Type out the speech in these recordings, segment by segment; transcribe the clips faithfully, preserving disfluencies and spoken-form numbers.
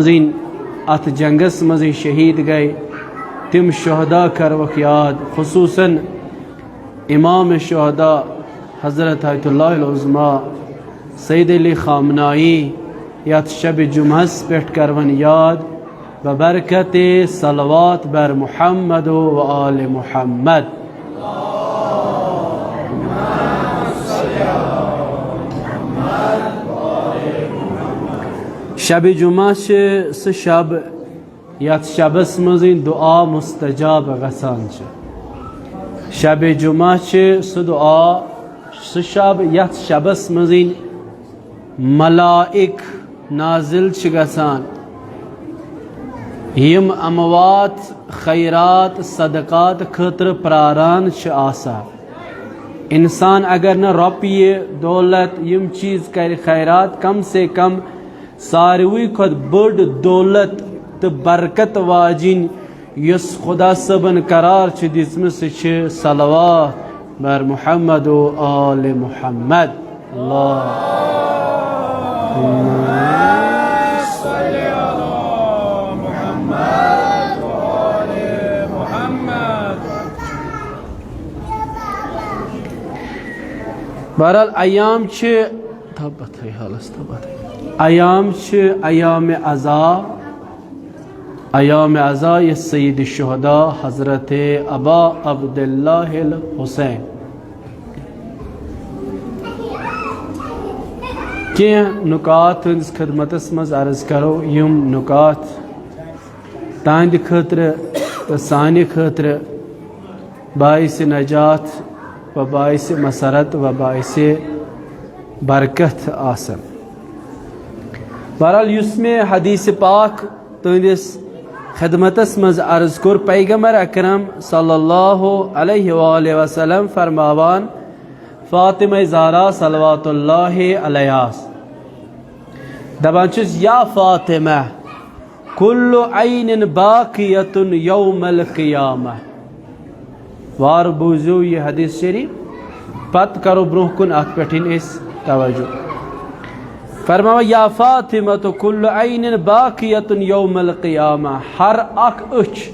منٛزٕے، اتھ جنگس منٛزٕے شہید گئے، تِم شہدا کروکھ یاد، خصوصاً امام شہدا حضرت آیت اللہ العظمی سید علی خامنائی، یتھ شب جمعس پٮ۪ٹھ کرون یاد ببرکت صلوات بر محمد و آل محمد۔ شب جمعہ چھِ سُہ شب، یتھ شبس منٛزٕے دعا مستجاب گژھان چھِ۔ شب جمعہ چھِ سُہ دعا، سُہ شب، یتھ شبس منٛزٕے ملائک نازل چھِ گژھان، یِم اموات خیرات صدقات خٲطرٕ پراران چھِ آسان۔ انسان اگر نہٕ رۄپیہِ، دولت، یِم چیٖز کرِ خیرات، کم سے کم ساروٕے کھۄتہٕ بٔڑ دولت تہٕ برکت واجِنۍ یۄس خدا صٲبن قرار چھِ دِژمٕژ، سُہ چھِ صلوات بر محمد و آل محمد۔ اللہم صل علی محمد و آل محمد۔ بہرحال، ایام چھِ، تھاو پتھرے حالس، تھاو پتھرے۔ ایام چھِ ایام عزا، ایام عزا یہِ سید شہدا حضرت ابا عبداللہ الحسین۔ کینٛہہ نکات تُہنٛدِس خدمتس منٛز عرض کرو، یِم نکات تہنٛدِ خٲطرٕ تہٕ سانہِ خٲطرٕ باعث نجات و باعث مسرت و باعث برکت آسن۔ بہرحال، یُس مےٚ حدیث پاک تُہنٛدِس خدمتس منٛز عرض کوٚر، پیغمبر اکرم صلی اللہ علیہ وآلہ وسلم فرماوان، فاطمہ زہرا صلوات اللہ علیہا دپان چھِس، یا فاطمہ، کل عین باقیۃ یوم القیامہ۔ وار بوٗزِو یہِ حدیث شریف، پتہٕ کرو برونٛہہ کُن اتھ پٮ۪ٹھ أسۍ توجہ۔ فرماوان، یا فاطمہ، کل عین باقیۃ یوم القیامہ۔ ہر اکھ أچھ،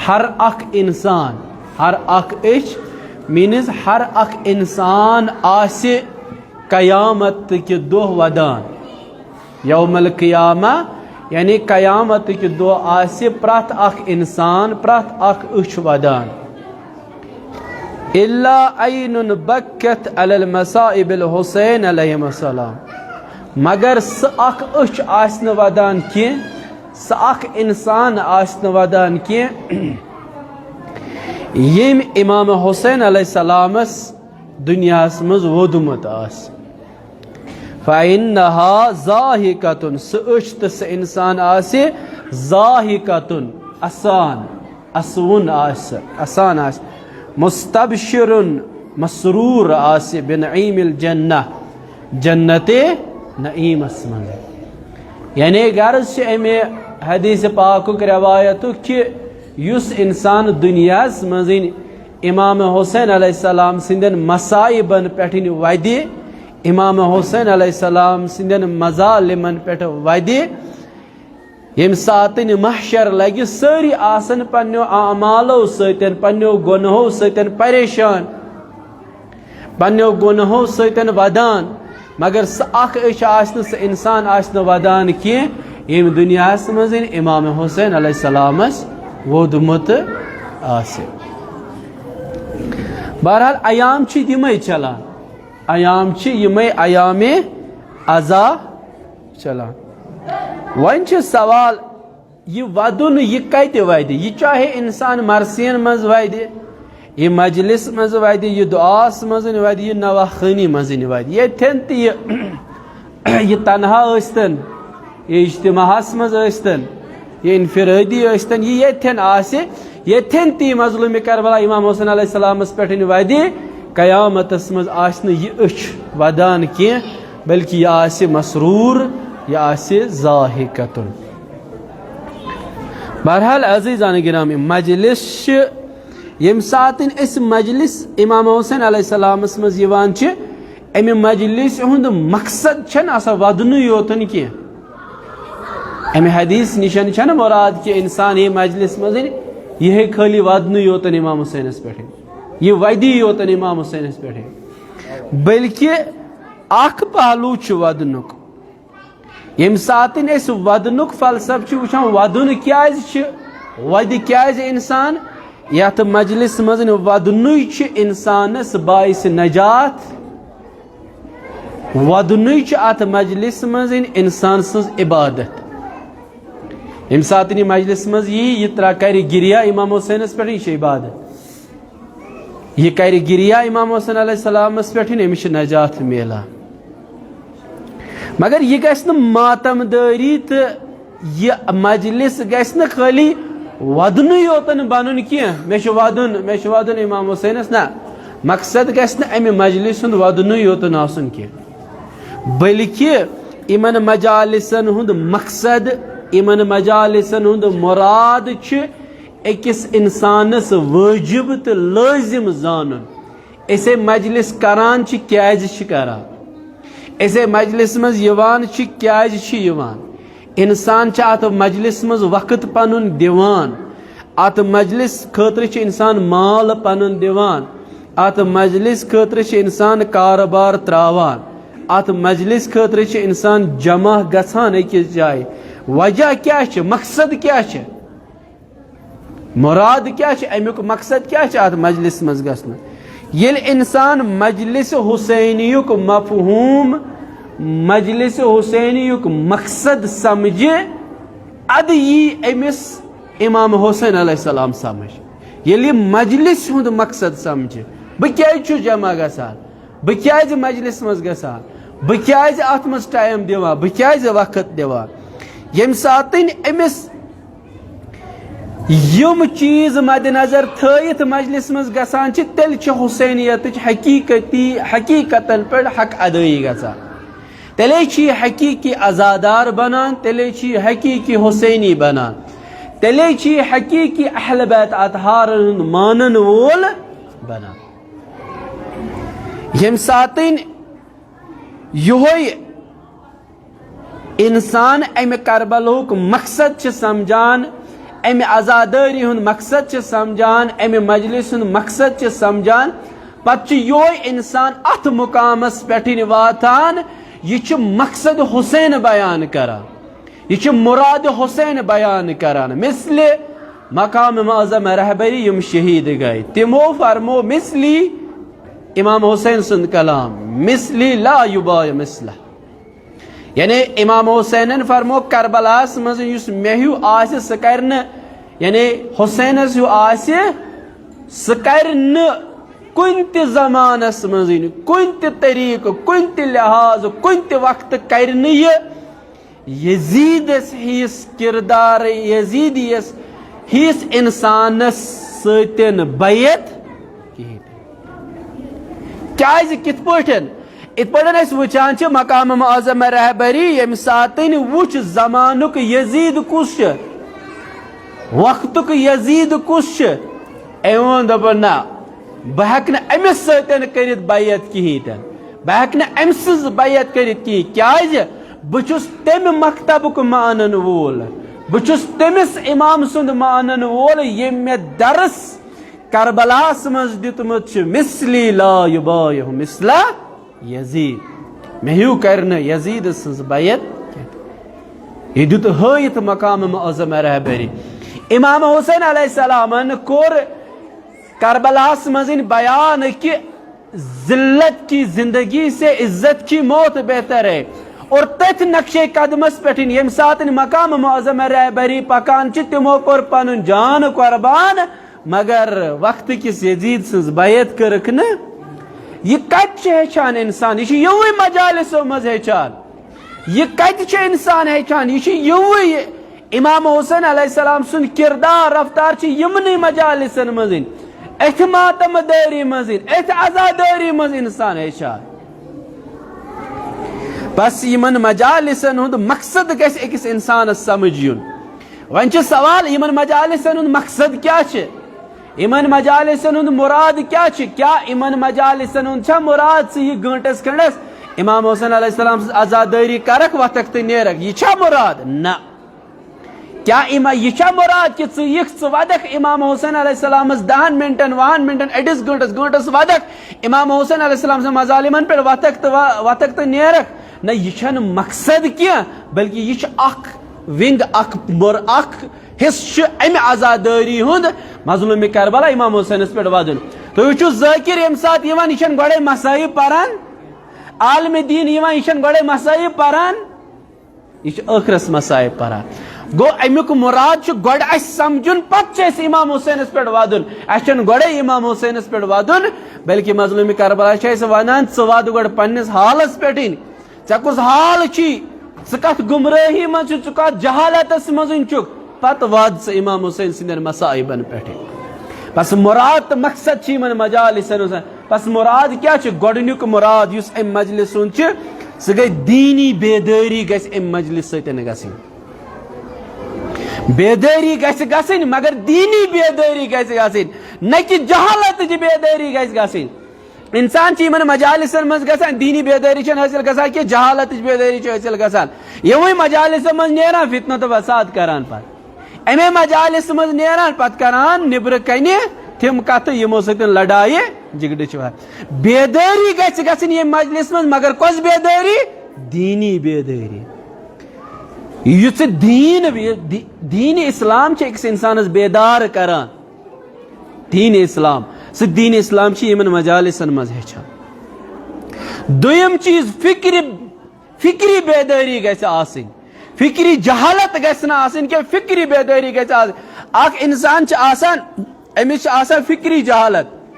ہر اکھ انسان، ہر اکھ أچھ، مینز ہر اکھ انسان آسہِ قیامت کہِ دۄہ ودان۔ یوم القیامہ، یعنی قیامت کہِ دۄہ آسہِ پرٛٮ۪تھ اکھ انسان، پرٛٮ۪تھ اکھ أچھ ودان۔ الا عین بکت علی المصائب الحسین علیہ السلام۔ مگر سُہ اکھ أچھ آسہِ نہٕ ودان کینٛہہ، سُہ اکھ انسان آسہِ نہٕ ودان کینٛہہ، ییٚمۍ امام حسین علیہ السلامس دُنیاہس منٛز ووٚدمُت آسہِ۔ فَإِنَّهَا ضَاحِكَةٌ، سُہ أچھ تہٕ سُہ اِنسان آسہِ ضاحِكَةٌ، اَسان، اَسوُن آسہِ سُہ، اَسان آسہِ، مُسْتَبْشِرٌ، مسرور آسہِ، بِنَعِيمِ الْجَنَّةِ، جنتِ نعیمس منٛز۔ یعنی غرض چھِ اَمہِ حدیث پاکُک روایتُک کہِ یُس اِنسان دُنیاہس منٛزٕے امام حسین علیہ السلام سٕنٛدٮ۪ن مصائبن پٮ۪ٹھ وَدِ، امام حسین علیہ السلام سٕنٛدٮ۪ن مظالمن پٮ۪ٹھ وَدِ، ییٚمہِ ساتہٕ محشر لگہِ، سٲری آسن پننیو اعمالو سۭتۍ، پننیو گۄنہو سۭتۍ پریشان، پننیو گۄنہو سۭتۍ ودان، مگر سُہ اکھ أچھ آسہِ نہٕ، سُہ انسان آسہِ نہٕ ودان کینٛہہ، ییٚمہِ دُنیاہس منٛز امام حسین علیہ السلامس ووٚدمُت آسہِ۔ بہرحال، ایام چھِ یِمے چلان، ایام چھِ یِمے ایام عزا چلان۔ وۄنۍ چھِ سوال، یہِ ودُن، یہِ کتہِ ودِ؟ یہِ چاہے انسان مرثین منٛز ودِ، یہِ مجلس منٛز ودِ، یہِ دعاہس منٛز ودِ، یہِ نواخٲنی منٛز ودِ، ییٚتھٮ۪ن تہِ یہِ، یہِ تنہا ٲسۍتن، یہِ اجتماعس منٛز ٲسۍتن، یہِ انفرٲدی ٲسۍتن، یہِ ییٚتھٮ۪ن آسہِ، ییٚتھٮ۪ن تہِ مظلوم کربلا امام حسین علیہ السلامس پٮ۪ٹھ وَدِ، قیامتس منٛز آسہِ نہٕ یہِ أچھ وَدان کینٛہہ، بلکہِ یہِ آسہِ مسرور، یہِ آسہِ ضاحکۃ۔ بہرحال، عزیزان گرامی، مجلس چھِ، ییٚمہِ ساتہٕ أسۍ مجلس امام حسین علیہ السلامس منٛز یِوان چھِ، اَمہِ مجلس ہُنٛد مقصد چھَنہٕ آسان وَدنُے یوتن کینٛہہ۔ امہِ حدیث نِشن چھنہٕ مراد کہِ انسان یہِ مجلس منٛز یہِ ہیٚکہِ خٲلی ودنُے یوتن امام حسینس پٮ۪ٹھ، یہِ ودی یوتن امام حسینس پٮ۪ٹھ، بلکہِ اکھ پہلو چھُ ودنُک۔ ییٚمہِ ساتہٕ أسۍ ودنُک فلسفہٕ چھِ وٕچھان، ودُن کیازِ چھِ، ودِ کیازِ انسان، یتھ مجلس منٛز ودنُے چھُ انسانس باعث نجات۔ ودنُے چھُ اتھ مجلس منٛز انسان سٕنٛز عبادت۔ ییٚمہِ ساتہٕ یہِ مجلس منٛز یی، یہِ ترا کرِ گریا امام حسینس پٮ۪ٹھ، یہِ چھِ عبادت۔ یہِ کرِ گریا امام حسین علیہ السلامس پٮ۪ٹھ، أمِس چھِ نجات میلان۔ مگر یہِ گژھِ نہٕ ماتم دٲری تہٕ یہِ مجلس گژھِ نہٕ خٲلی ودنُے یوتن بنُن کینٛہہ، مےٚ چھُ ودُن، مےٚ چھُ ودُن امام حسینس۔ نہ، مقصد گژھِ نہٕ امہِ مجلس ہُنٛد ودنُے یوتن آسُن کینٛہہ، بلکہِ یِمن مجالسن ہُنٛد مقصد، یِمن مجالسن ہُنٛد مراد چھُ أکِس انسانس وٲجب تہٕ لٲزم زانُن۔ أسے مجلس کران چھِ، کیازِ چھِ کران؟ أسے مجلس منٛز یِوان چھِ، کیازِ چھِ یِوان؟ انسان چھِ اتھ مجلس منٛز وقت پنُن دِوان، اتھ مجلس خٲطرٕ چھِ انسان مال پنُن دِوان، اتھ مجلس خٲطرٕ چھِ انسان کارٕبار تراوان، اتھ مجلس خٲطرٕ چھِ انسان جمع گژھان أکِس جایہِ۔ وجہ کیٛاہ چھِ؟ مقصد کیٛاہ چھِ؟ مراد کیٛاہ چھِ؟ اَمیُک مقصد کیٛاہ چھِ اتھ مجلس منٛز گژھنُک؟ ییٚلہِ انسان مجلس حسینیُک مفہوم، مجلس حسینیُک مقصد سمجھِ، ادٕ یی أمِس امام حسین علیہ السلام سمجھ۔ ییٚلہِ یہِ مجلس ہُنٛد مقصد سمجھِ، بہٕ کیازِ چھُس جمع گژھان، بہٕ کیازِ مجلس منٛز گژھان، بہٕ کیازِ اتھ منٛز ٹایم دِوان، بہٕ کیازِ وقت دِوان، ییٚمہِ ساتہٕ أمِس یِم چیٖز مد نظر تھٲیِتھ مجلس منٛز گژھان چھِ، تیٚلہِ چھِ حسینیتٕچ حقیقتی، حقیقتن پٮ۪ٹھ حق ادٲیی گژھان۔ تیٚلے چھِ یہِ حقیقی عزادار بنان، تیٚلے چھِ یہِ حقیقی حسینی بنان، تیٚلے چھِ یہِ حقیقی اہل بیت اطہارن ہُنٛد مانن وول بنان۔ ییٚمہِ ساتہٕ یِہوے انسان امہِ کربلہُک مقصد چھِ سمجھان، امہِ عزادٲری ہُنٛد مقصد چھِ سمجھان، امہِ مجلس ہُنٛد مقصد چھِ سمجھان، پتہٕ چھُ یِہوے انسان اتھ مقامس پٮ۪ٹھ واتان، یہِ چھُ مقصد حسین بیان کران، یہِ چھُ مراد حسین بیان کران۔ مثل مقام معظم رہبری یِم شہید گٔے، تِمو فرمو مثلی امام حسین سُنٛد کلام، مثلی لا یباع مثلہ۔ یعنی امام حسینن فرمو کربلاہس منٛز یُس مےٚ ہیوٗ آسہِ سُہ کرِ نہٕ، یعنی حسینس ہیوٗ آسہِ سُہ کرِ نہٕ کُنہِ تہِ زمانس منٛز، کُنہِ تہِ طریقہٕ، کُنہِ تہِ لحاظ، کُنہِ تہِ وقتہٕ کرِ نہٕ یہِ یزیدس ہِوِس کردار، یزیدیس ہِوِس انسانس سۭتۍ بیعت کِہیٖنۍ تہِ۔ کیازِ؟ کِتھ پٲٹھۍ؟ یِتھ پٲٹھۍ أسۍ وٕچھان چھِ مقام معظم رہبری، ییٚمہِ ساتہٕ وٕچھ زمانُک یزید کُس چھُ، وقتُک یزید کُس چھُ، أمۍ ووٚن، دوٚپُن، نہ، بہٕ ہٮ۪کہٕ نہٕ أمِس سۭتۍ کٔرِتھ بیعت کِہیٖنۍ تہِ نہٕ، بہٕ ہٮ۪کہٕ نہٕ أمۍ سٕنٛز بیعت کٔرِتھ کِہیٖنۍ۔ کیازِ؟ بہٕ چھُس تَمہِ مکتبُک مانن وول، بہٕ چھُس تٔمِس امام سُنٛد مانن وول، ییٚمۍ مےٚ درس کربلاہس منٛز دیُتمُت چھُ، مثلی لا یباع مثلہ یزید، مےٚ ہیوٗ کرِ نہٕ یزید سٕنٛز بیعت کینٛہہ۔ یہِ دیُت ہٲیِتھ مقام معظم رہبری۔ امام حسین علیہ السلامن کوٚر کربلاہس منٛز بیان کہِ ذلت کی زندگی سے عزت کی موت بہتر ہے۔ اور تٔتھۍ نقشے قدمس پٮ۪ٹھ ییٚمہِ ساتہٕ مقام معظم رہبری پکان چھِ، تِمو کوٚر پنُن جان قربان، مگر وقتہٕ کِس یزید سٕنٛز بیعت کٔرٕکھ نہٕ۔ یہِ کتہِ چھُ ہیٚچھان انسان؟ یہِ چھُ یِموٕے مجالسو منٛز ہیٚچھان۔ یہِ کتہِ چھُ انسان ہیٚچھان؟ یہِ چھُ یِموٕے، امام حسین علیہ السلام سُنٛد کردار رفتار چھِ یِمنٕے مجالسن منٛز، أتھۍ ماتم دٲری منٛز، أتھۍ عزادٲری منٛز انسان ہیٚچھان۔ بس یِمن مجالسن ہُنٛد مقصد گژھِ أکِس انسانس سمجھ یُن۔ وۄنۍ چھُ سوال، یِمن مجالسن ہُنٛد مقصد کیٛاہ چھُ؟ یِمن مجالسن ہُنٛد مُراد کیٛاہ چھُ؟ کیٛاہ یِمن مجالسن ہُنٛد چھا مُراد ژٕ یہِ گٲنٛٹس کھنٛڈس امام حسین علیہ السلام سٕنٛز عزادٲری کرکھ، وۄتھکھ تہٕ نیرکھ؟ یہِ چھا مُراد؟ نہ۔ کیا اما یہ چھا مراد کہ ژٕ یِکھ، ژٕ ودکھ امام حسین علیہ السلامس دہن منٹن، وُہن منٹن، أڑِس گٲنٹس، گٲنٹس ودکھ امام حسین علیہ السلام سٕنٛدٮ۪ن مظالمن پٮ۪ٹھ، وتکھ تہٕ و-، وتکھ تہٕ نیرکھ؟ نہ، یہ چھنہٕ مقصد کینٛہہ، بلکہ یہ چھُ اکھ ونگ، اکھ مر، اکھ حصہٕ چھُ امہِ عزادٲری ہُنٛد، مظلوم کربلا امام حسینس پٮ۪ٹھ ودُن۔ تُہۍ وٕچھِو ذاکر ییٚمہِ ساتہٕ یِوان، یہِ چھَنہٕ گۄڈے مصائب پران، عالم دین یِوان، یہِ چھَنہٕ گۄڈے مصائب پران۔ یہ چھُ ٲخرس مصائب پران۔ گوٚو، امیُک مراد چھُ گۄڈٕ اسہِ سمجھُن، پتہٕ چھُ اسہِ امام حسینس پٮ۪ٹھ ودُن۔ اسہِ چھُنہٕ گۄڈے امام حسینس پٮ۪ٹھ ودُن، بلکہ مظلوم کربلا چھُ اسہِ ونان، ژٕ ود گۄڈٕ پننِس حالس پٮ۪ٹھٕے۔ ژےٚ کُس حال چھی؟ ژٕ کتھ گمراہی منٛز چھُکھ، ژٕ کتھ جہالتس منٛز چھُکھ؟ پتہٕ واد ژٕ امام حسین سٕنٛدٮ۪ن مصائبن پٮ۪ٹھٕے۔ بس مراد تہٕ مقصد چھُ یِمن مجالسن ہُنٛد۔ پس مراد کیٛاہ چھُ؟ گۄڈٕنیُک مراد یُس امہِ مجلس ہُنٛد چھُ، سُہ گٔے دیٖنی بیدٲری گژھِ امہِ مجلس سۭتۍ گژھٕنۍ۔ بیدٲری گژھِ گژھٕنۍ، مگر دیٖنی بیدٲری گژھِ گژھٕنۍ، نہ کہِ جہالتٕچ بیدٲری گژھِ گژھٕنۍ۔ انسان چھِ یِمن مجالسن منٛز گژھان، دیٖنی بیدٲری چھَنہٕ حٲصِل گژھان کینٛہہ، جہالتٕچ بیدٲری چھِ حٲصِل گژھان۔ یِموٕے مجالسن منٛز نیران، فتنہٕ تہٕ فساد کران پتہٕ۔ امے مجالس منٛز نیران، پتہٕ کران نیبرٕ کنہِ تِم کتھٕ، یِمو سۭتۍ لڑایہِ جھگڑٕ چھِ واتان۔ بیدٲری گژھِ گژھٕنۍ ییٚمہِ مجلس منٛز، مگر کۄس بیدٲری؟ دیٖنی بیدٲری۔ یُس دیٖن، دی-، دیٖن اسلام چھِ أکِس انسانس بیدار کران۔ دیٖن اسلام، سُہ دیٖن اسلام چھِ یِمن مجالسن منٛز ہیٚچھان۔ دوٚیِم چیٖز، فکرِ فکری بیدٲری گژھِ آسٕنۍ، فکری جہالت گژھِ نہٕ آسٕنۍ کینٛہہ، فکری بیدٲری گژھِ آسٕنۍ۔ اکھ انسان چھُ آسان، أمِس چھِ آسان فکری جہالت۔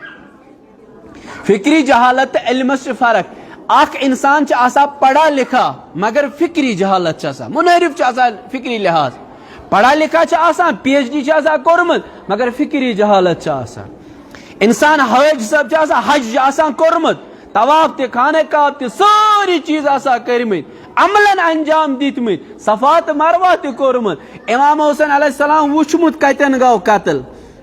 فکری جہالت تہٕ علمس چھِ فرق۔ اکھ انسان چھُ آسان پڑھا لکھا، مگر فکری جہالت چھِ آسان، منحرف چھُ آسان فکری لحاظ۔ پڑھا لکھا چھُ آسان، پی ایچ ڈی چھُ آسان کوٚرمُت، مگر فکری جہالت چھِ آسان۔ انسان حٲج صٲب چھُ آسان، حج چھُ آسان کوٚرمُت، طواف تہِ، خانہ کعبہ تہِ، سٲری چیٖز آسان کٔرمٕتۍ، عملن انجام دِتمٕتۍ، صفا تہٕ مروہ تہِ کوٚرمُت۔ امام حسین علیہ السلام وُچھمُت کتٮ۪ن گوٚو قتل،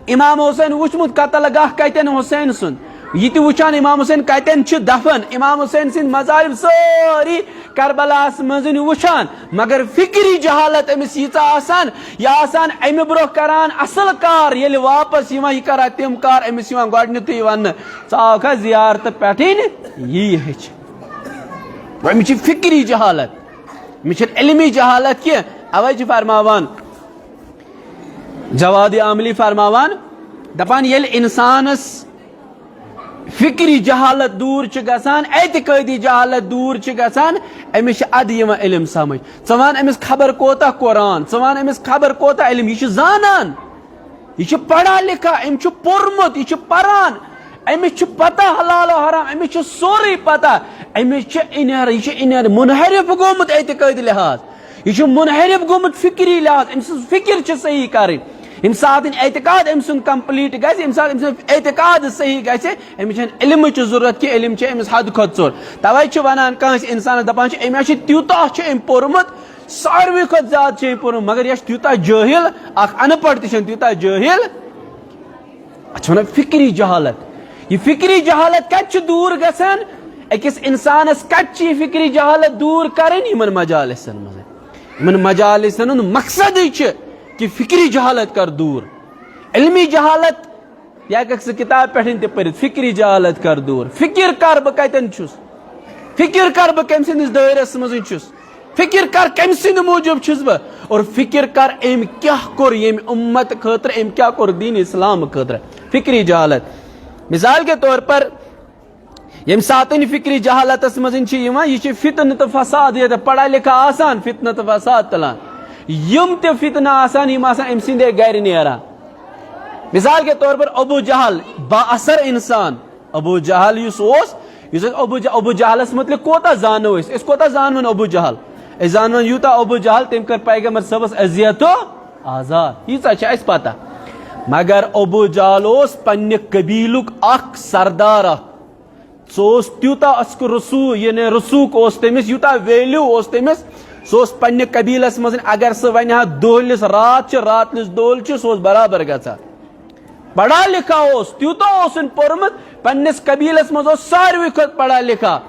امام حسین وُچھمُت قتل گاہ کتٮ۪ن حسین سُنٛد، یہِ تہِ وُچھان امام حسین کتٮ۪ن چھُ دفن، امام حسین سٕنٛدۍ مظالم سٲری کربلاہس منٛز وٕچھان، مگر فکری جہالت أمِس ییٖژاہ آسان، یہِ آسان اَمہِ برٛونٛہہ کران اصل کار، ییٚلہِ واپس یِوان، یہِ کران تِم کار أمِس یِوان گۄڈٕنیتھٕے وننہٕ، "ژٕ آوکھا زیارتہٕ پٮ۪ٹھٕے نہٕ، یی ہیٚچھ۔" گوٚو أمِس چھِ فکری جہالت، أمِس چھِنہٕ علمی جہالت کینٛہہ۔ اوے چھِ فرماوان جواد عاملی، فرماوان، دپان، ییٚلہِ انسانس فکری جہالت دوٗر چھِ گژھان، اعتقٲدی جہالت دوٗر چھِ گژھان، أمِس چھِ ادٕ یِوان علم سمجھ۔ ژٕ وَن أمِس خبر کوتاہ قرآن، ژٕ وَن أمِس خبر کوتاہ علم، یہِ چھُ زانان، یہِ چھُ پڑھا لکھا، أمۍ چھُ پوٚرمُت، یہِ چھُ پران، أمِس چھُ پتہ حلال و حرام، أمِس چھُ سورُے پتہ، أمِس چھُ انحر-، یہِ چھُ انحر-، منحرف گوٚمُت اعتقٲدی لحاظ۔ یہِ چھُ منحرف گوٚمُت فکری لحاظ، أمۍ سٕنٛز فکر چھِ صحیح کرٕنۍ۔ ییٚمہِ ساتہٕ اعتقاد أمۍ سُنٛد complete گژھِ، ییٚمہِ ساتہٕ أمۍ سُنٛد اعتقاد صحیح گژھِ، أمِس چھَنہٕ علمٕچ ضروٗرت کینٛہہ، علم چھِ أمِس حد کھۄتہٕ ژوٚر۔ توے چھِ وَنان کٲنٛسہِ اِنسانَس، دَپان چھِ، أمۍ ہا چھِ تیوٗتاہ چھُ أمۍ پوٚرمُت، ساروٕے کھۄتہٕ زیادٕ چھِ أمۍ پوٚرمُت، مگر یہِ چھُ تیوٗتاہ جٲہِل، اَکھ اَن پَڑھ تہِ چھَنہٕ تیوٗتاہ جٲہِل۔ اتھ چھِ ونان فکری جہالت۔ یہِ فکری جہالت کتہِ چھِ دوٗر گژھان؟ أکِس انسانس کتہِ چھِ یہِ فکری جہالت دوٗر کرٕنۍ؟ یِمن مجالسن منٛز۔ یِمن مجالسن ہُنٛد مقصدٕے چھُ کہِ فکری جہالت کر دوٗر۔ علمی جہالت، یہِ ہیٚککھ ژٕ کتابہِ پٮ۪ٹھ تہِ پٔرِتھ، فکری جہالت کر دوٗر۔ فکر کر بہٕ کتٮ۪ن چھُس، فکر کر بہٕ کٔمۍ سٕنٛدِس دٲیرس منٛز چھُس۔ فکر کر کمہِ سٕنٛدِ موٗجوٗب چھُس بہٕ، اور فکر کر أمۍ کیٛاہ کوٚر ییٚمہِ اُمت خٲطرٕ، أمۍ کیٛاہ کوٚر دین اسلام خٲطرٕ۔ فکری جہالت۔ مثال کے طور پر، ییٚمہِ ساتہٕ فکری جہالتس منٛز چھِ یِوان، یہِ چھِ فتنہٕ تہٕ فساد، ییٚتہِ پڑھا لکھا آسان، فتنہٕ تہٕ فساد تُلان۔ یِم تہِ فتنہٕ آسان، یِم آسان أمۍ سٕنٛدے گرِ نیران۔ مثال کے طور پر ابو جہل، با اثر انسان، ابو جہل یُس اوس، یُس أسۍ ابو ج-، ابو جہلس متعلق کوتاہ زانو أسۍ؟ أسۍ کوتاہ زانون ابو جہل؟ أسۍ زانون یوٗتاہ ابو جہل، تٔمۍ کٔر پیغمبر صٲبس اذیت و آزار، ییٖژاہ چھِ اَسہِ پتہ۔ مگر ابو جہل اوس پننہِ قبیلُک اکھ سردار اکھ۔ سُہ اوس تیوٗتاہ اَسکُ رسوٗ-، یعنی رسوٗخ اوس تٔمِس، یوٗتاہ value اوس تٔمِس۔ سُہ اوس پننہِ قبیلس منٛز، اگر سُہ ونہِ ہا دۄہلِس راتھ چھِ، راتلِس دۄہل چھِ، سُہ اوس برابر گژھان۔ پڑھا لکھا اوس، تیوٗتاہ اوسُن پوٚرمُت، پننِس قبیلس منٛز اوس ساروٕے کھۄتہٕ پڑھا لکھا۔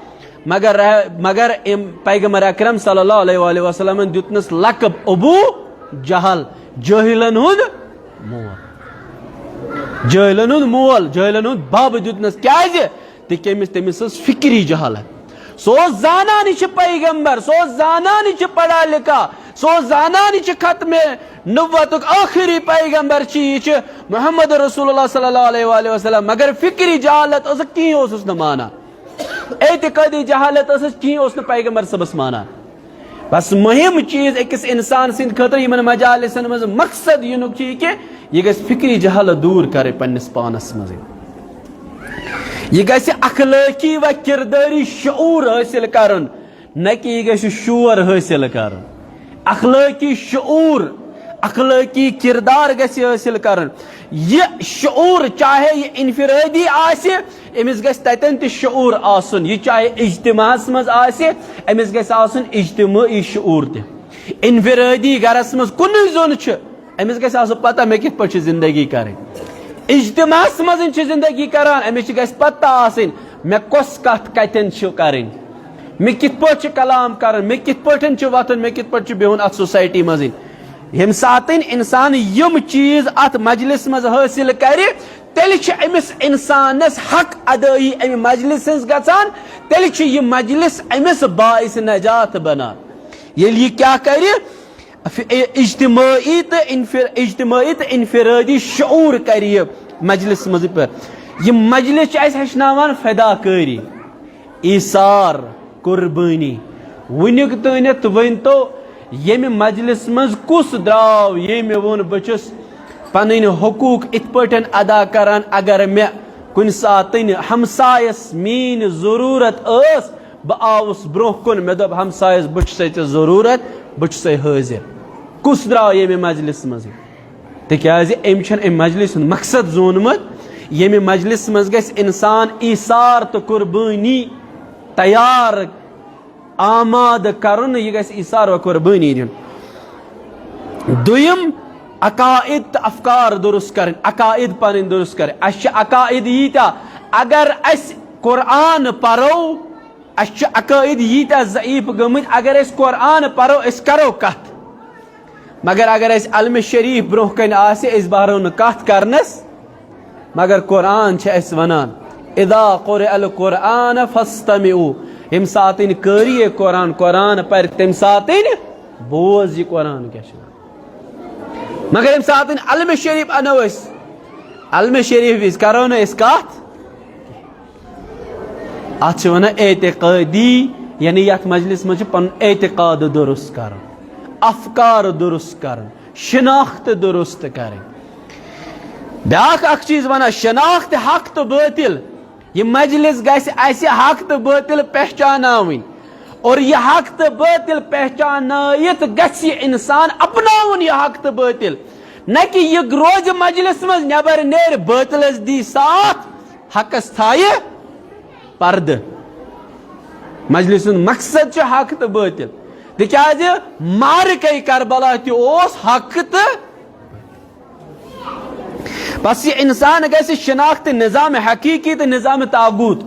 مگر، مگر أمۍ پیغمبر اکرم صلی اللہ علیہ وآلہ وسلمن دیُتنس لقب ابو جہل۔ جٲہلن ہُنٛد مول۔ جٲہلن ہُنٛد مول، جٲہلن ہُنٛد بب دیُتنس۔ کیازِ؟ تِکیازِ تٔمِس ٲس فکری جہالت۔ سُہ اوس زانان یہِ چھِ پیغمبر، سُہ اوس زانان یہِ چھِ پڑھا لکھا، سُہ اوس زانان یہِ چھِ ختم نبوتُک ٲخری پیغمبر چھِ، یہِ چھِ محمد رسول اللہ صلی اللہ علیہ وآلہ وسلم، مگر فکری جہالت ٲسٕکھ، کِہیٖنۍ اوسُس نہٕ مانان۔ اعتقٲدی جہالت ٲسٕس، کِہیٖنۍ اوس نہٕ پیغمبر صٲبس مانان۔ بس مُہِم چیٖز أکِس اِنسان سٕنٛدِ خٲطرٕ یِمن مجالسن منٛز مقصد یِنُک چھُ یہِ کہِ یہِ گژھِ فکری جہالت دوٗر کرٕنۍ پننِس پانس منٛز۔ یہِ گژھِ اخلٲقی و کردٲری شعوٗر حٲصِل کرُن، نہ کہِ یہِ گژھِ شور حٲصِل کرُن۔ اخلٲقی شعوٗر، اخلٲقی کردار گژھِ حٲصِل کرُن۔ یہِ شعوٗر، چاہے یہِ انفرٲدی آسہِ، أمِس گژھِ تتٮ۪ن تہِ شعوٗر آسُن۔ یہِ چاہے اجتماعس منٛز آسہِ، أمِس گژھِ آسُن اجتمٲعی شعوٗر تہِ۔ انفرٲدی گرس منٛز کُنُے زوٚن چھُ، أمِس گژھِ آسُن پتہ مےٚ کِتھ پٲٹھۍ چھِ زندگی کرٕنۍ۔ اجتماعس منٛز چھِ زندگی کران، أمِس چھِ گژھِ پتہ آسٕنۍ مےٚ کۄس کتھ کتٮ۪ن چھِ کرٕنۍ، مےٚ کِتھ پٲٹھۍ چھُ کلام کرُن، مےٚ کِتھ پٲٹھۍ چھُ وۄتھُن، مےٚ کِتھ پٲٹھۍ چھُ بِہُن اتھ سوسایٹی منٛز۔ ییٚمہِ ساتہٕ انسان یِم چیٖز اتھ مجلس منٛز حٲصِل کرِ، تیٚلہِ چھِ أمِس اِنسانَس حق ادٲیی اَمہِ مجلسہِ ہٕنٛز گژھان، تیٚلہِ چھِ یہِ مجلس أمِس باعث نجات بنان۔ ییٚلہِ یہِ کیٛاہ کرِ؟ ف-، اے-، اجتمٲعی تہٕ انفر-، اجتمٲعی تہٕ انفرٲدی شعوٗر کرِ یہِ مجلس منٛز پٲدٕ۔ یہِ مجلس چھِ اَسہِ ہیٚچھناوان فدا کٲری۔ ایثار، قربٲنی۔ وٕنیُک تٲنِتھ ؤنۍ تو، ییٚمہِ مجلس منٛز کُس درٛاو، ییٚمۍ ووٚن، "بہٕ چھُس پنٕنۍ حقوٗق اِتھ پٲٹھۍ ادا کران، اگر مےٚ کُنہِ ساتہٕ ہمسایس میٛٲنۍ ضروٗرت ٲس، بہٕ آوُس برٛونٛہہ کُن، مےٚ دوٚپ ہمسایس، بہٕ چھُسے ژےٚ ضروٗرت، بہٕ چھُسے حٲضِر"؟ کُس درٛاو ییٚمہِ مجلس منٛزٕے؟ تِکیازِ أمۍ چھُنہٕ اَمہِ مجلس ہُنٛد مقصد زونمُت۔ ییٚمہِ مجلس منٛز گژھِ انسان ایثار تہٕ قربٲنی تیار، آمادٕ کرُن، یہِ گژھِ ایثار و قربٲنی دیُن۔ دوٚیِم، عقائد تہٕ افکار درست کرٕنۍ، عقائد پنٕنۍ درست کرٕنۍ۔ اَسہِ چھِ عقائد ییٖتیٛاہ، اگر أسۍ قرآن پرو، اَسہِ چھِ عقائد ییٖتیٛاہ ضعیف گٔمٕتۍ، اگر أسۍ قرآن پرو، أسۍ کرو کتھ۔ مگر اگر اَسہِ علمِ شریف برٛونٛہہ کنہِ آسہِ، أسۍ بہرو نہٕ کتھ کرنس، مگر قرآن چھِ اَسہِ ونان، "اذا قرئ القرآن فاستمعوا"۔ ییٚمہِ ساتہٕ قٲری قرآن قرآن پرِ، تَمہِ ساتہٕ بوز یہِ قرآن کیٛاہ چھُ ونان۔ مگر ییٚمہِ ساتہٕ علمِ شریف انو أسۍ، علمِ شریف وِزِ کرو نہٕ أسۍ کتھ۔ اتھ چھِ ونان اعتقٲدی، یعنی یتھ مجلس منٛز چھُ پنُن اعتقاد درست کرُن، افکار درست کرُن، شناخت درست کرٕنۍ۔ بیاکھ اکھ چیٖز ونان، شناخت حق تہٕ باطل۔ یہِ مجلس گژھِ اسہِ حق تہٕ باطل پہچاناوٕنۍ، اور یہِ حق تہٕ باطل پہچانٲیِتھ گژھِ یہِ انسان اپناوُن یہِ حق تہٕ باطل، نہ کہِ یہِ روزِ مجلس منٛز، نٮ۪بر نیرِ، باطلس دی ساتھ، حقس تھایہِ پردٕ۔ مجلس ہُنٛد مقصد چھُ حق تہٕ باطل، تِکیازِ معرکہ کربلا تہِ اوس حق تہٕ۔ بس یہِ انسان گژھِ شناخت نظام حقیقی تہٕ نظام طاغوت،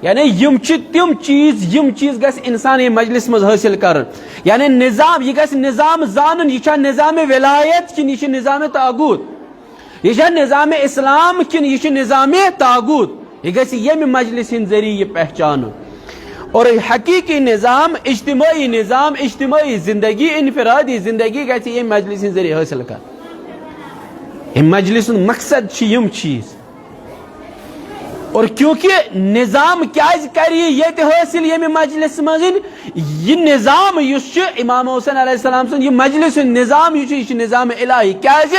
یعنی یِم چھِ تِم چیٖز، یِم چیٖز گژھِ انسان یہِ مجلس منٛز حٲصِل کرُن۔ یعنی نظام، یہِ گژھِ نظام زانُن، یہِ چھا نظام ولایت کِنہٕ یہِ چھُ نظام طاغوت؟ یہِ چھا نظام اسلام کِنہٕ یہِ چھُ نظام طاغوت؟ یہِ گژھِ ییٚمہِ مجلس ہٕنٛدِ ذٔریعہٕ یہِ پہچانُن۔ اور حقیقی نظام، اجتماعی نظام، اجتماعی زندگی، انفرادی زندگی گژھِ ییٚمہِ مجلس ہٕنٛدِ ذٔریعہٕ حٲصِل کرُن۔ اَمہِ مجلس ہُنٛد مقصد چھِ یِم چیٖز۔ اور کیونکہ نظام کیازِ کرِ یہِ ییٚتہِ حٲصِل ییٚمہِ مجلس منٛز؟ یہِ نظام یُس چھُ امام حسین علیہ السلام سُنٛد، یہِ مجلس ہُنٛد نظام یُس چھُ، یہِ چھُ نظام الہی۔ کیازِ؟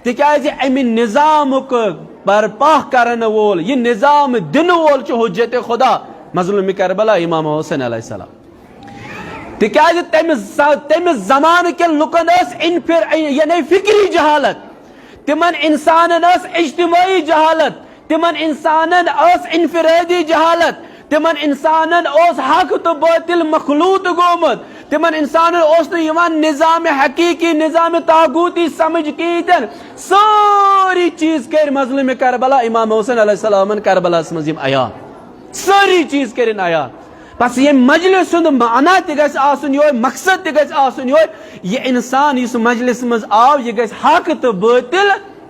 تِکیازِ امہِ نظامُک برپا کرن وول، یہِ نظام دِنہٕ وول چھُ حجت خدا مظلوم کربلا امام حسین علیہ السلام۔ تِکیازِ تمہِ ز-، تمہِ زمانہٕ کٮ۪ن لُکن ٲس انفر-، یعنی فکری جہالت، تِمن انسانن ٲس اجتماعی جہالت، تِمن انسانن ٲس انفرادی جہالت، تِمن انسانن اوس حق تہٕ باطل مخلوط گوٚمُت۔ تِمن انسانن اوس نہٕ یِوان نظام حقیقی، نظام طاغوتی سمجھ کِہیٖنۍ تہِ نہٕ۔ سٲری چیٖز کٔرۍ مظلوم کربلا امام حسین علیہ السلامن کربلاہس منٛز یِم عیان۔ سٲری چیٖز کٔرِن عیان۔ بس ییٚمہِ مجلس ہُنٛد معنی تہِ گژھِ آسُن یِہوٚے، مقصد تہِ گژھِ آسُن یِہوٚے، یہِ انسان یُس مجلس منٛز آو، یہِ گژھِ حق تہٕ باطل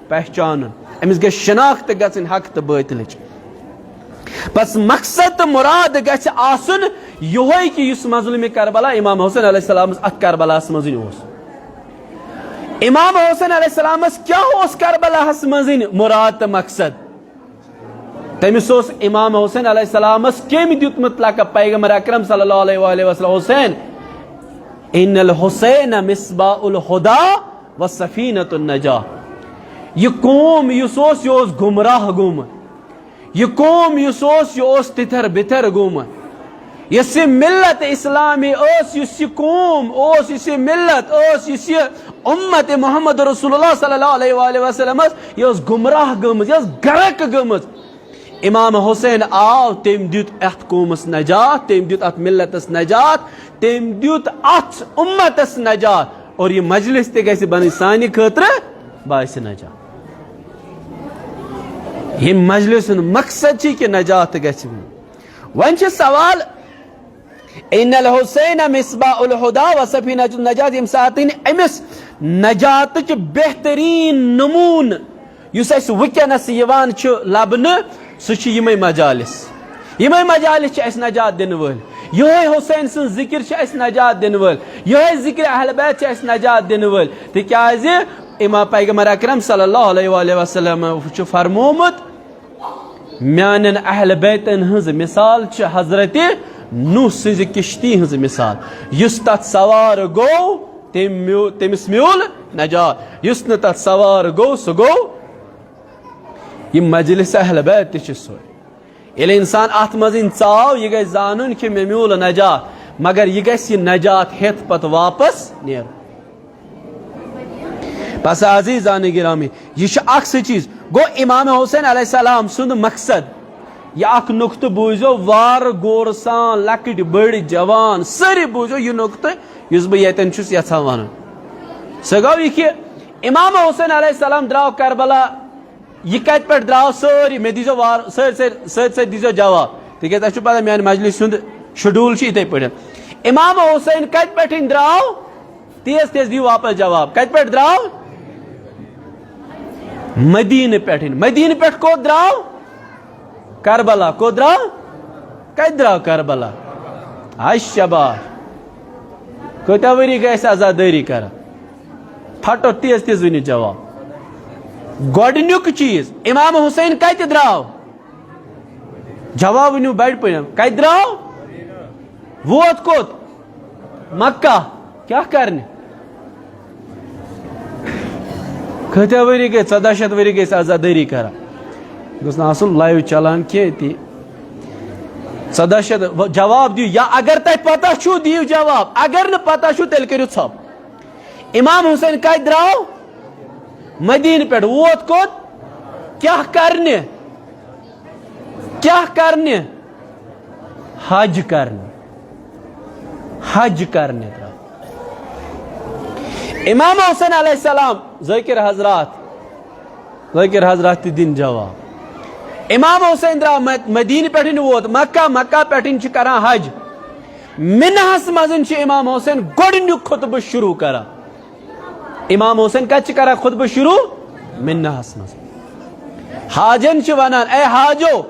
پہچانُن، أمِس گژھِ شناخت گژھٕنۍ حق تہٕ باطلٕچ۔ بس مقصد تہٕ مراد گژھِ آسُن یِہوٚے کہِ یُس مظلوم کربلا امام حسین علیہ السلامس اتھ کربلاہس منٛزٕے اوس۔ امام حسین علیہ السلامس کیٛاہ اوس کربلاہس منٛزٕے مراد تہٕ مقصد؟ تٔمِس اوس امام حسین علیہ السلامس کٔمۍ دیُتمُت لقب پیغمبر اکرم صلی اللہ علیہ وآلہ وسلم؟ حسین، ان الحسین مصباح الہدا و سفینۃ النجاہ۔ یہِ قوم یُس اوس، یہِ اوس گمراہ گوٚمُت۔ یہِ قوم یُس اوس، یہِ اوس تِتھر بِتھر گوٚمُت۔ یۄس یہِ ملت اسلامی ٲس، یُس یہِ قوم اوس، یُس یہِ ملت ٲس، یُس یہِ امت محمد رسول اللہ صلی اللہ علیہ وآلہ وسلم ٲس، یہِ ٲس گمراہ گٔمٕژ، یہِ ٲس غرق گٔمٕژ۔ امام حسین آو، تٔمۍ دیُت اتھ قومس نجات، تٔمۍ دیُت اتھ ملتس نجات، تٔمۍ دیُت اتھ امتس نجات، اور یہِ مجلس تہِ گژھِ بنٕنۍ سانہِ خٲطرٕ باعث نجات۔ ییٚمہِ مجلس ہُنٛد مقصد چھُ کہِ نجات گژھِ۔ وۄنۍ چھُ سوال، ان الحسین مصباح الہدا و سفینۃ النجاۃ، ییٚمہِ ساتہٕ أمِس نجاتٕچ بہتریٖن نموٗنہٕ یُس اَسہِ وٕنکیٚنَس یِوان چھُ لبنہٕ، سُہ چھِ یِمَے مجالس۔ یِمَے مجالس چھِ اَسہِ نجات دِنہٕ وٲلۍ۔ یِہوٚے حسین سٕنٛز ذِکِر چھِ اَسہِ نجات دِنہٕ وٲلۍ۔ یِہوٚے ذِکرِ اہل بیت چھِ اَسہِ نجات دِنہٕ وٲلۍ۔ تِکیٛازِ امام پیغمبر اکرم صلی اللہ علیہ وآلہ وسلم چھُ فرمومُت، میانٮ۪ن اہل بیتن ہٕنٛز مثال چھِ حضرت نوح سٕنٛزِ کشتی ہٕنٛز مثال۔ یُس تتھ سوار گوٚو، تٔمۍ میو-، تٔمِس میوٗل نجات۔ یُس نہٕ تتھ سوار گوٚو، سُہ گوٚو۔ یہِ مجلس اہل بیت تہِ چھِ سۄے۔ ییٚلہِ انسان اتھ منٛز ژاو، یہِ گژھِ زانُن کہِ مےٚ میوٗل نجات، مگر یہِ گژھِ یہِ نجات ہٮ۪تھ پتہٕ واپس نیرُن۔ پس عزیزان گرامی، یہِ چھُ اکھ سُہ چیٖز۔ گوٚو امام حسین علیہ السلام سُنٛد مقصد، یہِ اکھ نقطہٕ بوٗزیو وارٕ غور سان، لۄکٕٹۍ بٔڑۍ جوان سٲری بوٗزیو یہِ نقطہٕ یُس بہٕ ییٚتٮ۪ن چھُس یژھان ونُن۔ سُہ گوٚو یہِ کہِ امام حسین علیہ السلام درٛاو کربلا۔ یہِ کتہِ پٮ۪ٹھ درٛاو؟ سٲری، مےٚ دیٖزیو وار-، سٲرۍ سٲرۍ سۭتۍ سۭتۍ دیٖزیو جواب، تِکیٛازِ تۄہہِ چھُو پتہ میانہِ مجلسہِ ہُنٛد schedule چھُ یِتھَے پٲٹھۍ۔ امام حسین کتہِ پٮ۪ٹھٕے درٛاو؟ تیز تیز دِیِو واپس جواب۔ کتہِ پٮ۪ٹھ درٛاو؟ مدیٖنہٕ پٮ۪ٹھٕے۔ مدیٖنہٕ پٮ۪ٹھ کوٚت درٛاو؟ کربلا۔ کوٚت درٛاو؟ کتہِ درٛاو کربلا؟ ہاے شاباش۔ کۭتیٛاہ ؤری گٔے اَسہِ عزادٲری کران؟ پھٹو تیز تیز ؤنِو جواب۔ گۄڈٕنیُک چیٖز، امام حسین کتہِ درٛاو؟ جواب ؤنِو بڑِ پٲٹھۍ۔ کتہِ درٛاو؟ ووت کوٚت؟ مکہ۔ کیٛاہ کرنہِ؟ کۭتیٛاہ ؤری گٔے؟ ژۄداہ شیٚتھ ؤری گٔے أسۍ عزادٲری کران۔ گوٚژھ نہٕ آسُن live چلان کینٛہہ تی۔ ژۄداہ شیٚتھ، وۄنۍ جواب دِیِو، یا اگر تۄہہِ پتہ چھُو، دِیِو جواب، اگر نہٕ پتہ چھُو، تیٚلہِ کٔرِو ژھۄپ۔ امام حسین کتہِ درٛاو؟ مدیٖنہٕ پٮ۪ٹھ۔ ووت کوٚت؟ کیٛاہ کرنہِ؟ کیٛاہ کرنہِ؟ حج کرنہِ۔ حج کرنہِ درٛاو۔ امام حسین علیہ السلام، ذٲکر حضرات، ذٲکر حضرات تہِ دِن جواب۔ امام حسین درٛاو مد-، مدیٖنہٕ پٮ۪ٹھٕے ووت مکہ، مکہ پٮ۪ٹھٕے چھِ کران حج۔ منہَس منٛز چھِ امام حسین گۄڈٕنیُک خطبہٕ شروع کران۔ امام حسین کتہِ چھِ کران خطبہٕ شروع؟ منہَس منٛز۔ حاجن چھِ ونان، اے حاجو،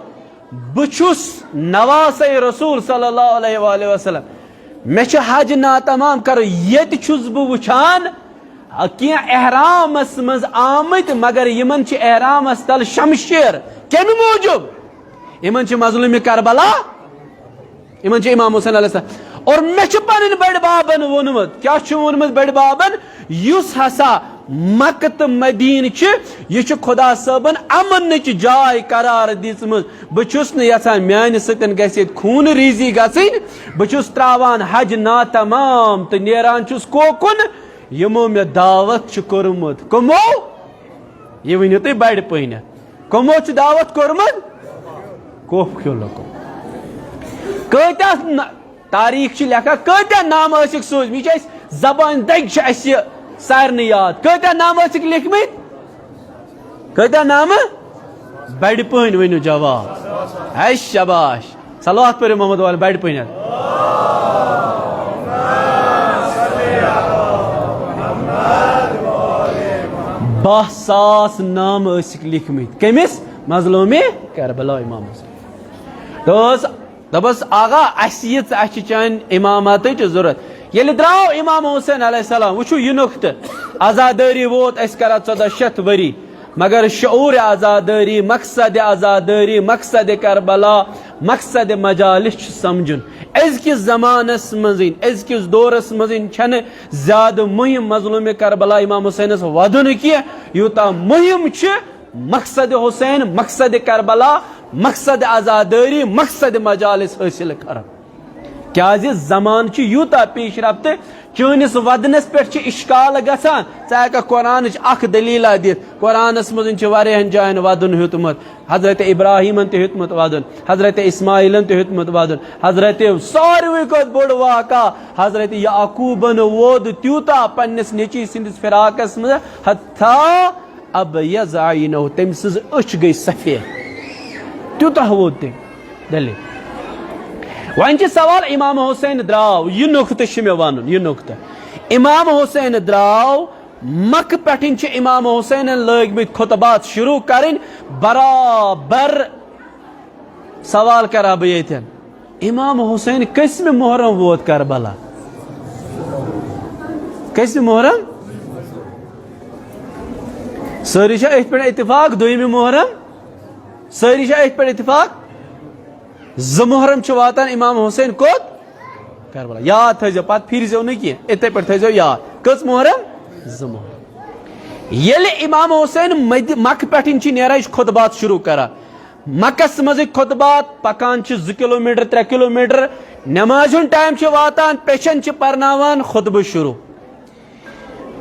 بہٕ چھُس نواسے رسول صلی اللہ علیہ وآلہ وسلم، مےٚ چھُ حج ناتمام کرُن، ییٚتہِ چھُس بہٕ وٕچھان کینٛہہ احرامس منٛز آمٕتۍ، مگر یِمن چھِ احرامس تل شمشیر۔ کمہِ موٗجوٗب؟ یِمن چھِ مظلوم کربلا، یِمن چھِ امام حسین علیہ السلام۔ اور مےٚ چھُ پنٕنۍ بٔڑۍ بابن ووٚنمُت۔ کیٛاہ چھُ ووٚنمُت بٔڑۍ بابن؟ یُس ہسا مکہ تہٕ مدیٖنہٕ چھِ، یہِ چھُ خدا صٲبن امنٕچ جاے قرار دِژمٕژ۔ بہٕ چھُس نہٕ یژھان میانہِ سۭتۍ گژھِ ییٚتہِ خوٗن ریزی گژھٕنۍ۔ بہٕ چھُس تراوان حج ناتمام تہٕ نیران چھُس کوکُن۔ یِمو مےٚ دعوت چھُ کوٚرمُت۔ کٕمو؟ یہِ ؤنِو تُہۍ بڑِ پٲنۍ۔ کٕمو چھُ دعوت کوٚرمُت؟ کوفہٕ کیو لُکو۔ کۭتیٛاہ ن-، تاریخ چھِ لیکھان، کۭتیٛاہ نامہٕ ٲسِکھ سوٗزمٕتۍ؟ یہِ چھِ اَسہِ زبانہِ دٔگۍ چھِ اَسہِ یہِ سارنٕے یاد۔ کۭتیٛاہ نامہٕ ٲسِکھ لیکھمٕتۍ؟ کۭتیٛاہ نامہٕ؟ بڑِ پٲنۍ ؤنِو جواب۔ ہے شاباش۔ صلوات پٔرِو محمد والٮ۪ن بڑِ پٲنۍ۔ باہ ساس نامہٕ ٲسِکھ لیکھمٕتۍ۔ کٔمِس؟ مظلومِ کربلا امام حسین۔ دوس، دوٚپُس، "آغا، اَسہِ یہِ، اَسہِ چھِ چانہِ امامتٕچ ضروٗرت۔" ییٚلہِ درٛاو امام حسین علیہ السلام، وٕچھِو یہِ نۄقطہٕ، عزادٲری ووت اَسہِ کران ژۄداہ شیٚتھ ؤری، مگر شعور عزادٲری، مقصد عزادٲری، مقصد کربلا، مقصد مجالس چھُ سمجھُن۔ أزکِس زمانس منٛزٕے، أزکِس دورس منٛزٕے چھنہٕ زیادٕ مُہِم مظلوم کربلا امام حسینس ودُن کینٛہہ، یوٗتاہ مُہِم چھِ مقصد حسین، مقصد کربلا، مقصد عزادٲری، مقصد مجالس حٲصِل کرُن۔ کیازِ زمانہٕ چھُ یوٗتاہ پیش رفت، چٲنِس ودنس پٮ۪ٹھ چھِ اشکال گژھان۔ ژٕ ہیٚککھ قرآنٕچ اکھ دٔلیٖلہ دِتھ، قرآنس منٛز چھِ واریاہن جاین ودُن ہیوٚتمُت، حضرت ابراہیمن تہِ ہیوٚتمُت ودُن، حضرت اسماعیلن تہِ ہیوٚتمُت ودُن، حضرت ساروٕے کھۄتہٕ بوٚڑ واقعہ حضرت یعقوبن وود تیوٗتاہ پننِس نیٚچوۍ سٕنٛدِس فراقس منٛز، حتیٰ ابیض عینہ، تٔمۍ سٕنٛز أچھ گٔے سفید، تیوٗتاہ ووت تٔمۍ۔ دٔلیٖل۔ وۄنۍ چھِ سوال، امام حسین درٛاو، یہِ نُقطہٕ چھُ مےٚ وَنُن، یہِ نُقطہٕ۔ امام حسین درٛاو، مکہٕ پٮ۪ٹھٕے چھِ امام حسینن لٲگمٕتۍ خطبات شروع کرٕنۍ، برابر۔ سوال کرٕ ہا بہٕ ییٚتٮ۪ن، امام حسین کٔژمہِ محرم ووت کربلا؟ کٔژمہِ محرم؟ سٲری چھا أتھۍ پٮ۪ٹھ اتفاق؟ دوٚیمہِ محرم؟ سٲری چھا أتھۍ پٮ۪ٹھ اتفاق؟ زٕ محرم چھُ واتان امام حسین کوٚت؟ کربلا۔ یاد تھٲیزیو، پتہٕ پھِرزیو نہٕ کینٛہہ، اتھے پٮ۪ٹھ تھٲیزیو یاد۔ کٔژ محرم؟ زٕ محرم۔ ییٚلہِ امام حسین مدِ-، مکہٕ پٮ۪ٹھٕے چھِ نیران، یہِ چھُ خطبات شروع کران۔ مکس منٛزٕے خطبات پکان چھِ زٕ کلومیٹر، ترٛےٚ کلومیٹر، نمازِ ہُنٛد ٹائم چھُ واتان، پیچھن چھِ پرناوان خطبہٕ شروع۔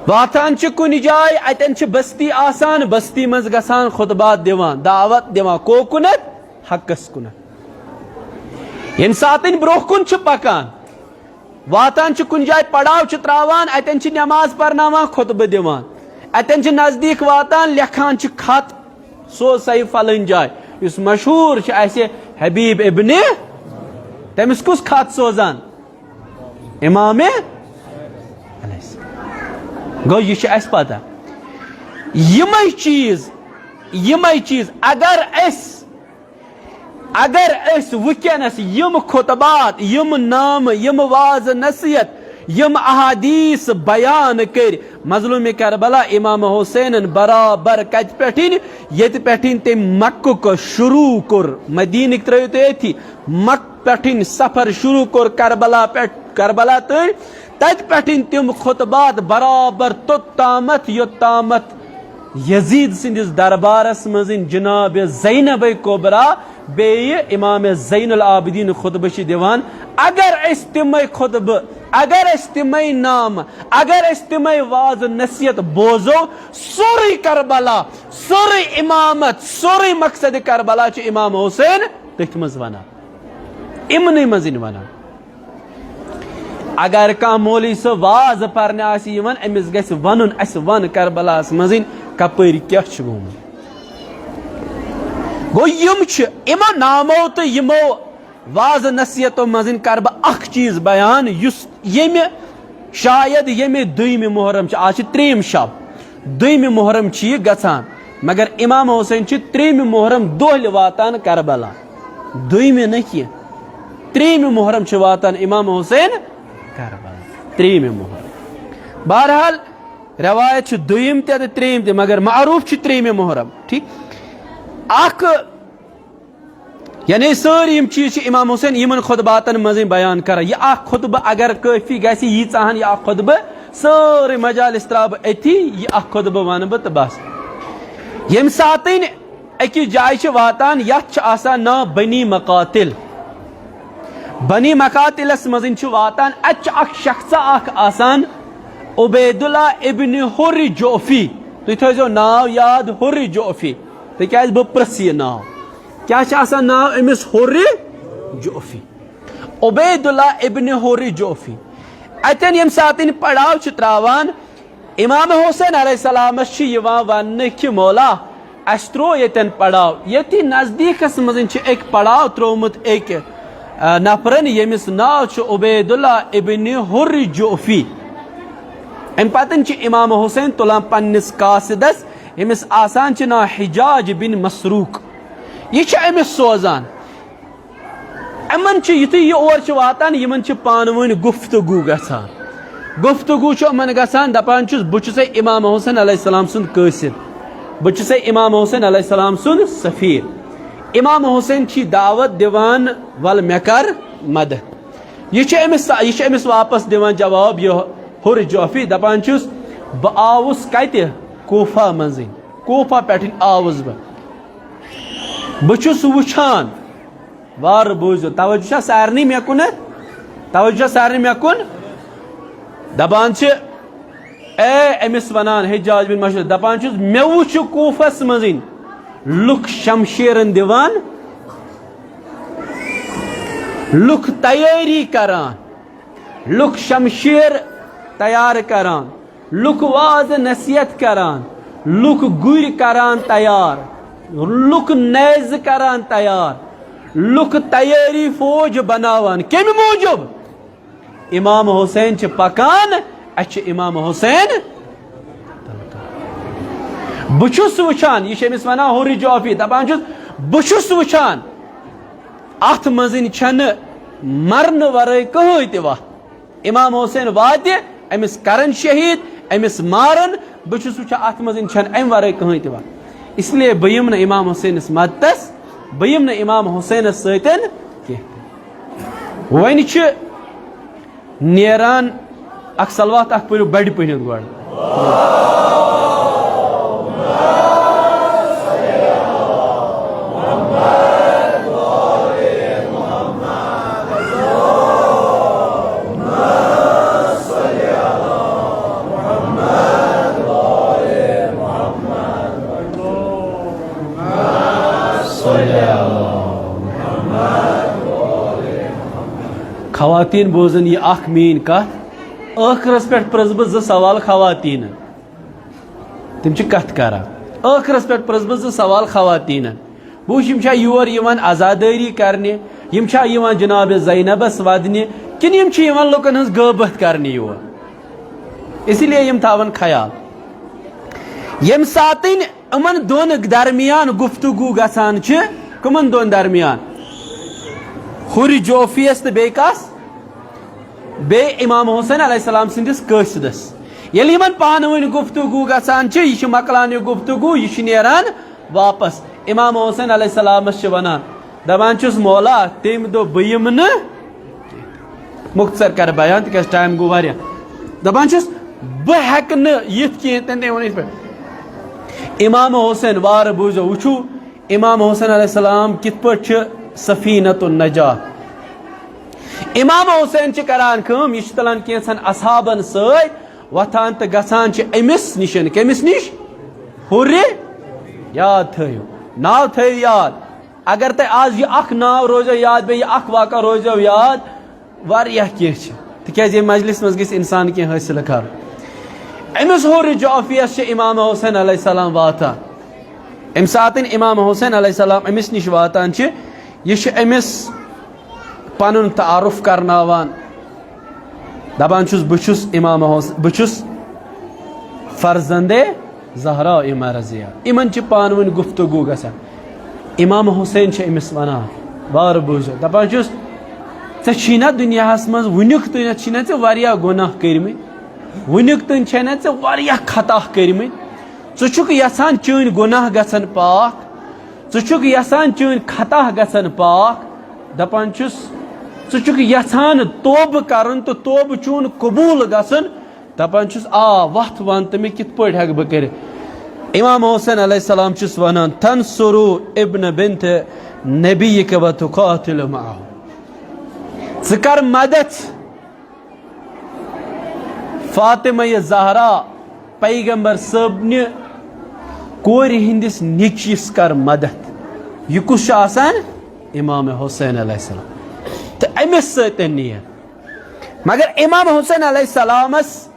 واتان چھِ کُنہِ جایہِ، اتٮ۪ن چھِ بستی آسان، بستی منٛز گژھان خطبات دِوان، دعوت دِوان، کوکُنتھ؟ حقس کُنتھ۔ ییٚمہِ ساتہٕ برٛونٛہہ کُن چھِ پکان، واتان چھِ کُنہِ جایہِ، پڑاو چھِ تراوان، اتٮ۪ن چھِ نماز پرناوان، خطبہٕ دِوان، اتٮ۪ن چھِ نزدیٖک واتان، لیکھان چھِ خط، سوز سا یہِ فلٲنۍ جایہِ، یُس مشہوٗر چھُ اسہِ حبیب ابن، تٔمِس کُس خط سوزان؟ امام علیہ السلام۔ گوٚو، یہِ چھُ اَسہِ پتہ۔ یِمے چیٖز، یِمے چیٖز اگر أسۍ، اگر أسۍ وٕنکیٚنس یِم خطبات، یِم نامہٕ، یِم وعظ نصیحت، یِم احادیث بیان کٔرۍ مظلوم کربلا امام حسینن برابر کتہِ پٮ۪ٹھٕے؟ ییٚتہِ پٮ۪ٹھٕے تٔمۍ مکُک شروع کوٚر، مدینٕکۍ ترٲیِو تُہۍ أتھی، مکہٕ پٮ۪ٹھٕے سفر شروع کوٚر کربلا پٮ۪ٹھ، کربلا تام۔ تتہِ پٮ۪ٹھٕے تِم خطبات برابر توٚت تامتھ، یوٚت تامتھ یزید سٕنٛدِس دربارس منٛز جناب زینب کبریٰ بیٚیہِ امام زین العابدین خطبہٕ چھِ دِوان۔ اگر أسۍ تِمے خطبہٕ، اگر أسۍ تِمے نامہٕ، اگر أسۍ تِمے وعظ نصیحت بوزو، سورُے کربلا، سورُے امامت، سورُے مقصد کربلا چھُ امام حسین تٔتھۍ منٛز ونان، یِمنٕے منٛز یِن ونان۔ اگر کانٛہہ مولوی صٲب وعظ پرنہِ آسہِ یِوان، أمِس گژھِ ونُن، اسہِ ون کربلاہس منٛز کپٲرۍ کیٛاہ چھُ گوٚمُت۔ گوٚو، یِم چھِ، یِمو نامو تہٕ یِمو وعظ نصیحتو منٛز کرٕ بہٕ اکھ چیٖز بیان، یُس ییٚمہِ، شاید ییٚمہِ دوٚیمہِ محرم چھِ، آز چھِ ترٛیٚیِم شب، دوٚیمہِ محرم چھِ یہِ گژھان، مگر امام حسین چھِ ترٛیٚیِمہِ محرم دۄہلہِ واتان کربلا۔ دوٚیمہِ نہٕ کینٛہہ، ترٛیٚیِمہِ محرم چھِ واتان امام حسین کربلا۔ ترٛیٚیِمہِ محرم۔ بہرحال، روایت چھِ دوٚیِم تہِ تہٕ ترٛیٚیِم تہِ، مگر معروف چھِ ترٛیٚیِمہِ محرم۔ ٹھیٖک؟ اکھ، یعنی سٲری یِم چیٖز چھِ امام حسین یِمن خطباتن منٛزٕے بیان کران۔ یہِ اکھ خطبہٕ اگر کٲفی گژھِ، ییٖژاہن یہِ اکھ خطبہٕ، سٲرٕے مجالس ترٛاوٕ بہٕ أتھی، یہِ اکھ خطبہٕ ونہٕ بہٕ تہٕ بس۔ ییٚمہِ ساتٕنۍ أکِس جایہِ چھِ واتان، یتھ چھِ آسان ناو بنی مقاتل۔ بنی مقاتلس منٛز چھِ واتان، اتہِ چھُ اکھ شخصا اکھ آسان، عبید اللہ ابن حر جعفی۔ تُہۍ تھٲیزیو ناو یاد، حر جعفی، تِکیازِ بہٕ پرژھٕ یہِ ناو۔ کیٛاہ چھُ آسان ناو أمِس؟ حر جعفی۔ عبید اللہ ابن حر جعفی۔ اتٮ۪ن ییٚمہِ ساتہٕ یِم پڑاو چھِ تراوان، امام حسین علیہ السلامس چھِ یِوان وننہٕ کہِ مولا، اسہِ تروو ییٚتٮ۪ن پڑاو، ییٚتھی نزدیٖکس منٛز چھِ أکۍ پڑاو تروومُت أکۍ، آ، نفرن، ییٚمِس ناو چھُ عبید اللہ ابن حر جوفی۔ اَمہِ پتہٕ چھِ امام حسین تُلان پننِس قاصدس، ییٚمِس آسان چھِ ناو حجاج بن مسروق۔ یہِ چھِ أمِس سوزان۔ یِمن چھِ، یُتھُے یہِ اور چھِ واتان، یِمن چھِ پانہٕ ؤنۍ گفتگو گژھان۔ گفتگو چھُ یِمن گژھان، دپان چھُس، "بہٕ چھُسے امام حسین علیہ السلام سُنٛد قٲصد، بہٕ چھُسے امام حسین علیہ السلام سُنٛد سفیر۔" امام حسین چھی دعوت دِوان، "ول مےٚ کر مدد۔" یہِ چھِ أمِس، یہِ چھِ أمِس واپس دِوان جواب، یہِ حر جوفی، دپان چھُس، "بہٕ آوُس کتہِ؟ کوفہ منٛزٕے، کوفہ پٮ۪ٹھٕے آوُس بہٕ۔ بہٕ چھُس وٕچھان۔" وارٕ بوٗزِو، توجہ چھا سارنٕے مےٚ کُنتھ؟ توجہ چھا سارنٕے مےٚ کُن؟ دپان چھِ، اے، أمِس ونان حجاج بن مشہور، دپان چھُس، "مےٚ وُچھ کوفس منٛزٕے لُکھ شمشیرن دِوان، لُکھ تیٲری کران، لُکھ شمشیر تیار کران، لُکھ واز نصیحت کران، لُکھ گُرۍ کران تیار، لُکھ نیزٕ کران تیار، لُکھ تیٲری فوج بناوان۔" کمہِ موٗجوٗب؟ امام حسین چھِ پکان، اسہِ چھِ امام حسین۔ بہٕ چھُس وٕچھان، یہِ چھِ أمِس ونان حر جوفی، دپان چھُس، "بہٕ چھُس وٕچھان، اتھ منٛزٕے چھنہٕ مرنہٕ ورٲے کٕہٕنۍ تہِ وتھ۔" امام حسین واتہِ، أمِس کرن شہید، أمِس مارن، بہٕ چھُس وٕچھان، اتھ منٛز چھنہٕ امہِ ورٲے کٕہٕنۍ تہِ وتھ۔ اس لیے بہٕ یِمہٕ نہٕ امام حسینس مدتس، بہٕ یِمہٕ نہٕ امام حسینس سۭتۍ کینٛہہ۔ وۄنۍ چھِ نیران اکھ صلوات اکھ پٔرِو بڑِ پٔرِتھ گۄڈٕ۔ خواتین، بوزن یہ اکھ میٲنۍ کتھ، ٲخرس پٮ۪ٹھ پرژھٕ بہٕ زٕ سوال خواتین۔ تِم چھِ کتھ کران۔ ٲخرس پٮ۪ٹھ پرژھٕ بہٕ زٕ سوال خواتین۔ بہٕ وٕچھ، یِم چھا یور یِوان عزادٲری کرنہِ؟ یِم چھا یِوان جناب زینبس ودنہِ؟ کِنہٕ یِم چھِ یِوان لُکن ہٕنٛز غٲبت کرنہِ یور؟ اسی لیے یِم تھاون خیال۔ ییٚمہِ ساتٕنۍ یِمن دۄن درمیان گفتگو گژھان چھِ، کٕمن دۄن درمیان؟ حُرِ جوفیس تہٕ بیٚیہِ کس؟ بیٚیہِ امام حسین علیہ السلام سٕنٛدِس قٲصدس۔ ییٚلہِ یِمن پانہٕ ؤنۍ گفتگو گژھان چھِ، یہِ چھِ مۄکلان یہِ گفتگو، یہِ چھُ نیران واپس۔ امام حسین علیہ السلامس چھِ ونان، دپان چھُس، "مولا، تٔمۍ دوٚپ بہٕ یِمہٕ نہٕ۔" مختصر کرٕ بیان، تِکیازِ ٹائم گوٚو واریاہ۔ دپان چھُس، "بہٕ ہیٚکہٕ نہٕ یِتھ کینٛہہ۔" تٔمۍ، تٔمۍ ووٚن یِتھ پٲٹھۍ۔ امام حسین، وارٕ بوٗزِو، وٕچھِو، امام حسین علیہ السلام کِتھ پٲٹھۍ چھِ سفینۃ النجاہ۔ امام حسین چھِ کران کٲم، یہِ چھِ تُلان کینٛژھن اصحابن سۭتۍ، وۄتھان تہٕ گژھان چھِ أمِس نِش۔ کٔمِس نِش؟ حُرِ۔ یاد تھٲیِو، ناو تھٲیِو یاد۔ اگر تۄہہِ آز یہِ اکھ ناو روزیو یاد، بیٚیہِ یہِ اکھ واقعہ روزیو یاد، واریاہ کینٛہہ چھِ، تِکیازِ ییٚمہِ مجلس منٛز گژھِ انسان کینٛہہ حٲصِل کرُن۔ أمِس حُرِ جوفیس چھِ امام حسین علیہ السلام واتان۔ اَمہِ ساتہٕ امام حسین علیہ السلام أمِس نِش واتان چھِ، یہِ چھُ أمِس پنُن تعارُف کرناوان، دپان چھُس، "بہٕ چھُس امام حسین، بہٕ چھُس فرزندِ زہرا امام رضیہ۔" یِمن چھِ پانہٕ ؤنۍ گفتگو گژھان۔ امام حسین چھِ أمِس ونان، وارٕ بوٗزِو، دپان چھُس، "ژےٚ چھی نا دُنیاہس منٛز وُنیُک تام چھِی نا ژےٚ واریاہ گۄناہ کٔرمٕتۍ، وُنیُک تام چھے نا ژےٚ واریاہ خطا کٔرمٕتۍ، ژٕ چھُکھ یژھان چٲنۍ گۄناہ گژھن پاک، ژٕ چھُکھ یژھان چٲنۍ خطا گژھن پاک۔" دپان چھُس، "ژٕ چھُکھ یژھان توبہٕ کرُن تہٕ توبہٕ چون قبول گژھُن۔" دپان چھُس، "آ، وتھ ون تہٕ مےٚ کِتھ پٲٹھۍ ہٮ۪کہٕ بہٕ کٔرِتھ؟" امام حسین علیہ السلام چھُس ونان، "تنصروا ابن بنت نبیک و تقاتل معه۔" ژٕ کر مدد فاطمہ زہرا، پیغمبر صٲبنہِ کورِ ہٕنٛدِس نیٚچوِس کر مدد۔ یہِ کُس چھُ آسان؟ امام حسین علیہ السلام۔ تہٕ أمِس سۭتۍ نیر۔ مگر امام حسین علیہ السلامس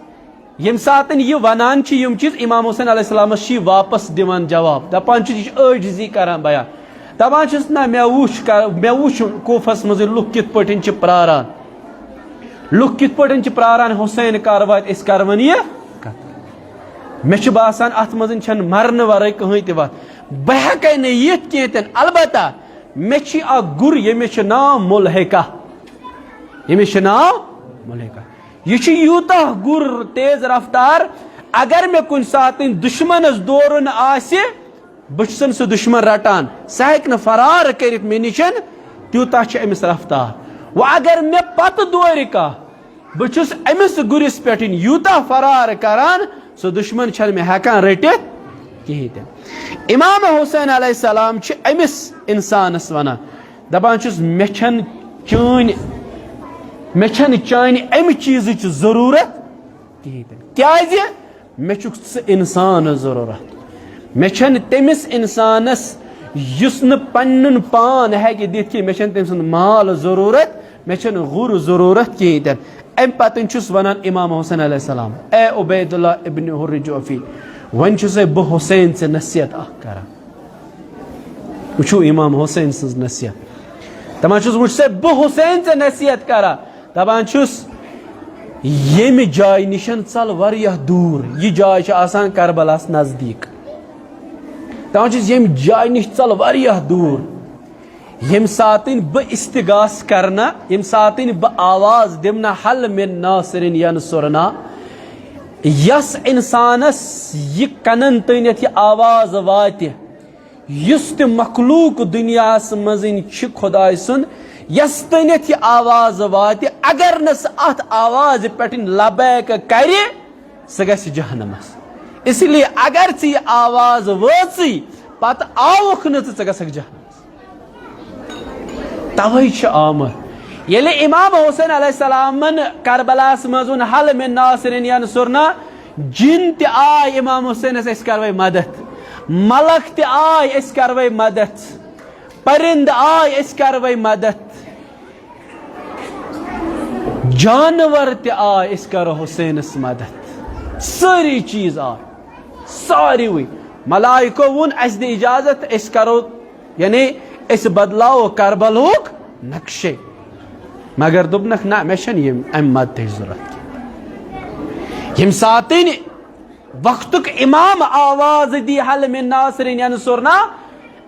ییٚمہِ ساتہٕ یہِ ونان چھِ یِم چیٖز، امام حسین علیہ السلامس چھِ یہِ واپس دِوان جواب، دپان چھُ، یہِ چھُ عٲجزی کران بیان۔ دپان چھُس، نہ، مےٚ وُچھ، مےٚ وُچھ کوفس منٛز لُکھ کِتھ پٲٹھۍ چھِ پراران، لُکھ کِتھ پٲٹھۍ چھِ پراران، حسین کر واتہِ، أسۍ کرون یہِ کتھ۔ مےٚ چھُ باسان، اتھ منٛز چھنہٕ مرنہٕ ورٲے کٕہٕنۍ تہِ وتھ۔ بہٕ ہیٚکے نہٕ یِتھ کینٛہہ تہِ نہٕ۔ البتہ مےٚ چھُ اکھ گُر، ییٚمِس چھُ ناو ملحقہ، ییٚمِس چھُ ناو ملحقہ۔ یہِ چھُ یوٗتاہ گُر، تیز رفتار، اگر مےٚ کُنہِ ساتہٕ دُشمنس دورُن آسہِ، بہٕ چھُسن سُہ دُشمن رٹان، سُہ ہیٚکہِ نہٕ فرار کٔرِتھ مےٚ نِش، تیوٗتاہ چھِ أمِس رفتار۔ وۄنۍ اگر مےٚ پتہٕ دورِ کانٛہہ، بہٕ چھُس أمِس گُرِس پٮ۪ٹھ یوٗتاہ فرار کران، سُہ دُشمن چھَنہٕ مےٚ ہٮ۪کان رٔٹِتھ کِہیٖنۍ تہِ نہٕ۔ امام حسین علیہ السلام چھِ أمِس انسانس ونان، دپان چھُس، مےٚ چھَنہٕ چٲنۍ، مےٚ چھَنہٕ چانہِ امہِ چیٖزٕچ ضروٗرت کِہیٖنۍ تہِ نہٕ۔ کیٛازِ؟ مےٚ چھُکھ ژٕ اِنسانَس ضروٗرت۔ مےٚ چھَنہٕ تٔمِس اِنسانَس، یُس نہٕ پنُن پان ہیٚکہِ دِتھ کینٛہہ، مےٚ چھَنہٕ تٔمۍ سُنٛد مال ضروٗرت، مےٚ چھَنہٕ گُر ضروٗرت کِہیٖنۍ تہِ نہٕ۔ اَمہِ پَتہٕ چھُس وَنان اِمام حسین علیہ السلام، اے عبید اللہ ابن حر جوفی، وۄنۍ چھُسے بہٕ حسین ژےٚ نصیحت اَکھ کران۔ وٕچھِو امام حسین سٕنٛز نصیحت۔ دپان چھُس، وٕچھ سا، بہٕ حسین ژےٚ نصیحت کران۔ دپان چھُس، ییٚمہِ جایہِ نِشن ژل واریاہ دوٗر، یہِ جاے چھِ آسان کربلاہس نزدیٖک۔ دپان چھُس، ییٚمہِ جایہِ نِش ژل واریاہ دوٗر، ییٚمہِ ساتٕنۍ بہٕ استغاث کرنہ، ییٚمہِ ساتٕنۍ بہٕ آواز دِمنہ، حل من ناصرن ینصرنا، یس انسانس یہِ کنن تٲنِتھ یہِ آواز واتہِ، یُس تہِ مخلوق دُنیاہس منٛز چھِ خداے سُنٛد، یس تٲنِتھ یہِ آواز واتہِ، اگر نہٕ سُہ اتھ آوازِ پٮ۪ٹھ لبیک کرِ، سُہ گژھِ جہنمس۔ اس لیے اگر ژےٚ یہِ آواز وٲژٕے، پتہٕ آوُکھ نہٕ ژٕ، ژٕ گژھکھ جہنمس۔ توے چھُ آمُت۔ ییٚلہِ امام حسین علیہ السلامن کربلاہس منٛز ووٚن، حل من ناصرن ینصرنا، جِن تہِ آے امام حسینس، أسۍ کروے مدد۔ ملک تہِ آے، أسۍ کروے مدد۔ پرندٕ آے، أسۍ کروے مدد۔ جانور تہِ آے، أسۍ کرو حسینس مدد۔ سٲری چیٖز آے، ساروٕے۔ ملائکو ووٚن، اسہِ دِ اجازت، أسۍ کرو، یعنی أسۍ بدلاوو کربلہُک نقشے۔ مگر دوٚپنکھ، نہ، مےٚ چھنہٕ یِم امہِ مدتٕچ ضرورت کینٛہہ۔ ییٚمہِ ساتٕنۍ وقتُک امام آواز دی، حل من ناصرین ینصرنا،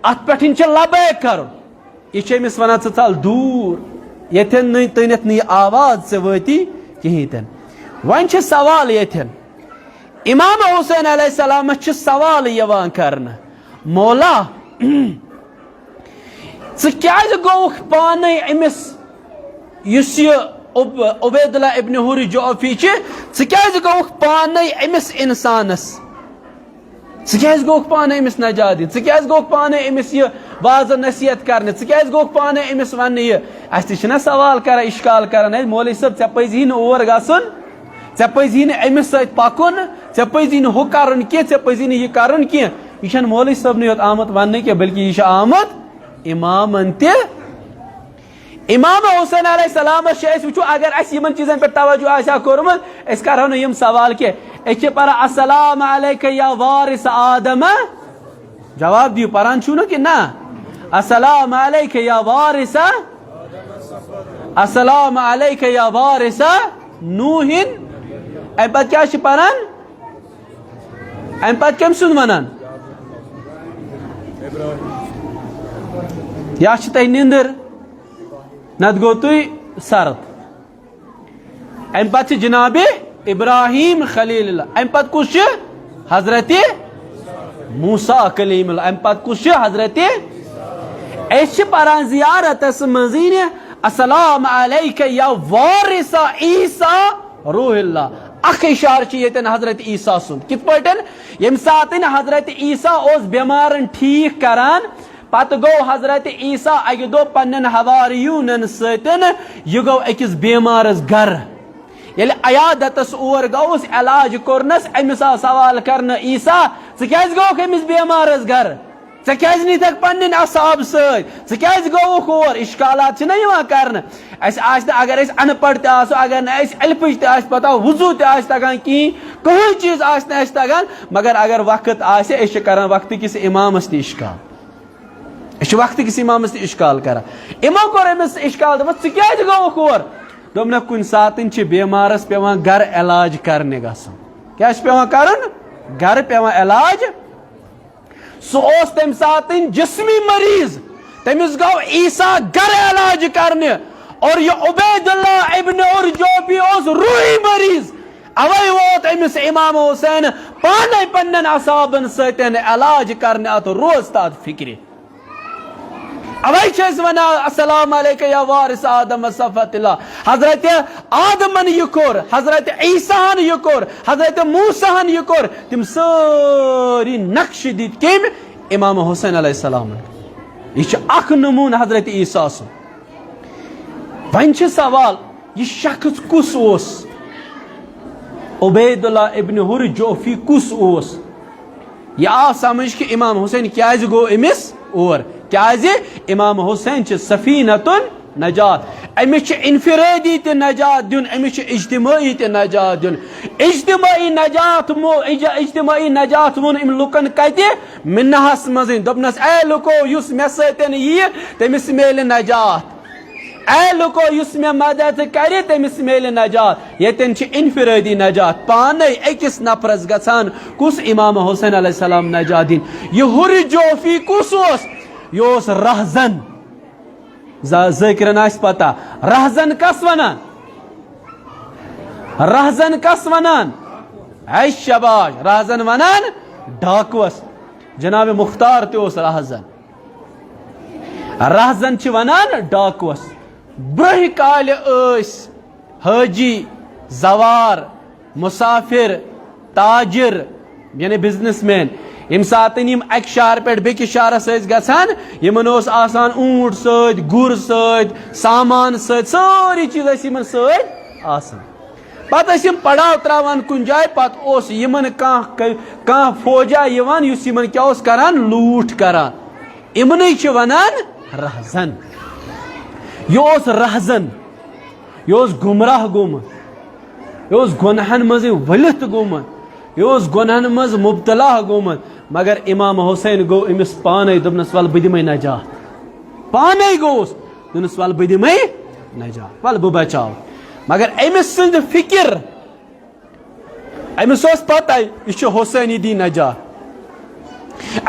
اتھ پٮ۪ٹھ چھِ لبیک کرُن۔ یہِ چھِ أمِس ونان، ژٕ ژل دوٗر، ییٚتٮ۪ن نہٕ تٔنِتھ نہٕ یہِ آواز ژےٚ وٲتی کِہیٖنۍ تہِ نہٕ۔ وۄنۍ چھِ سوال ییٚتٮ۪ن، امام حسین علیہ السلامس چھِ سوال یِوان کرنہٕ، مولا، ژٕ کیازِ گوٚوُکھ پانے أمِس، یُس یہِ عب-، عبید اللہ ابن حر جوفی چھِ، ژٕ کیازِ گوٚوُکھ پانے أمِس انسانس؟ ژٕ کیازِ گوٚوُکھ پانے أمِس نجات دِنۍ؟ ژٕ کیازِ گوٚوُکھ پانے أمِس یہِ واعظ نصیحت کرنہِ؟ ژٕ کیازِ گوٚوُکھ پانے أمِس وننہِ یہِ؟ اسہِ تہِ چھِنہ سوال کران، اشکال کران، ہے مولوی صٲب، ژےٚ پزی نہٕ اور گژھُن، ژےٚ پزی نہٕ أمِس سۭتۍ پکُن، ژےٚ پزی نہٕ ہُہ کرُن کینٛہہ، ژےٚ پزی نہٕ یہِ کرُن کینٛہہ۔ یہِ چھنہٕ مولوی صٲبنٕے یوت آمُت وننہٕ کینٛہہ، بلکہِ یہِ چھُ آمُت امامن تہِ۔ امام حسین علیہ السلامس چھِ أسۍ وٕچھو، اگر اسہِ یِمن چیٖزن پٮ۪ٹھ توجہ آسہِ ہا کوٚرمُت، أسۍ کرہو نہٕ یِم سوال کینٛہہ۔ أسۍ چھِ پران، السلام علیک یا وارث آدم۔ جواب دِیِو، پران چھِو نہٕ کِنہٕ نہ؟ السلام علیک یا وارث، السلام علیک یا وارث نوحن۔ امہِ پتہٕ کیٛاہ چھِ پران؟ امہِ پتہٕ کٔمۍ سُنٛد ونان؟ یا چھِ تۄہہِ نِندٕر؟ نتہٕ گوٚو تُہۍ سرد۔ امہِ پتہٕ چھِ جناب ابراہیم خلیل اللہ۔ امہِ پتہٕ کُس چھُ؟ حضرت موسیٰ کلیم اللہ۔ امہِ پتہٕ کُس چھُ؟ حضرت۔ أسۍ چھِ پران زیارتس منٛزٕے نہٕ، السلام علیک یا وارث عیسیٰ روح اللہ۔ اکھ اشارٕ چھُ ییٚتٮ۪ن حضرت عیسیٰ سُنٛد۔ کِتھ پٲٹھۍ؟ ییٚمہِ ساتہٕ حضرت عیسیٰ اوس بٮ۪مارن ٹھیٖک کران، پتہٕ گوٚو حضرت عیسیٰ اکہِ دۄہ پننٮ۪ن حواریونن سۭتۍ، یہِ گوٚو أکِس بیمارس گرٕ۔ ییٚلہِ عیادتس اور گوٚوُس، علاج کوٚرنس، أمِس آو سوال کرنہٕ، عیسیٰ، ژٕ کیازِ گوٚوکھ أمِس بیمارس گرٕ؟ ژےٚ کیازِ نِتھکھ پننٮ۪ن اصحاب سۭتۍ؟ ژٕ کیازِ گوٚوُکھ اور؟ اشکالات چھِنہ یِوان کرنہٕ۔ اسہِ آسہِ نہٕ، اگر أسۍ ان پڑھ تہِ آسو، اگر نہٕ اسہِ الفٕچ تہِ آسہِ پتہ، وضو تہِ آسہِ تگان کِہیٖنۍ، کٕہٕنۍ چیٖز آسہِ نہٕ اسہِ تگان، مگر اگر وقت آسہِ، أسۍ چھِ کران وقتہٕ کِس امامس تہِ اشکال۔ أسۍ چھِ وقتہٕ کِس اِمامَس تہِ اِشکال کران۔ یِمو کوٚر أمِس اِشکال، دوٚپمَس، "ژٕ کیٛازِ گوٚوُکھ اور؟" دوٚپنَکھ، "کُنہِ ساتہٕ چھِ بٮ۪مارَس پٮ۪وان گرٕ علاج کرنہِ گژھُن۔" کیٛاہ چھُ پٮ۪وان کرُن؟ گرٕ پٮ۪وان علاج۔ سُہ اوس تَمہِ ساتہٕ جسمی مریض، تٔمِس گوٚو عیسیٰ گرٕ علاج کرنہِ، اور یہِ عبید اللہ ابن ارجوفی اوس روحی مریض۔ اوے ووت أمِس امام حسین پانے پننٮ۪ن اصحابن سۭتۍ علاج کرنہِ، اتھ روز تہٕ اتھ فکرِ۔ اوے چھِ أسۍ ونان، "السلام علیک یا وارث آدم و صفوت اللہ۔" حضرت آدمن یہِ کوٚر، حضرت عیسیٰ ہن یہِ کوٚر، حضرت موسیٰ ہن یہِ کوٚر، تِم سٲری نقشہٕ دِتۍ کٔمۍ؟ امام حسین علیہ السلامن۔ یہِ چھُ اکھ نمونہٕ حضرت عیسیٰ سُنٛد۔ وۄنۍ چھُ سوال، یہِ شخص کُس اوس؟ عبید اللہ ابن ہر جوفی کُس اوس؟ یہِ آو سمجھ کہِ امام حسین کیازِ گوٚو أمِس اور؟ کیازِ امام حسین چھِ سفینۃ النجات۔ أمِس چھِ انفرادی تہِ نجات دیُن، أمِس چھِ اجتماعی تہِ نجات دیُن۔ اجتماعی نجات مو-، اج-، اجتماعی نجات ووٚن أمۍ لُکن کتہِ؟ منہس منٛزٕے۔ دوٚپنس، "اے لُکو، یُس مےٚ سۭتۍ یِیہِ، تٔمِس میلہِ نجات۔ اے لُکو، یُس مےٚ مدد کرِ، تٔمِس میلہِ نجات۔" ییٚتٮ۪ن چھِ انفرادی نجات، پانے أکِس نفرس گژھان۔ کُس؟ امام حسین علیہ السلام نجات دِنۍ۔ یہِ ہُرِ جوفی کُس اوس؟ یہِ اوس رہزن۔ ز-، ذٲکرن آسہِ پتہ، رہزن کس ونان؟ رہزن کس ونان؟ اے شاباش، رہزن ونان ڈاکوس۔ جناب مختار تہِ اوس رہزن۔ رہزن چھِ ونان ڈاکوس۔ برٛونٛہہ کالہِ ٲسۍ حٲجی، زوار، مسافر، تاجر، یعنی بزنس مین، ییٚمہِ ساتہٕ یِم اکہِ شہرٕ پٮ۪ٹھ بیٚکِس شہرس ٲسۍ گژھان، یِمن اوس آسان اوٗنٹ سۭتۍ، گُر سۭتۍ، سامان سۭتۍ، سٲری چیٖز ٲسۍ یِمن سۭتۍ آسان۔ پتہٕ ٲسۍ یِم پڑاو تراوان کُنہِ جایہِ، پتہٕ اوس یِمن کانٛہہ ک-، کانٛہہ فوجا یِوان، یُس یِمن کیٛاہ اوس کران؟ لوٗٹھ کران۔ یِمنٕے چھِ ونان رہزن۔ یہِ اوس رہزن، یہِ اوس گمراہ گوٚمُت، یہِ اوس گۄنہن منٛزٕے ؤلِتھ گوٚمُت، یہِ اوس گۄنہن منٛز مبتلا گوٚمُت۔ مگر امام حسین گوٚو أمِس پانے، دوٚپنس، "ول، بہٕ دِمے نجات۔" پانے گوٚوُس، دوٚپنس، "ول، بہٕ دِمے نجات، ول، بہٕ بچاو۔" مگر أمِس سٕنٛز فکر، أمِس اوس پتہ، یہِ چھُ حسینی دین نجات۔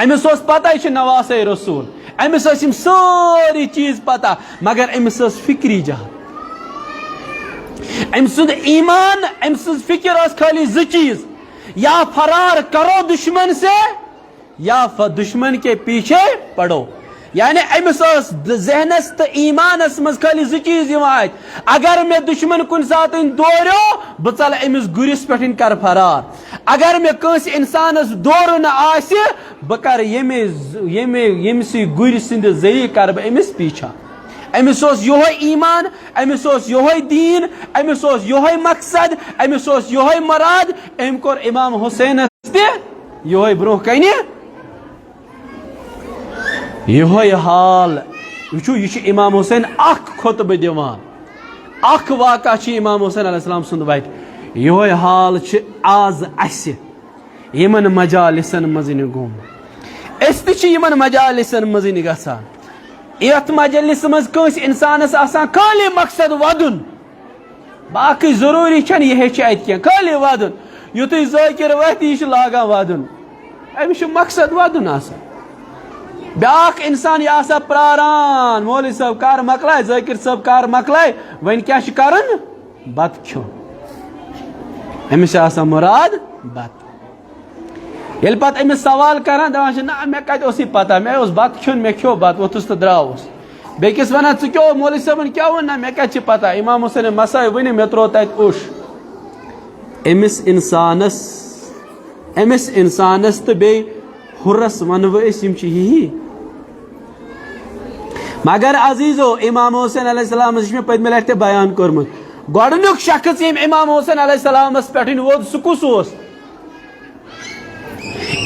أمِس اوس پتہ، یہِ چھُ نواسے رسول۔ أمِس ٲسۍ یِم سٲری چیٖز پتہ، مگر أمِس ٲس فکری جہل۔ أمۍ سُنٛد ایمان، أمۍ سٕنٛز فکر ٲس خٲلی زٕ چیٖز، یا فرار کرو دشمن سے، یا ف-، دشمن کے پیچھے پڑو۔ یعنی أمِس ٲس د-، ذہنس تہٕ ایمانس منٛز خٲلی زٕ چیٖز یِوان اَتھِ۔ اگر مےٚ دشمن کُنہِ ساتہٕ دوریو، بہٕ ژلہٕ أمِس گُرِس پٮ۪ٹھ، کر فرار۔ اگر مےٚ کٲنٛسہِ انسانس دورُن آسہِ، بہٕ کرٕ ییٚمے ز-، ییٚمے، ییٚمہِ سٕے گُرۍ سٕنٛدِ ذٔریعہٕ کرٕ بہٕ أمِس پیچھا۔ أمِس اوس یِہوے ایمان، أمِس اوس یِہوے دیٖن، أمِس اوس یِہوے مقصد، أمِس اوس یِہوے مراد۔ أمۍ کوٚر امام حسینس تہِ یِہوے برونٛہہ کنہِ۔ یِہوے حال، وٕچھِو، یہِ چھُ امام حسین اکھ خطبہٕ دِوان، اکھ واقعہ چھُ امام حسین علیہ السلام سُنٛد وتہِ۔ یِہوے حال چھُ آز اسہِ یِمن مجالسن منٛز نہٕ گوٚمُت۔ أسۍ تہِ چھِ یِمن مجالسن منٛز نہٕ گژھان۔ یتھ مجلسہِ منٛز کٲنٛسہِ انسانس آسان خٲلی مقصد ودُن، باقٕے ضروٗری چھنہٕ یہِ ہیٚچھِ اتہِ کینٛہہ، خٲلی ودُن۔ یُتھُے ذٲکِر وتھِ، یہِ چھُ لاگان ودُن، أمِس چھُ مقصد ودُن آسان۔ بیاکھ انسان یہِ آسان پراران، مولوی صٲب کر مۄکلایہِ، ذٲکِر صٲب کر مۄکلایہِ، وۄنۍ کیٛاہ چھُ کرُن؟ بتہٕ کھیوٚن۔ أمِس چھُ آسان مُراد بتہٕ۔ ییٚلہِ پتہٕ أمِس سوال کران، دپان چھِ، "نہ، مےٚ کتہِ اوس یہِ پتہ؟ مےٚ اوس بتہٕ کھیوٚن، مےٚ کھیوٚو بتہٕ، ووٚتھُس تہٕ درٛاوُس۔" بیٚکِس ونان، "ژٕ کیٛاہ اوٚن؟ نہ، مےٚ کتہِ چھِ پتہ؟" امام حسین مسا ؤنِو، مےٚ ترٛوو تتہِ اوٚش۔ أمِس انسانس، أمِس انسانس تہٕ بیٚیہِ ہُرس ونہٕ بہٕ أسۍ، یِم چھِ ہِہی۔ مگر عزیزو، امام حسین علیہ السلام چھُ مےٚ پٔتمہِ لٹہِ تہِ بیان کوٚرمُت۔ گۄڈٕنیُک شخص ییٚمۍ امام حسین علیہ السلامس پٮ۪ٹھ ووٚد، سُہ کُس اوس؟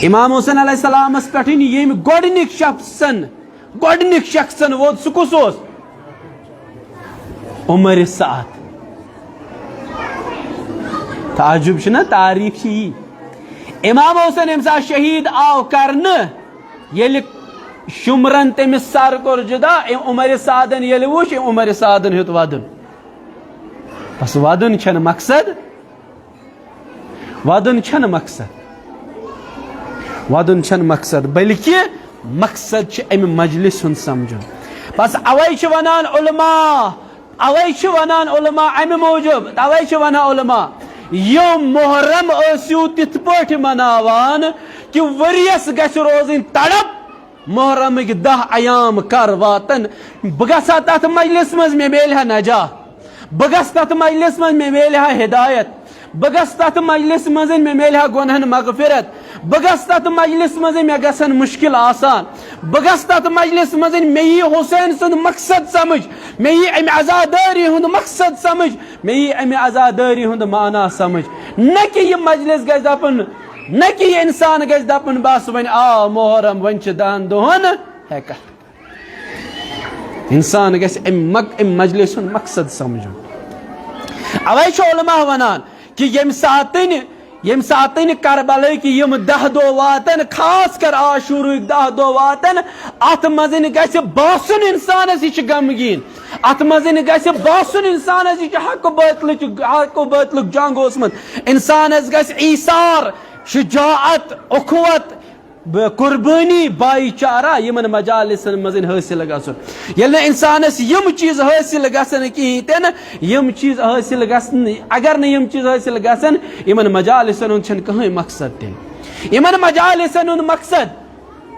امام حسین علیہ السلامس پٮ۪ٹھ ییٚمۍ گۄڈٕنِکۍ شخصن، گۄڈٕنِکۍ شخصن ووٚد، سُہ کُس اوس؟ عمر سعد۔ تعجب چھُنہ، تعریف چھِ یی۔ امام حسین ییٚمہِ ساتہٕ شہید آو کرنہٕ، ییٚلہِ شُمرن تٔمِس سر کوٚر جدا، أمۍ عمر سعدن ییٚلہِ وُچھ، أمۍ عمر سعدن ہیوٚت ودُن۔ بس ودُن چھنہٕ مقصد، ودُن چھنہٕ مقصد، ودُن چھنہٕ مقصد، بلکہِ مقصد چھُ امہِ مجلس ہُنٛد سمجھُن۔ بس اوے چھِ ونان علماء، اوے چھِ ونان علماء امہِ موٗجوٗب، توے چھِ ونان علماء، یِم محرم ٲسِو تِتھ پٲٹھۍ مناوان کہِ ؤریَس گژھِ روزٕنۍ تڑپ، محرمٕکۍ دَہ ایام کر واتن، بہٕ گژھٕ ہا تتھ مجلس منٛز، مےٚ میلہِ ہا نجات، بہٕ گژھٕ تتھ مجلس منٛز، مےٚ میلہِ ہا ہدایت، بہٕ گژھٕ تتھ مجلس منٛز، مےٚ میلہِ ہا گۄنہن مغفرت، بہٕ گژھٕ تتھ مجلس منٛز، مےٚ گژھن مُشکل آسان، بہٕ گژھٕ تتھ مجلس منٛز، مےٚ یی حسین سُنٛد مقصد سمجھ، مےٚ یی امہِ عزادٲری ہُنٛد مقصد سمجھ، مےٚ یی امہِ عزادٲری ہُنٛد معنی سمجھ۔ نہ کہِ یہِ مجلس گژھِ دپُن، نہ کہِ یہِ انسان گژھِ دپُن، بس وۄنۍ آو محرم، وۄنۍ چھِ دہن دۄہن ہٮ۪کتھ۔ انسان گژھِ امہِ مق-، امہِ مجلس ہُنٛد مقصد سمجھُن۔ اوے چھُ علماء ونان کہِ ییٚمہِ ساتہٕ ییٚمہِ ساتہٕ کربلٕکۍ یِم دَہ دۄہ واتن، خاص کر عاشورٕکۍ دَہ دۄہ واتن، اتھ منٛز گژھِ باسُن انسانس یہِ چھِ غمگیٖن، اتھ منٛز گژھِ باسُن انسانس یہِ چھِ حق و باطلٕچ، حق و باطلُک جنگ اوسمُت۔ انسانس گژھِ ایثار، شجاعت، اخوت، ب-، قربٲنی، بھائی چارہ یِمن مجالسن منٛز حٲصِل گژھُن۔ ییٚلہِ نہٕ انسانس یِم چیٖز حٲصِل گژھن کِہیٖنۍ تہِ نہٕ، یِم چیٖز حٲصِل گژھن، اگر نہٕ یِم چیٖز حٲصِل گژھن، یِمن مجالسن ہُنٛد چھُنہٕ کٕہٕنۍ مقصد تہِ۔ یِمن مجالسن ہُنٛد مقصد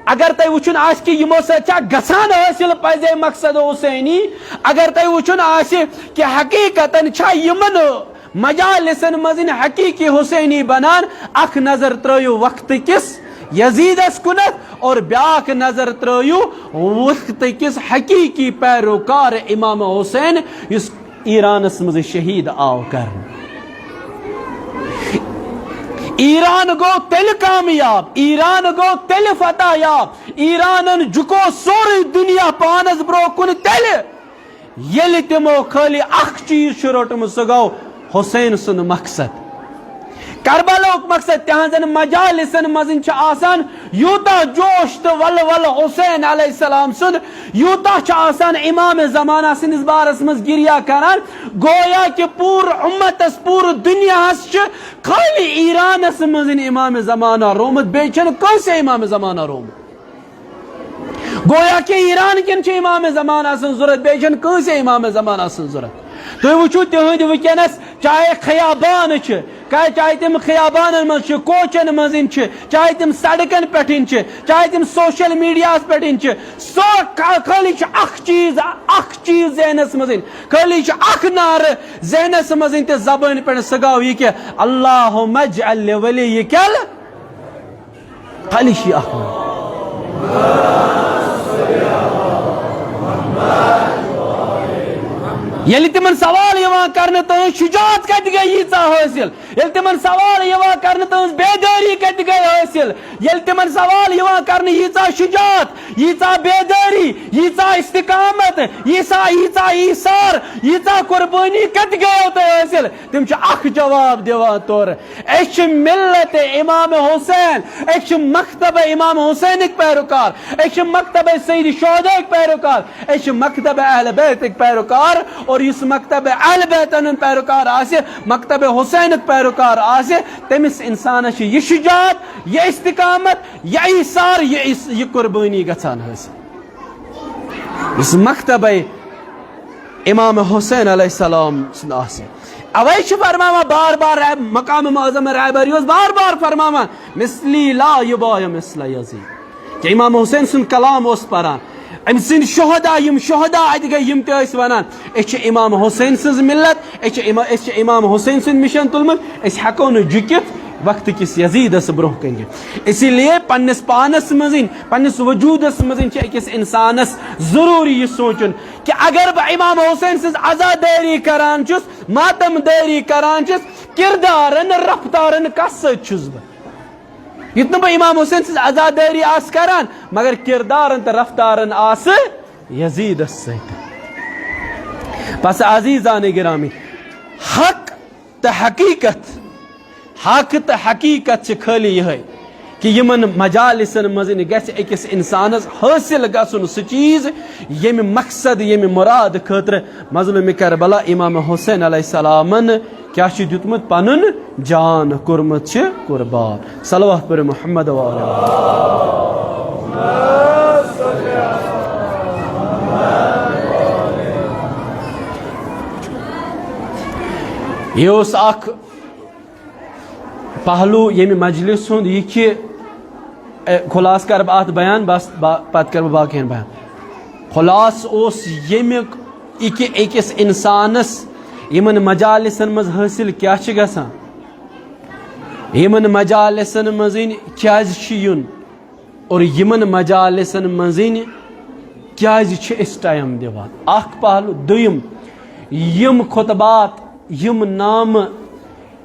اگر تۄہہِ وٕچھُن آسہِ کہِ یِمو سۭتۍ چھا گژھان حٲصِل پزے مقصد حسینی، اگر تۄہہِ وٕچھُن آسہِ کہِ حقیقتاً چھا یِمن مجالسن منٛز حقیقی حسینی بنان، اکھ نظر ترٲیِو وقت کِس یزیدس کُنتھ اور بیاکھ نظر ترٲیِو وقت کِس حقیقی پیروکار امام حسین، یُس ایرانس منٛز شہید آو کرنہٕ۔ ایران گوٚو تیٚلہِ کامیاب، ایران گوٚو تیٚلہِ فتح یاب، ایرانن جُکو سورُے دُنیا پانس برونٛہہ کُن تیٚلہِ، ییٚلہِ تِمو خٲلی اکھ چیٖز چھُ روٚٹمُت، سُہ گوٚو حسین سُنٛد مقصد۔ کربلہُک مقصد۔ تِہنٛزن مجالسن منٛز چھِ آسان یوٗتاہ جوش تہٕ ولولہٕ حسین علیہ السلام سُنٛد، یوٗتاہ چھُ آسان امام زمانہ سٕنٛدِس بارس منٛز گریہ کران، گویا کہِ پوٗرٕ اُمتس، پوٗرٕ دُنیاہس چھِ خٲلی ایرانس منٛز امام زمانہ رومُت، بیٚیہِ چھُنہٕ کٲنٛسہِ امام زمانہ رومُت۔ گویا کہ ایران کٮ۪ن چھِ امام زمانہ سٕنٛز ضروٗرت، بیٚیہِ چھَنہٕ کٲنٛسے امام زمانہ سٕنٛز ضروٗرت۔ تُہۍ وٕچھِو تِہنٛدۍ وٕنکیٚنَس، چاہے خیابان چھِ، چاہے، چاہے تِم خیابانن منٛز چھِ، کوچن منٛز یِم چھِ، چاہے تِم سڑکن پٮ۪ٹھ یِم چھِ، چاہے تِم سوشل میڈیاہَس پٮ۪ٹھ یِم چھِ، سُہ خٲ-، خٲلی چھُ اکھ چیٖز، اکھ چیٖز ذہنس منٛز، خٲلی چھُ اکھ نعرٕ ذہنس منٛز تہٕ زبٲنۍ پٮ۪ٹھ، سُہ گوٚو یہِ کہِ اللہم اجعل لولیک ال خٲلی چھِ اکھ وَنان۔ ییٚلہِ تِمن سوال یِوان کرنہٕ، تُہنٛز شجاعت کتہِ گٔے ییٖژاہ حٲصِل؟ ییٚلہِ تِمن سوال یِوان کرنہٕ، تُہنٛز بیدٲری کتہِ گٔے حٲصِل؟ ییٚلہِ تِمن سوال یِوان کرنہٕ، ییٖژاہ شجاعت، ییٖژاہ بیدٲری، ییٖژاہ استقامت، ییٖژاہ، ییٖژاہ ایثار، ییٖژاہ قربٲنی کتہِ گٔیو تۄہہِ حٲصِل؟ تِم چھِ اکھ جواب دِوان تورٕ، أسۍ چھِ ملت امام حسین، أسۍ چھِ مکتب امام حسینٕکۍ پیروکار، أسۍ چھِ مکتب سید شہداءٕکۍ پیروکار، أسۍ چھِ مکتب اہل بیتٕکۍ پیروکار۔ اور یُس مکتب اہل بیتن ہُنٛد پیروکار آسہِ، مکتب حسینُک پیروکار آسہِ، تٔمِس انسانس چھِ یہِ شجاعت، یہِ استقامت، یہِ ایثار، یہِ اس-، یہِ قربٲنی گژھان حٲصِل۔ یُس مکتبے امام حسین علیہ السلام سُنٛد آسہِ۔ اوے چھِ فرماوان بار بار رہب-، مقام معظم رہبری اوس بار بار فرماوان، مثلی لا یباع مثل یزید۔ کہ امام حسین سُنٛد کلام اوس پران، أمۍ سٕنٛدۍ شہدا، یِم شہدا اتہِ گٔے، یِم تہِ ٲسۍ ونان، أسۍ چھِ امام حسین سٕنٛز ملت، أسۍ چھِ اما-، أسۍ چھِ امام حسین سُنٛد مِشن تُلمُت، أسۍ ہٮ۪کو نہٕ جُکِتھ وقت کِس یزیدس برونٛہہ کنہِ۔ اسی لیے پننِس پانس منٛزٕے، پننِس وجودس منٛزٕے چھِ أکِس انسانس ضروٗری یہِ سونٛچُن کہ اگر بہٕ امام حسین سٕنٛز عزادٲری کران چھُس، ماتم دٲری کران چھُس، کردارن، رفتارن کس سۭتۍ چھُس بہٕ؟ یُتھ نہٕ بہٕ امام حسین سٕنٛز عزادٲری آسہٕ کران، مگر کردارن تہٕ رفتارن آسہٕ یزیدس سۭتۍ۔ پس عزیزان گرامی، حق تہٕ حقیقت، حق تہٕ حقیقت چھِ خٲلی یِہے۔ کہِ یِمن مجالسن منٛز گژھِ أکِس انسانس حٲصِل گژھُن سُہ چیٖز، ییٚمہِ مقصد، ییٚمہِ مُراد خٲطرٕ مظلوم کربلا امام حسین علیہ السلامن کیٛاہ چھُ دیُتمُت؟ پنُن جان کوٚرمُت چھُ قربان۔ صلوات پٔرِو محمد و آل محمد۔ یہِ اوس اکھ پہلو ییٚمہِ مجلس ہُنٛد، یہِ کہِ، اے، خلاصہٕ کرٕ بہٕ اتھ بیان، بس با-، پتہٕ کرٕ بہٕ باقین بیان۔ خلاصہٕ اوس ییٚمیُک، یہِ کہِ أکِس انسانس یِمن مجالسن منٛز حٲصِل کیٛاہ چھِ گژھان، یِمن مجالسن منٛز کیٛازِ چھُ یُن، اور یِمن مجالسن منٛز کیٛازِ چھِ أسۍ ٹایم دِوان؟ اکھ پہلو۔ دوٚیِم، یِم خطبات، یِم نامہٕ،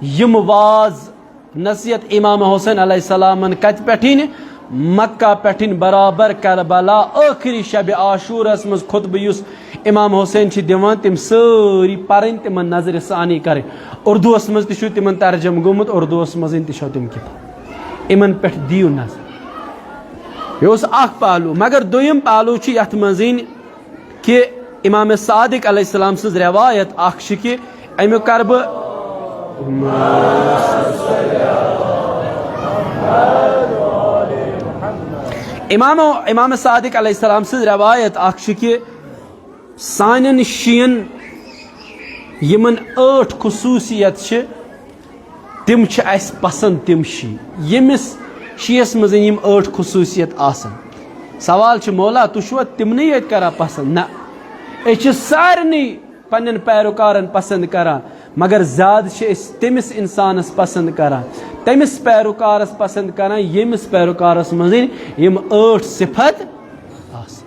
یِم واز، نصیحت امام حسین علیہ السلامن کتہِ پٮ۪ٹھٕنۍ؟ مکہ پٮ۪ٹھٕنۍ برابر کربلا۔ ٲخری شب عاشورس منٛز خطبہٕ یُس امام حسین چھِ دِوان، تِم سٲری پرٕنۍ، تِمن نظرِ ثانی کرٕنۍ۔ اردوس منٛز تہِ چھُ تِمن ترجمہٕ گوٚمُت، اردوس منٛز تہِ چھو تِم کِتاب۔ یِمن پٮ۪ٹھ دِیِو نظر۔ یہِ اوس اکھ پہلو، مگر دوٚیِم پہلو چھُ یتھ منٛز کہِ امام صادق علیہ السلام سٕنٛز روایت اکھ چھِ کہِ امیُک کرٕ بہٕ امام، امام صادق علیہ السلام سٕنٛز روایت اکھ چھِ کہِ سانٮ۪ن شِین یِمن ٲٹھ خصوٗصیت چھِ، تِم چھِ اَسہِ پسنٛد، تِم شی۔ ییٚمِس شِیَس منٛز یِم ٲٹھ خصوٗصیت آسن، سوال چھُ، مولا، تُہۍ چھِوا تِمنٕے یٲتۍ کران پسنٛد؟ نہ، أسۍ چھِ سارنٕے پننٮ۪ن پیروکارن پسنٛد کران، مگر زیادٕ چھِ أسۍ تٔمِس انسانس پسنٛد کران، تٔمِس پیروکارس پسنٛد کران، ییٚمِس پیروکارس منٛز یِم ٲٹھ صفت آسن۔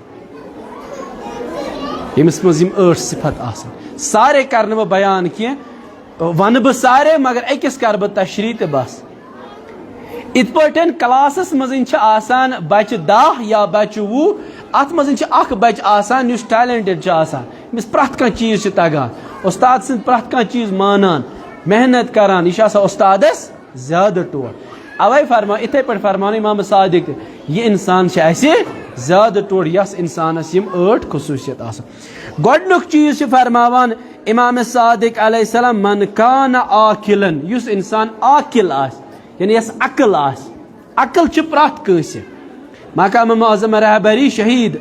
ییٚمِس منٛز یِم ٲٹھ صفت آسن۔ سارے کرٕ نہٕ بہٕ بیان کینٛہہ، وَنہٕ بہٕ سارے، مگر أکِس کرٕ بہٕ تشریح تہٕ بس۔ یِتھ پٲٹھۍ کلاسس منٛز چھِ آسان بچہٕ دَہ یا بچہٕ وُہ، اتھ منٛز چھِ اکھ بچہٕ آسان یُس ٹیلنٹڈ چھُ آسان، أمِس پرٛٮ۪تھ کانٛہہ چیٖز چھُ تگان، استاد سٕنٛز پرٛٮ۪تھ کانٛہہ چیٖز مانان، محنت کران، یہِ چھُ آسان استادس زیادٕ ٹوٹھ۔ اوے فرما، یِتھے پٲٹھۍ فرماونہٕ امام صادق تہِ، یہِ انسان چھُ اسہِ زیادٕ ٹوٹھ، یس انسانس یِم ٲٹھ خصوٗصیت آسن۔ گۄڈٕنیُک چیٖز چھُ فرماوان امام صادق علیہ السلام، "من کان عاقلن"، یُس انسان عاقل آسہِ، یعنی یس عقل آسہِ، عقل چھِ پرٛٮ۪تھ کٲنٛسہِ۔ مقام معظم رہبری شہید،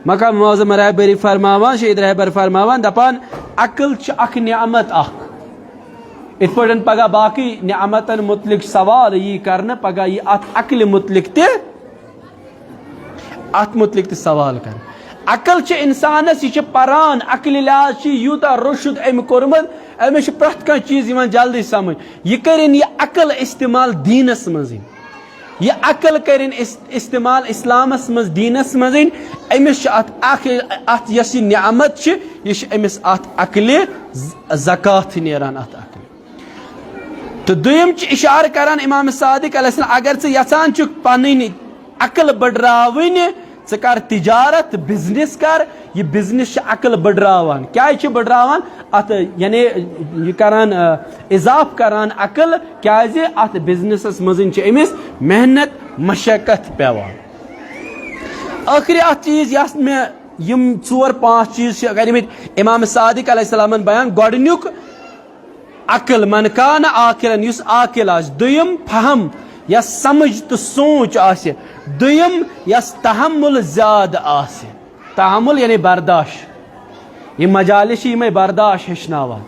مقام معظم رہبری فرماوان، شہید رہبر فرماوان، دپان، عقل چھِ اکھ نعمت اکھ۔ یِتھ پٲٹھۍ پگاہ باقٕے نعمتن متعلق سوال یی کرنہٕ، پگاہ یی اتھ عقلہِ متعلق تہِ، اتھ متعلق تہِ سوال کرنہٕ۔ عقل چھِ انسانس، یہِ چھِ پران، عقلہِ لحاظ چھِ یوٗتاہ رُشد أمۍ کوٚرمُت، أمِس چھِ پرٛٮ۪تھ کانٛہہ چیٖز یِوان جلدی سمجھ۔ یہِ کٔرِن یہِ عقل استعمال دیٖنس منٛزٕے۔ یہِ عقل کٔرِن اس-، استعمال اسلامس منٛز، دیٖنس منٛز۔ أمِس چھِ اتھ اکھ، اتھ یۄس یہِ نعمت چھِ، یہِ چھِ أمِس اتھ عقلہِ ز-، زکات نیران اتھ عقلہِ۔ تہٕ دوٚیِم چھِ اشارٕ کران امام صادق علیہ السلام، اگر ژٕ یژھان چھُکھ پنٕنۍ عقل بٔڈراوٕنۍ، ژٕ کر تجارت، بزنس کر۔ یہِ بزنس چھِ عقل بٔڈراوان۔ کیازِ چھِ بٔڈراوان؟ اتھ یعنی یہِ کران، آ، اضافہٕ کران عقل۔ کیازِ؟ اتھ بزنسس منٛز چھِ أمِس محنت مشقت پیوان۔ ٲخری اکھ چیٖز یس مےٚ یِم ژور پانٛژھ چیٖز چھِ کٔرمٕتۍ امام صادق علیہ السلامن بیان۔ گۄڈٕنیُک عقل، من کان عاقلن، یُس عاقل آسہِ۔ دوٚیِم فہم، یس سمجھ تہٕ سونچ آسہِ۔ دوٚیِم، یس تحمل زیادٕ آسہِ۔ تحمل یعنی برداشت۔ یِم مجالس چھِ یِمے برداشت ہیٚچھناوان۔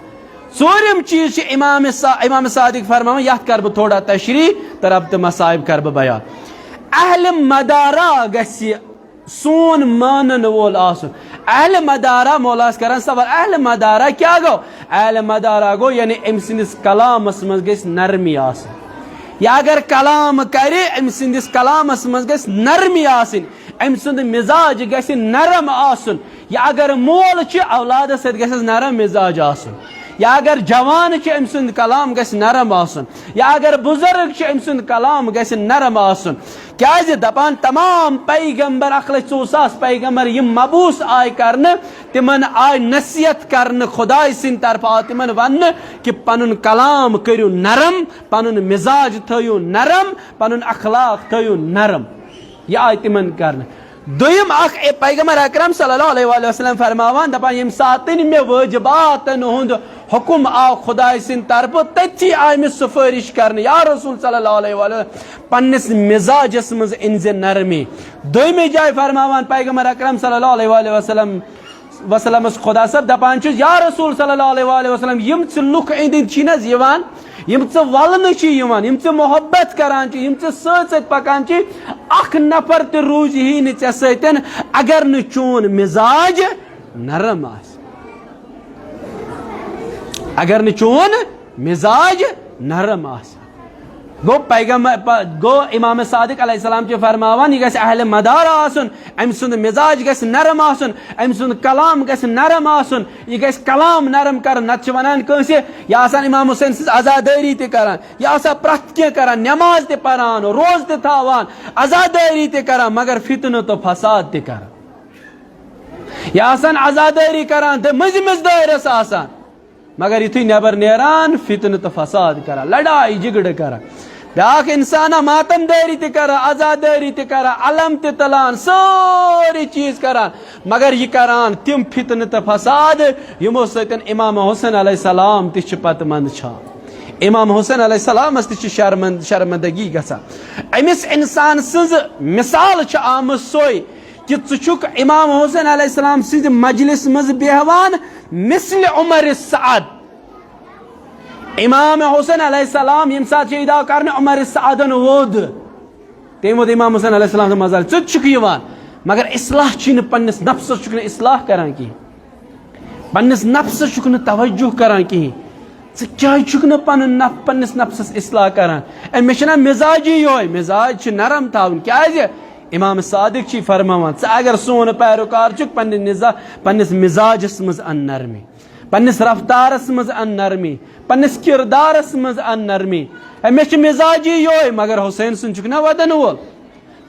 ژوٗرِم چیٖز چھِ امام سا-، امام صادق فرماوان، یتھ کرٕ بہٕ تھوڑا تشریح تہٕ ربطہٕ مصائب کرٕ بہٕ بیان۔ اہل مدارا گژھِ سون مانن وول آسُن۔ اہل مدارا، مولاہس کران سوال، اہل مدارا کیٛاہ گوٚو؟ اہل مدارا گوٚو یعنی أمۍ سٕنٛدِس کلامس منٛز گژھِ نرمی آسٕنۍ۔ یا اگر کلام کرِ، أمۍ سٕنٛدِس کلامس منٛز گژھِ نرمی آسٕنۍ، أمۍ سُنٛد مزاج گژھِ نرم آسُن۔ یا اگر مول چھِ، اولادس سۭتۍ گژھٮ۪س نرم مزاج آسُن۔ یا اگر جوان چھُ، أمۍ سُنٛد کلام گژھِ نرم آسُن۔ یا اگر بُزرگ چھُ، أمۍ سُنٛد کلام گژھِ نرم آسُن۔ کیازِ دپان، تمام پیغمبر، اکھ لچھ ژوٚوُہ ساس پیغمبر یِم مبعوث آے کرنہٕ، تِمن آے نصیحت کرنہٕ، خداے سٕنٛدِ طرفہٕ آو تِمن وننہٕ کہِ پنُن کلام کٔرِو نرم، پنُن مزاج تھٲیِو نرم، پنُن اخلاق تھٲیِو نرم۔ یہِ آے تِمن کرنہٕ۔ دوٚیِم اکھ، اے، پیغمبر اکرم صلی اللہ علیہ وآلہ وسلم فرماوان، دپان، ییٚمہِ ساتہٕ مےٚ وٲجباتن ہُنٛد حکم آو خداے سٕنٛدِ طرفہٕ، تٔتھی آیہِ مےٚ سفٲرِش کرنہٕ، یا رسول صلی اللہ علیہ وآلہ وسلم، پننِس مزاجس منٛز أنۍ زِ نرمی۔ دوٚیمہِ جایہِ فرماوان پیغمبر اکرم صلی اللہ علیہ وآلہ وسلم، وسلمس خدا صٲب دپان چھُ، یا رسول صلی اللہ علیہ وآلہ وسلم، یِم ژٕ لُکھ أنٛدۍ أنٛدۍ چھی نہ حظ یِوان، یِم ژٕ ولنہٕ چھی یِوان، یِم ژٕ محبت کران چھی، یِم ژٕ سۭتۍ سۭتۍ پکان چھی، اکھ نفر تہِ روزِ ہی نہٕ ژےٚ سۭتۍ اگر نہٕ چون مزاج نرم آسہِ۔ اگر نہٕ چون مزاج نرم آسہِ۔ گوٚو پیغمبر، پ-، گوٚو امام صادق علیہ السلام چھُ فرماوان، یہِ گژھِ اہل مدار آسُن، أمۍ سُنٛد مزاج گژھِ نرم آسُن، أمۍ سُنٛد کلام گژھِ نرم آسُن، یہِ گژھِ کلام نرم کرُن۔ نتہٕ چھِ ونان کٲنٛسہِ، یہِ آسان امام حسین سٕنٛز عزادٲری تہِ کران، یہِ آسان پرٛٮ۪تھ کینٛہہ کران، نماز تہِ پران، روزٕ تہِ تھاوان، عزادٲری تہِ کران، مگر فتنہٕ تہٕ فساد تہِ کران۔ یہِ آسان عزادٲری کران تہٕ مٔنٛزۍ مٔنٛزۍ دٲیرس آسان۔ مگر یُتھُے نٮ۪بر نیران، فتنہٕ تہٕ فساد کران، لڑایہِ جھگڑٕ کران۔ بیٛاکھ انسانا ماتم دٲری تہِ کران، عزادٲری تہِ کران، علم تہِ تُلان، سٲری چیٖز کران۔ مگر یہِ کران تِم فتنہٕ تہٕ فساد، یِمو سۭتۍ امام حسین علیہ السلام تہِ چھِ پتہٕ منٛدچھان۔ امام حسین علیہ السلامس تہِ چھِ شرمند-، شرمندگی گژھان۔ أمِس انسان سٕنٛز مثال چھِ آمٕژ سۄے، کہ ژٕ چھُکھ امام حسین علیہ السلام سٕنٛزِ مجلس منٛز بیہوان مثل عمر سعد۔ امام حسین علیہ السلام ییٚمہِ ساتہٕ چھِ ادا کرنہٕ، عمر سعدن ووٚد۔ تٔمۍ ووٚد امام حسین علیہ السلام سٕنٛز مزار، ژٕ تہِ چھُکھ یِوان، مگر اصلاح چھی نہٕ پننِس نفسس، چھُکھ نہٕ اصلاح کران کینٛہہ۔ پننِس نفسس چھُکھ نہٕ توجہ کران کِہیٖنۍ۔ ژٕ کیٛازِ چھُکھ نہٕ پنُن نف-، پننِس نفسس اصلاح کران؟ اے، مےٚ چھُنہ مزاجی یِہوٚے، مزاج چھُ نرم تھاوُن۔ کیٛازِ؟ امام صادق چھُے فرماوان، ژٕ اگر سون پیروکار چھُکھ، پننہِ نزا-، پننِس مزاجس منٛز ان نرمی، پننِس رفتارس منٛز ان نرمی، پننِس کردارس منٛز ان نرمی۔ اے، مےٚ چھُ مزاجی یِہوٚے، مگر حسین سُنٛد چھُکھ نہ ودن وول۔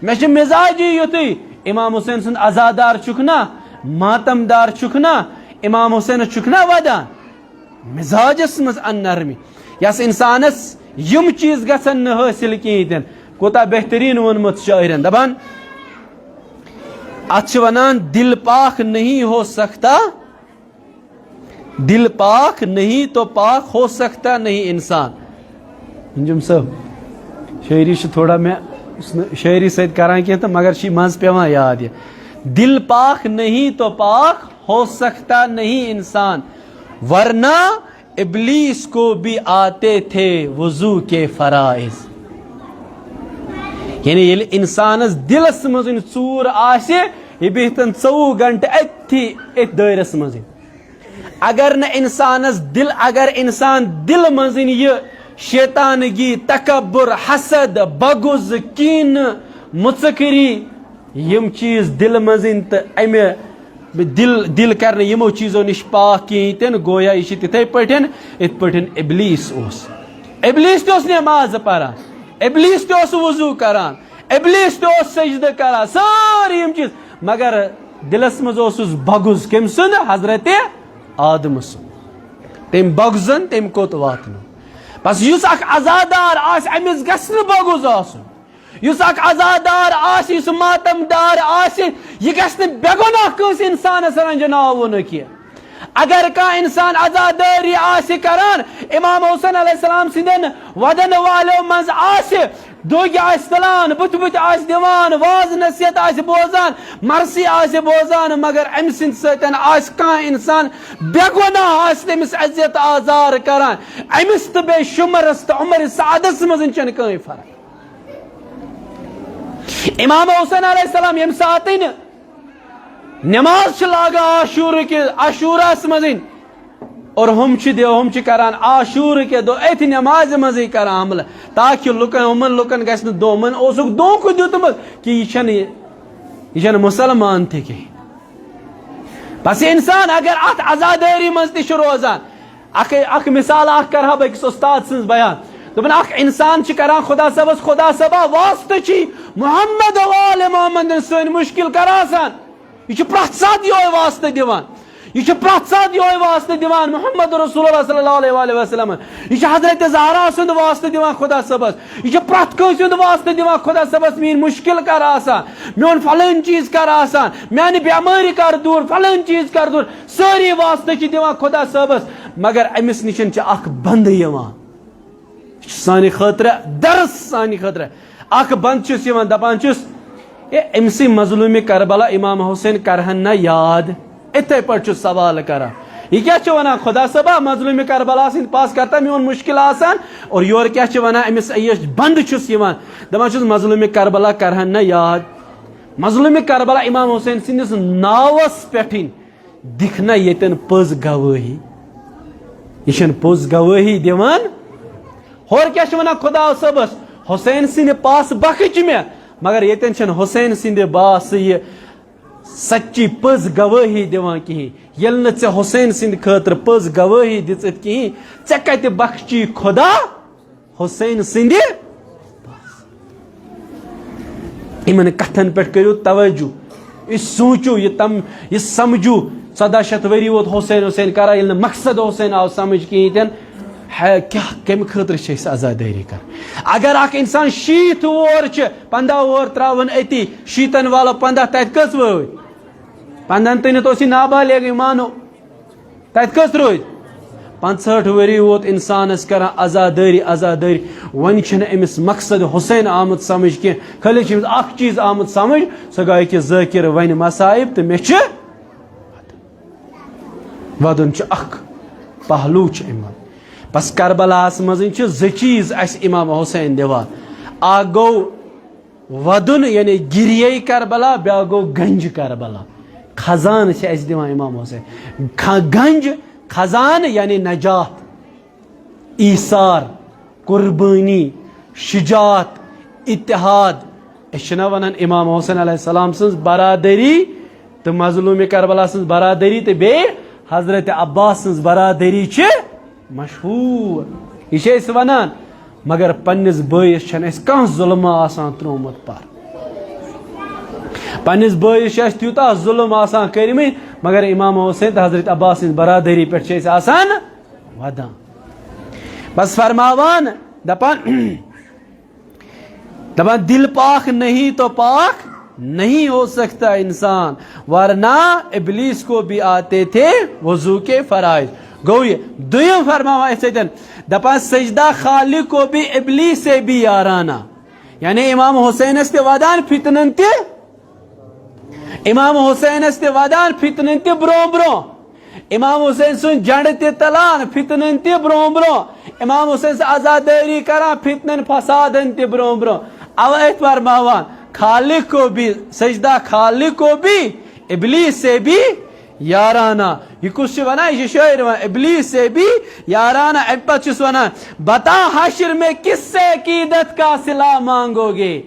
مےٚ چھُ مزاجی یُتھُے، امام حسین سُنٛد عزادار چھُکھ نا، ماتم دار چھُکھ نا، امام حسینس چھُکھ نا ودان۔ مزاجس منٛز ان نرمی، یس انسانس یِم چیٖز گژھن نہٕ حٲصِل کِہیٖنۍ تہِ نہٕ۔ کوٗتاہ بہتریٖن ووٚنمُت شٲعرن، دپان، اتھ چھِ ونان، دل پاک نہیں ہو سکتا، دل پاک نہیں تو پاک ہو سکتا نہیں انسان۔ انجم صٲب، شٲعری چھِ تھوڑا مےٚ، یُس نہٕ شٲعری سۭتۍ کران کینٛہہ تہٕ مگر چھِ منٛز پٮ۪وان یاد یہِ۔ دل پاک نہیں تو پاک ہو سکتا نہیں انسان، ورنہ ابلیس کو بھی آتے تھے وضو کے فرائض۔ یعنی ییٚلہِ انسانس دلس منٛز وۄنۍ ژوٗر آسہِ، یہِ بیٚہتن ژوٚوُہ گنٹہٕ أتھی، أتھۍ دٲیرس منٛزٕے۔ اگر نہٕ انسانس دل، اگر انسان دل منٛزٕنۍ یہِ شیطانگی، تکبر، حسد، بغض، کینہٕ، مُژکری، یِم چیٖز دل منٛزٕنۍ تہٕ امہِ دل، دل کرنہٕ یِمو چیٖزو نِش پاک کِہیٖنۍ تہِ نہٕ، گویا یہِ چھِ تِتھے پٲٹھۍ، یِتھ پٲٹھۍ ابلیس اوس۔ ابلیس تہِ اوس نماز پران، ابلیس تہِ اوس وضو کران، ابلیس تہِ اوس سجدٕ کران، سٲری یِم چیٖز، مگر دلس منٛز اوسُس بغض کٔمۍ سُنٛد؟ حضرت آدم سُنٛد۔ تٔمۍ بغضن تٔمۍ کوٚت واتنو؟ بس یُس اکھ عزادار آسہِ، أمِس گژھِ نہٕ بغض آسُن۔ یُس اکھ عزادار آسہِ، یُس ماتم دار آسہِ، یہِ گژھِ نہٕ بے گۄناہ کٲنٛسہِ انسانس رنجناوُن کینٛہہ۔ اگر کانٛہہ انسان عزادٲری آسہِ کران، امام حسین علیہ السلام سٕنٛدٮ۪ن ودن والٮ۪و منٛز آسہِ، دوٚگۍ آسہِ تُلان، بُتھِ بُتھِ آسہِ دِوان، واز نصیحت آسہِ بوزان، مرثی آسہِ بوزان، مگر أمۍ سٕنٛدِ سۭتۍ آسہِ کانٛہہ انسان بے گۄناہ، آسہِ تٔمِس اذیت آزار کران، أمِس تہٕ بے شمرس تہٕ عمر سعدس منٛز چھنہٕ کٕہٕنۍ فرق۔ امام حسین علیہ السلام ییٚمہِ ساتہٕ نماز چھِ لاگان عاشورٕ کہِ، عاشوراہس منٛز، اور ہُم چھِ دِ-، ہُم چھِ کران عاشورٕ کہِ دۄہ أتھۍ نمازِ منٛزٕے کران عملہٕ، تاکہِ لُکن، ہُمن لُکن گژھِ نہٕ دو-، یِمن اوسُکھ دھوکہٕ دیُتمُت کہِ یہِ چھَنہٕ، یہِ چھَنہٕ مُسلمان تہِ کِہیٖنۍ۔ بس یہِ انسان اگر اتھ عزادٲری منٛز تہِ چھُ روزان، اکھ اکھ مثال اکھ کرٕ ہا بہٕ أکِس استاد سٕنٛز بیان۔ دوٚپُن، اکھ انسان چھُ کران خدا صٲبس، خدا صٲبا، واسطہٕ چھی محمد و آل محمد سٲنۍ مُشکِل کر آسان۔ یہِ چھُ پرٛٮ۪تھ ساتہٕ یِہوٚے واسطہٕ دِوان۔ یہِ چھُ پرٛٮ۪تھ ساتہٕ یِہوٚے واسطہٕ دِوان محمد رسول اللہ صلی اللہ علیہ وآلہ وسلم۔ یہِ چھُ حضرت زہرا سُنٛد واسطہٕ دِوان خدا صٲبس۔ یہِ چھُ پرٛٮ۪تھ کٲنٛسہِ ہُنٛد واسطہٕ دِوان خدا صٲبس، میٛٲنۍ مُشکِل کر آسان، میون فلٲنۍ چیٖز کر آسان، میانہِ بٮ۪مٲرۍ کر دوٗر، فلٲنۍ چیٖز کر دوٗر۔ سٲری واسطہٕ چھِ دِوان خدا صٲبس، مگر أمِس نِش چھِ اکھ بنٛدٕ یِوان۔ یہِ چھُ سانہِ خٲطرٕ درس، سانہِ خٲطرٕ اکھ بنٛد چھُس یِوان، دپان چھُس، "اے، أمۍ سٕے مظلومِ کربلا امام حسین کرہن نہ یاد؟" اِتھے پٲٹھۍ چھُ سوال کران۔ یہِ کیٛاہ چھُ ونان، "خدا صٲبا، مظلومِ کربلا سٕنٛدۍ پاس کرتا میون مُشکِل آسان؟" اور یورٕ کیٛاہ چھِ ونان أمِس، یہِ بنٛد چھُس یِوان، دپان چھُس، "مظلومِ کربلا کرہن نہ یاد؟" مظلومِ کربلا امام حسین سٕنٛدِس ناوس پٮ۪ٹھٕے دِکھ نہ ییٚتٮ۪ن پٔز گوٲہی۔ یہِ چھَنہٕ پٔز گوٲہی دِوان۔ ہورٕ کیٛاہ چھِ وَنان خدا صٲبَس؟ "حسین سٕنٛدِ پاسہٕ بخچ مےٚ"، مگر ییٚتٮ۪ن چھَنہٕ حسین سٕنٛدِ باسہٕ یہِ سچی پٔز گوٲہی دِوان کِہیٖنۍ۔ ییٚلہِ نہٕ ژےٚ حسین سٕنٛدِ خٲطرٕ پٔز گوٲہی دِژٕتھ کِہیٖنۍ، ژےٚ کَتہِ بخچی خدا حسین سٕنٛدِ؟ یِمن کتھن پٮ۪ٹھ کٔرِو توجہ۔ یہِ سوٗنٛچِو، یہِ تم-، یہِ سمجھِو، ژۄداہ شیٚتھ ؤری ووت حسین حسین کران، ییٚلہِ نہٕ مقصد حسین آو سمجھ کِہیٖنۍ تہِ نہٕ۔ ہے، کیٛاہ، کَمہِ خٲطرٕ چھِ أسۍ عزادٲری کران؟ اگر اکھ انسان شیٖتھ وُہُر چھِ، پنٛداہ وُہُر ترٛاوُن أتی، شیٖتن والو پنٛداہ، تَتہِ کٔژ وٲتۍ؟ پنٛدہن تٲنِتھ اوس یہِ نابالغٕے، مانو۔ تَتہِ کٔژ روٗدۍ؟ پانٛژہٲٹھ ؤری ووت اِنسانَس کران عزادٲری، عزادٲری۔ وۄنۍ چھُنہٕ أمِس مقصد حسین آمُت سمجھ کینٛہہ، خٲلی چھُ أمِس اکھ چیٖز آمُت سمجھ، سُہ گوٚو أکِس ذٲکِر وَنہِ مصائب تہٕ مےٚ چھِ وَدُن۔ چھُ اکھ پہلو چھُ اَمہِ منٛز۔ بس کربلاہَس منٛز چھِ زٕ چیٖز اَسہِ امام حسین دِوان۔ اکھ گوٚو وَدُن، یعنی گِریے کربلا، بیٛاکھ گوٚو گنج کربلا۔ خزانہٕ چھِ اَسہِ دِوان امام حسین۔ خ-، گنج، خزانہٕ، یعنی نجات، ایثار، قربٲنی، شجاعت، اتحاد۔ أسۍ چھِنہ وَنان امام حسین علیہ السلام سٕنٛز برادری تہٕ مظلوم کربلا سٕنٛز برادری تہٕ بیٚیہِ حضرت عباس سٕنٛز برادری چھِ مشہوٗر۔ یہِ چھِ أسۍ وَنان، مگر پننِس بٲیِس چھَنہٕ اَسہِ کانٛہہ ظُلمہ آسان ترٛوومُت پر۔ پننِس بٲیِس چھِ اَسہِ تیوٗتاہ ظُلم آسان کٔرمٕتۍ، مگر امام حسین تہٕ حضرت عباس سٕنٛز برادری پٮ۪ٹھ چھِ أسۍ آسان ودان۔ بس فرماوان، دپان، دپان، "دل پاک نہیں تو پاک نہیں ہو سکتا انسان، ورنہ ابلیس کو بھی آتے تھے وضو کے فرائض۔" گوٚو یہِ۔ دوٚیِم فرماوان أتھۍ سۭتۍ، دپان، "سجدہ خالق کو بھی ابلیس سے بھی یارانہ۔" یعنی امام حسینس تہِ ودان فتنن تہِ، امام حسینس تہِ ودان فتنن تہِ برونٛہہ برونٛہہ۔ امام حسین سُنٛد جنڈٕ تہِ تلان فتنن تہِ برونٛہہ برونٛہہ۔ امام حسین سٕنٛز عزادٲری کران فتنن فسادن تہِ برونٛہہ برونٛہہ۔ اوے أتھۍ فرماوان، "خالق کو بھی سجدہ، خالق کو بھی ابلیس سے بھی یارانہ۔" یہِ کُس چھُ ونان؟ یہِ چھُ شٲعر ونان، "ابلیس سے بھی یارانہ۔" امہِ پتہٕ چھُس ونان، "بتا حشر میں کس سے عقیدت کا صلہ مانگو گے؟"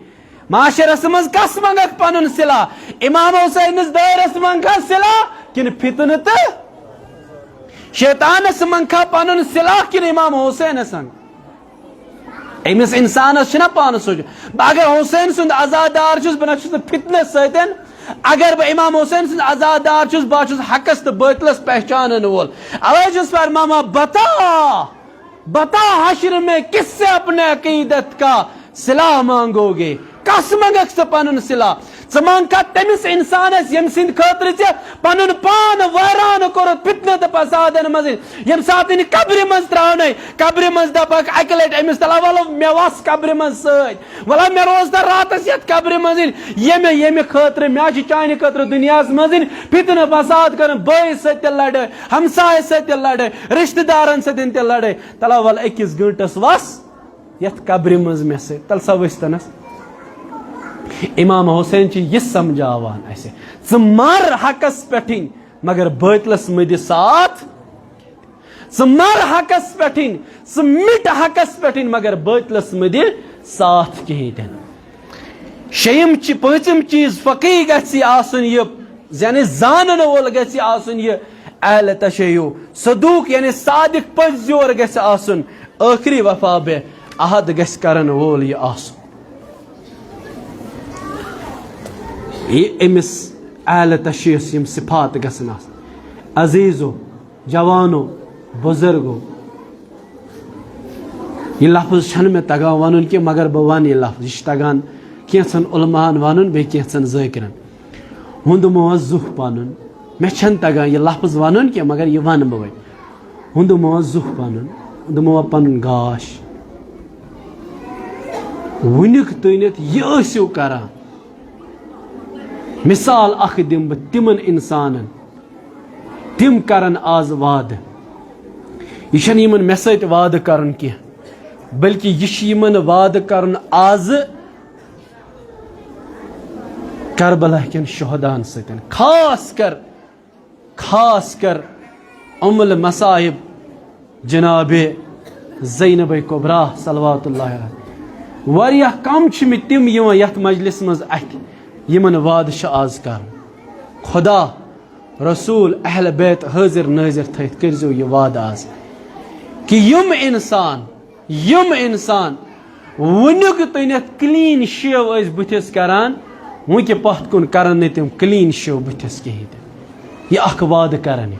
معاشرس منٛز کس منٛگکھ پنُن صلہ؟ امام حسینس دٲرس منٛگکھا صلہ کِنہٕ فتنہٕ تہٕ شیطانس منٛگکھا پنُن صلہ کِنہٕ امام حسینس منٛگ؟ أمِس انسانس چھُنہ پانس سونٛچُن۔ بہٕ اگر حسین سُنٛد عزادار چھُس، بہٕ نہ چھُس نہٕ فتنس سۭتۍ۔ اگر بہٕ امام حسین سُنٛد عزادار چھُس، بہٕ چھُس حقس تہٕ باطلس پہچانن وول۔ اوے چھُس فرماوان، بتا بتا حشر میں کس سے اپنے عقیدت کا صلہ مانگو گے؟ کس منٛگکھ ژٕ پنُن صلہ؟ ژٕ منٛگکھا تٔمِس انسانس، ییٚمہِ سٕنٛدِ خٲطرٕ ژےٚ پنُن پان وٲران کوٚرُتھ فتنہٕ تہٕ فسادن منٛز، ییٚمہِ ساتہٕ یہِ قبرِ منٛز ترٛاونَے، قبرِ منٛز دپکھ اکہِ لٹہِ أمِس، "تلہ ولو مےٚ وس قبرِ منٛز سۭتۍ، ولہ مےٚ روز تہٕ راتس یتھ قبرِ منٛز"۔ ییٚمہِ، ییٚمہِ خٲطرٕ مےٚ چھِ چانہِ خٲطرٕ دُنیاہس منٛز فتنہٕ فساد کرُن، بٲیِس سۭتۍ تہِ لڑٲے، ہمسایس سۭتۍ تہِ لڑٲے، رشتہٕ دارن سۭتۍ تہِ لڑٲے۔ تلہ ول أکِس گٲنٹس وس یتھ قبرِ منٛز مےٚ سۭتۍ، تل سا ؤسۍ تنس۔ امام حسین چھِ یہِ سمجھاوان اسہِ، ژٕ مر حقس پٮ۪ٹھٕے، مگر باطلس مہ دِ ساتھ۔ ژٕ مر حقس پٮ۪ٹھٕے، ژٕ مِٹ حقس پٮ۪ٹھٕے، مگر باطلس مہ دِ ساتھ کِہیٖنۍ تہِ نہٕ۔ شیٚیِم چی-، پٲنٛژِم چیٖز فقیح گژھِ آسُن یہِ، یعنی زانن وول گژھِ آسُن یہِ اہل تشیع۔ صدوق یعنی صادق پٔزۍ یور گژھِ آسُن، ٲخری وفا بے عہد گژھِ کرن وول یہِ آسُن۔ یہِ أمِس اہل تشیٖس یِم صفات گژھن آسٕنۍ۔ عزیزو، جوانو، بزرگو، یہِ لفظ چھنہٕ مےٚ تگان ونُن کینٛہہ، مگر بہٕ ونہٕ یہِ لفظ۔ یہِ چھُ تگان کینٛژن علماہن ونُن، بیٚیہِ کینٛژن ذٲکرن۔ ہُنٛد موز زُہ پنُن۔ مےٚ چھنہٕ تگان یہِ لفظ ونُن کینٛہہ، مگر یہِ ونہٕ بہٕ وۄنۍ۔ ہُنٛد موز زُہ پنُن، ہُنٛد موز پنُن گاش۔ وُنیُک تٲنِتھ یہِ ٲسِو کران۔ مثال اکھ دِمہٕ بہٕ تِمن انسانن، تِم کرن آز وعدٕ۔ یہِ چھنہٕ یِمن مےٚ سۭتۍ وعدٕ کرُن کینٛہہ، بلکہِ یہِ چھُ یِمن وعدٕ کرُن آزٕ کربلا کٮ۪ن شہداہن سۭتۍ، خاص کر، خاص کر ام المصائب جناب زینب کبریٰ صلوات اللہ علیہا۔ واریاہ کم چھِ مےٚ تِم یِوان یتھ مجلس منٛز اتھِ، یِمن وعدٕ چھُ آز کرُن۔ خدا، رسول، اہل بیت حٲضِر نٲضِر تھٲوِتھ کٔرۍزیو یہِ وعدٕ آز، کہِ یِم انسان، یِم انسان وُنیُک تٲنِتھ clean shave ٲسۍ بٕتھِس کران، وٕنکہِ پتھ کُن کرن نہٕ تِم clean shave بٕتھِس کِہیٖنۍ تہِ۔ یہِ اکھ وعدٕ کرن،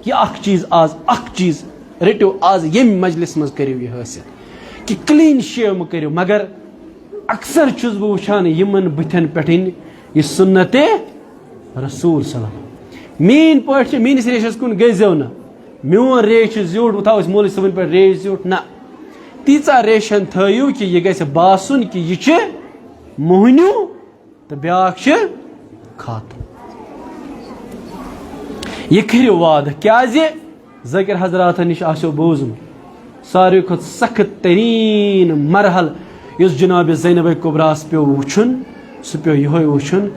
یہِ اکھ چیٖز آز، اکھ چیٖز رٔٹِو آز، ییٚمہِ مجلس منٛز کٔرِو یہِ حٲصِل کہِ clean shave مہٕ کٔرِو۔ مگر اکثر چھُس بہٕ وٕچھان یِمن بٕتھٮ۪ن پٮ۪ٹھ یہِ سُنت رسول صلی اللہ علیہ وسلم۔ میٲنۍ پٲٹھۍ چھِ، میٲنِس ریشس کُن گٔژھۍزیو نہٕ۔ میون ریش چھُ زیوٗٹھ، بہٕ تھاوٕ أسۍ مولوی صٲبن پٮ۪ٹھ ریش زیوٗٹھ، نہ۔ تیٖژاہ ریشن تھٲیِو کہِ یہِ گژھِ باسُن کہِ یہِ چھِ موہنیو تہٕ بیٛاکھ چھِ خاتون۔ یہِ کٔرِو وعدٕ، کیٛازِ؟ ذٲکِر حضراتن نِش آسیو بوٗزمُت، ساروی کھۄتہٕ سخت تریٖن مرحل یُس جناب زینب کبریٰ ہس پیوٚو وٕچھُن، سُہ پیوٚو یِہوٚے وٕچھُن،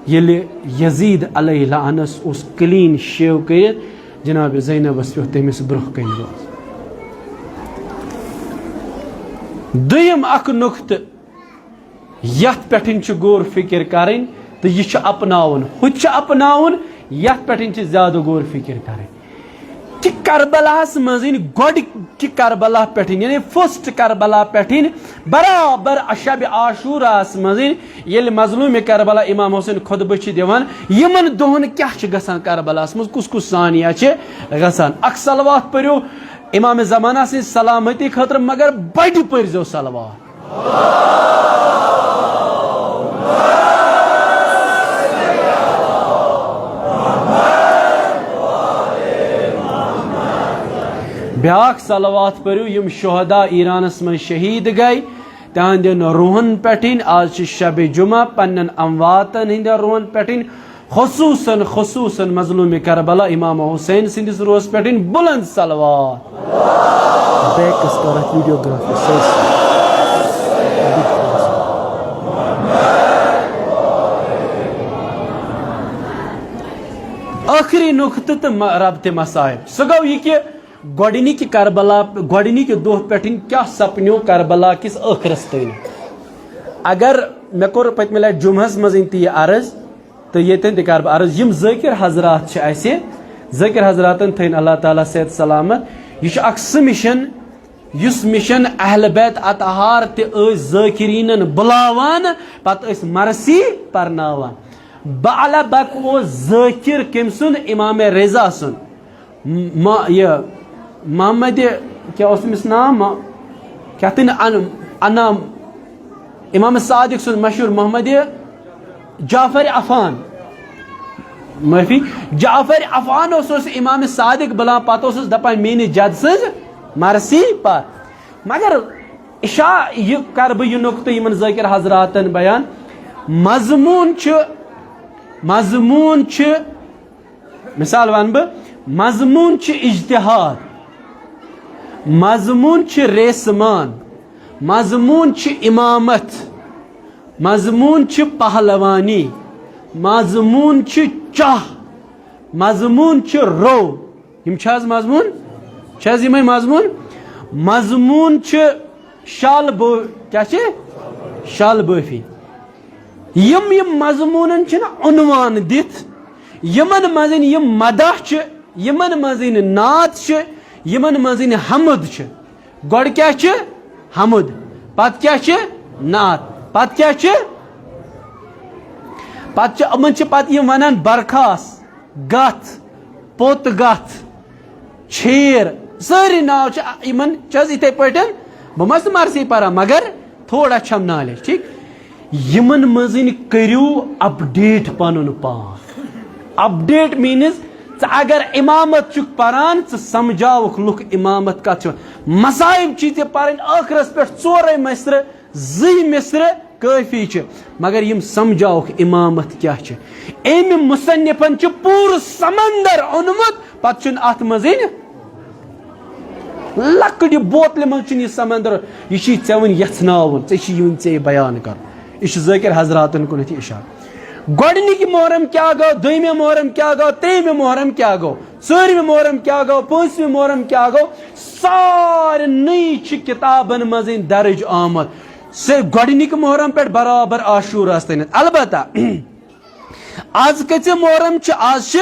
ییٚلہِ یزید علیہ لعنس اوس clean shave کٔرِتھ جناب زینبس پیوٚو تٔمِس برونٛہہ کنہِ روزُن۔ دوٚیِم اکھ نُقطہٕ، یتھ پٮ۪ٹھ چھُ غور فکر کرٕنۍ تہٕ یہِ چھُ اپناوُن، ہُہ تہِ چھُ اپناوُن، یتھ پٮ۪ٹھ چھِ زیادٕ غور فکر کرٕنۍ۔ کہِ کربلاہس منٛز گۄڈٕ کہِ کربلا پٮ۪ٹھ، یعنی first کربلا پٮ۪ٹھ برابر شب عاشوراہس منٛز ییٚلہِ مظلوم کربلا امام حسین خطبہٕ چھِ دِوان، یِمن دۄہن کیٛاہ چھِ گژھان کربلاہس منٛز، کُس کُس ثانیہ چھِ گژھان؟ اکھ صلوات پٔرِو امام زمانہ سٕنٛز سلامتی خٲطرٕ، مگر بڑِ پٔرۍزیو صلوات۔ بیٛاکھ صلوات پٔرِو یِم شہدا ایرانس منٛز شہیٖد گٔے، تِہنٛدٮ۪ن روحن پٮ۪ٹھ۔ آز چھِ شب جمعہ، پننٮ۪ن امواتن ہٕنٛدٮ۪ن روحن پٮ۪ٹھ، خصوصاً، خصوصاً مظلوم کربلا امام حسین سٕنٛدِس روحس پٮ۪ٹھ بلند صلوات۔ بیکس کر اتھ ویڈیوگرافی سۭتۍ۔ ٲخری نقطہٕ تہٕ م-، ربطِ مصائب۔ سُہ گوٚو یہِ کہِ گۄڈٕنِکہِ کربلا، گۄڈٕنِکہِ دۄہ پٮ۪ٹھ کیٛاہ سپنیو کربلا کِس ٲخرس تام۔ اگر مےٚ کوٚر پٔتمہِ لٹہِ جمعہس منٛز تہِ یہِ عرض، تہٕ ییٚتٮ۪ن تہِ کرٕ بہٕ عرض، یِم ذٲکِر حضرات چھِ اَسہِ، ذٲکِر حضراتن تھٲیِن اللہ تعالیٰ صحت سلامت۔ یہِ چھُ اکھ سُہ مِشن، یُس مِشن اہل بیت اطہار تہِ ٲسۍ ذٲکِریٖنن بُلاوان، پتہٕ ٲسۍ مرثی پرناوان۔ بعلبک اوس ذٲکِر کٔمۍ سُنٛد؟ امام رضا سُنٛد۔ ما-، یہِ محمد، کیٛاہ اوس تٔمِس ناو؟ ما-، کیٛاہ تانۍ ان-، انام، امام صادق سُنٛد مشہوٗر محمد جعفر عفان، معٲفی، جعفر عفان اوس، اوس امام صادق بُلاوان، پتہٕ اوسُس دپان، "میٲنِس جد سٕنٛز مرثی پر۔" مگر عشاء یہِ کرٕ بہٕ یہِ نقطہٕ یِمن ذٲکِر حضراتن بیان۔ مضموٗن چھُ، مضموٗن چھُ، مثال ونہٕ بہٕ، مضموٗن چھُ اجتہاد، مضموٗن چھُ ریسمان، مضموٗن چھُ امامت، مضموٗن چھُ پہلوانی، مضموٗن چھُ چاہ، مضموٗن چھُ رو۔ یِم چھِ حظ مضموٗن؟ چھِ حظ یِمے مضموٗن؟ مضموٗن چھِ شال بو-، کیٛاہ چھِ؟ شال بٲفی۔ یِم، یِم مضموٗنن چھِنہٕ عنوان دِتھ، یِمن منٛز یِم مداح چھِ، یِمن منٛزٕے نہٕ نعت چھِ، یِمن منٛزٕے نہٕ حمد چھِ۔ گۄڈٕ کیٛاہ چھِ؟ حمد۔ پتہٕ کیٛاہ چھِ؟ نعت۔ پتہٕ کیٛاہ چھِ؟ پتہٕ چھِ، یِمن چھِ پتہٕ یِم ونان برخاس، گتھ، پوٚت گتھ، چھیر، سٲری ناو چھِ یِمن، چھِ حظ یِتھے پٲٹھۍ؟ بہٕ ما چھُس مرثی پران، مگر تھوڑا چھم نالیج، ٹھیک؟ یِمن منٛزٕے کٔرِو اپڈیٹ پنُن پان۔ اپڈیٹ مینز، ژٕ اگر امامت چھُکھ پران، ژٕ سمجھاوکھ لُکھ امامت کتھ چھِ۔ مصائب چھِ ژےٚ پرٕنۍ ٲخرس پٮ۪ٹھ ژورے مصرٕ، زٕے مصرٕ کٲفی چھِ، مگر یِم سمجھاوکھ امامت کیٛاہ چھِ۔ أمۍ مصنفن چھُ پوٗرٕ سمندر اوٚنمُت، پتہٕ چھُنہٕ اتھ منٛزٕے نہٕ لۄکٹہِ بوتلہِ منٛز چھُنہٕ یہِ سمندر، یہِ چھُے ژےٚ وۄنۍ یژھناوُن، ژےٚ چھُے یہِ وۄنۍ ژےٚ بیان کرُن۔ یہِ چھُ ذٲکر حضراتن کُنتھ اشارٕ۔ گۄڈٕنِکہِ محرم کیٛاہ گوٚو، دوٚیمہِ محرم کیٛاہ گوٚو، ترٛیٚیمہِ محرم کیٛاہ گوٚو، ژوٗرمہِ محرم کیٛاہ گوٚو، پٲنٛژمہِ محرم کیٛاہ گوٚو، سارنٕے چھِ کِتابن منٛز درج آمُت۔ سُہ گۄڈٕنِکہِ محرم پٮ۪ٹھ برابر عاشورس تانٮ۪تھ۔ البتہ آز کٔژِ محرم چھِ؟ آز چھِ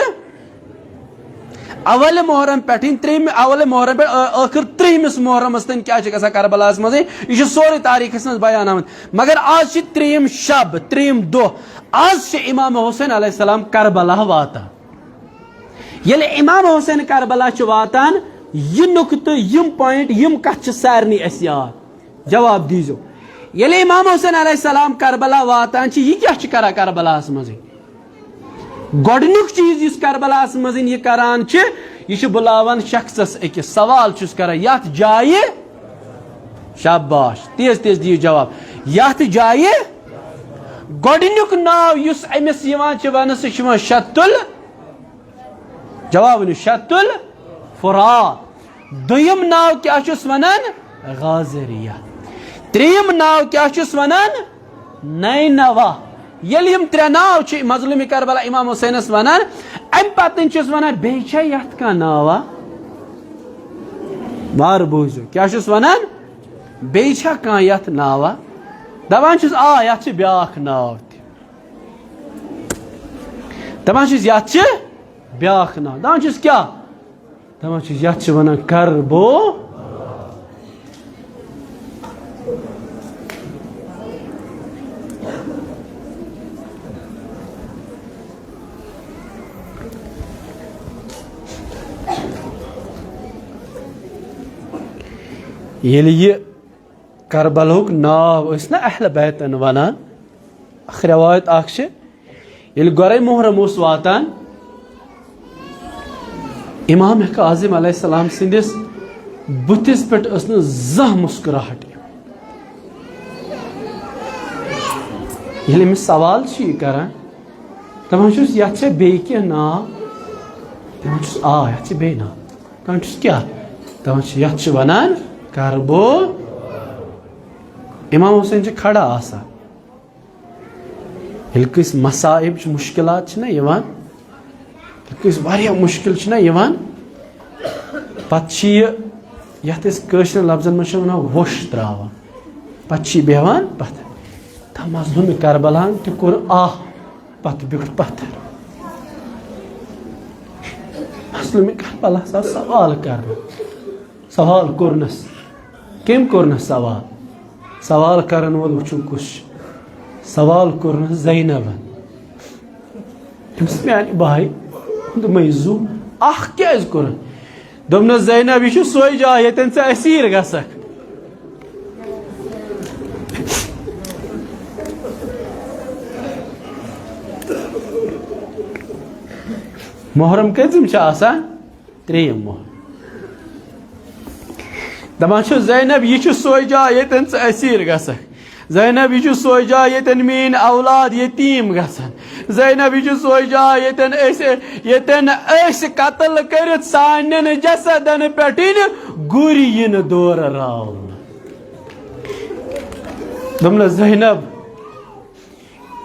اول محرم پٮ۪ٹھٕے، ترٛیٚیِمہِ، اول محرم پٮ۪ٹھ ٲ-، ٲخٕر ترٛیٚیِمِس محرمس تام کیٛاہ چھِ گژھان کربلاہس منٛزٕے؟ یہِ چھُ سورُے تاریخس منٛز بیان آمُت۔ مگر آز چھِ ترٛیٚیِم شب، ترٛیٚیِم دۄہ۔ آز چھِ امام حسین علیہ السلام کربلا واتان۔ ییٚلہِ امام حسین کربلا چھُ واتان، یہِ نُقطہٕ، یِم پوینٹ، یِم کتھ چھِ سارنٕے اَسہِ یاد؟ جواب دیٖزیو۔ ییٚلہِ امام حسین علیہ السلام کربلا واتان چھِ، یہِ کیٛاہ چھِ کران کربلاہس منٛزٕے؟ گۄڈٕنیُک چیٖز یُس کربلاہس منٛز یہِ کران چھِ، یہِ چھُ بُلاوان شخصس أکِس، سوال چھُس کران یتھ جایہِ، شاباش، تیز تیز دِیِو جواب، یتھ جایہِ گۄڈٕنیُک ناو یُس أمِس یِوان چھِ وننہٕ، سُہ چھُ یِوان شتُل، جواب ؤنِو، شتُل فرات۔ دوٚیِم ناو کیٛاہ چھُس ونان؟ غازریہ۔ ترٛیٚیِم ناو کیٛاہ چھُس ونان؟ نینوا۔ ییٚلہِ یِم ترٛےٚ ناو چھِ مظلوم کربلا امام حسینس ونان، امہِ پتہٕ چھِس ونان، بیٚیہِ چھا یتھ کانٛہہ ناوا؟ وارٕ بوٗزِو، کیٛاہ چھِس ونان؟ بیٚیہِ چھا کانٛہہ یتھ ناوا؟ دپان چھِس، آ، یتھ چھِ بیٛاکھ ناو تہِ۔ دپان چھِس، یتھ چھِ بیٛاکھ ناو۔ دپان چھِس، کیٛاہ؟ دپان چھِ، یتھ چھِ ونان کربو۔ ییٚلہِ یہِ کربلہُک ناو ٲسۍ نا اہل بیتن ونان، اکھ رٮ۪وایت اکھ چھِ، ییٚلہِ گۄڈَے محرم اوس واتان، امام کاظم علیہ السلام سٕنٛدِس بُتھِس پٮ۪ٹھ ٲس نہٕ زانٛہہ مسکراہٹ یِوان۔ ییٚلہِ أمِس سوال چھُ یہِ کران، دَپان چھُس، "یَتھ چھا بیٚیہِ کینٛہہ ناو؟" دَپان چھُس، "آ، یَتھ چھِ بیٚیہِ ناو۔" دَپان چھُس، "کیٛاہ؟" دَپان چھِ، "یَتھ چھِ وَنان کربو۔" امام حسین چھِ کھڑا آسان۔ ییٚلہِ کٲنٛسہِ مصائب چھِ، مُشکِلات چھِنہ یِوان، ییٚلہِ کٲنٛسہِ واریاہ مُشکِل چھِنہ یِوان، پَتہٕ چھِ یہِ، یَتھ أسۍ کٲشرٮ۪ن لفظن منٛز چھِ وَنان ووٚش ترٛاوان، پَتہٕ چھِ یہِ بیٚہوان پَتھَر۔ تہٕ مظلوٗمِ کربلاہَن تہِ کوٚر آہ، پَتہٕ بیوٗٹھ پَتھَر۔ مظلوٗمِ کربلاہَس آو سوال کرنہٕ۔ سوال کوٚرنَس۔ کٔمۍ کوٚرنَس سوال؟ سوال کرن وول وٕچھِو کُس چھُ۔ سوال کوٚرنَس زینبن۔ دوٚپمَس، "میانہِ بایہِ ہُنٛد مٔنٛزۍ زُو اکھ کیٛازِ کوٚرُن؟" دوٚپنَس، "زینب، یہِ چھُ سۄے جاے ییٚتٮ۪ن ژٕ اسیٖر گژھکھ۔" محرم کٔژِم چھِ آسان؟ ترٛیٚیِم مۄہر۔ دَپان چھُ، "زینب، یہِ چھُ سۄے جاے ییٚتٮ۪ن ژٕ اسیٖر گژھکھ۔ زینب، یہِ چھُ سۄے جاے ییٚتٮ۪ن میٛٲنۍ اولاد یتیٖم گژھن۔ زینب، یہِ چھُ سۄے جاے ییٚتٮ۪ن أسۍ، ییٚتٮ۪ن أسۍ قتل کٔرِتھ سانٮ۪ن جسدن پٮ۪ٹھ یِنہٕ گُرۍ یِنہٕ دورٕ راونہٕ۔" دوٚپنَس، زینب،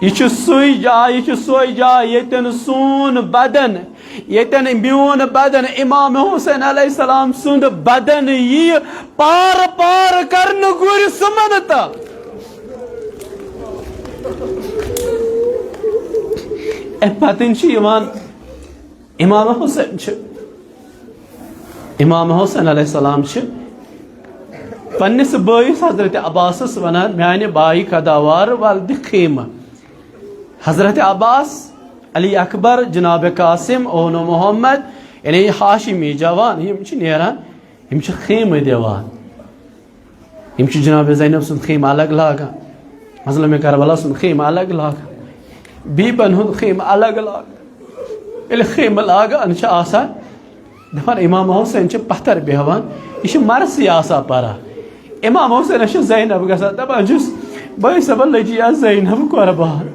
یہِ چھُ سُے جاے، یہِ چھُ سۄے جاے ییٚتٮ۪ن سون بدن، ییٚتٮ۪ن میون بدن امام حسین علیہ السلام سُنٛد بدن یِیہِ پار پار کرنہٕ گُرِ سُمنہٕ تل۔ اَمہِ پتہٕ چھُ یِوان امام حسین چھُ امام حسین علیہ السلام چھِ پننِس بٲیِس حضرت عباسس ونان، میانہِ بایہِ قداوار، ول دِ خیمہٕ۔ حضرت عباس، علی اکبر، جناب قاسم، اونو محمد، یعنی ہاشمی جوان، یِم چھِ نیران، یِم چھِ خیمہٕ دِوان۔ یِم چھِ جناب زینب سُنٛد خیمہٕ الگ لاگان، مظلوم کربلا سُنٛد خیمہٕ الگ لاگان، بیبن ہُنٛد خیمہٕ الگ لاگان۔ ییٚلہِ خیمہٕ لاگان چھِ آسان، دپان امام حسین چھِ پتھر بیہوان، یہِ چھِ مرثی آسان پران۔ امام حسینس چھِ زینب گژھان، دپان چھُس، بٲے صٲبہ، لٔجی آز زینب قربان۔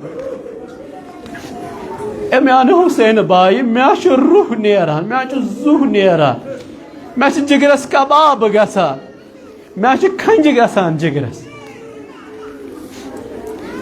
اے میانہِ حسین بایہِ، مےٚ چھُ روح نیران، مےٚ چھُ زُو نیران، مےٚ چھِ جگرس کباب گژھان، مےٚ چھِ کھنجہِ گژھان جگرس،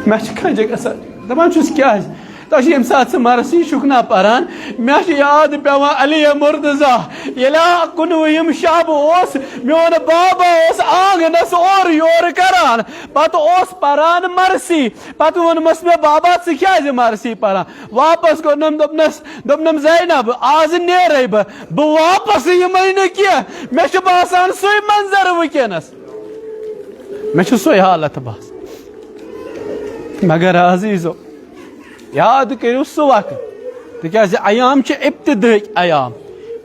مےٚ چھِ کھنجہِ گژھان۔ دپان چھُس، کیازِ؟ تۄہہِ چھِ ییٚمہِ ساتہٕ ژٕ مرثی چھُکھ نا پران، مےٚ چھُ یاد پٮ۪وان علی مرتضی، ییٚلہِ آ کُنوُہِم شب اوس، میون بابا اوس آنگنس اورٕ یورٕ کران، پتہٕ اوس پران مرثی۔ پتہٕ ووٚنمس مےٚ، بابا، ژٕ کیازِ مرثی پران؟ واپس کوٚرنم، دوٚپنس، دوٚپنم، زینب، آز نیرے بہٕ، بہٕ واپس یِمے نہٕ کینٛہہ، مےٚ چھُ باسان سُے منظر وٕنکیٚنس، مےٚ چھُ سُے حالت باسان۔ مگر عزیزو، یاد کٔرِو سُہ وقت، تِکیازِ ایام چھِ ابتدٲہٕکۍ ایام۔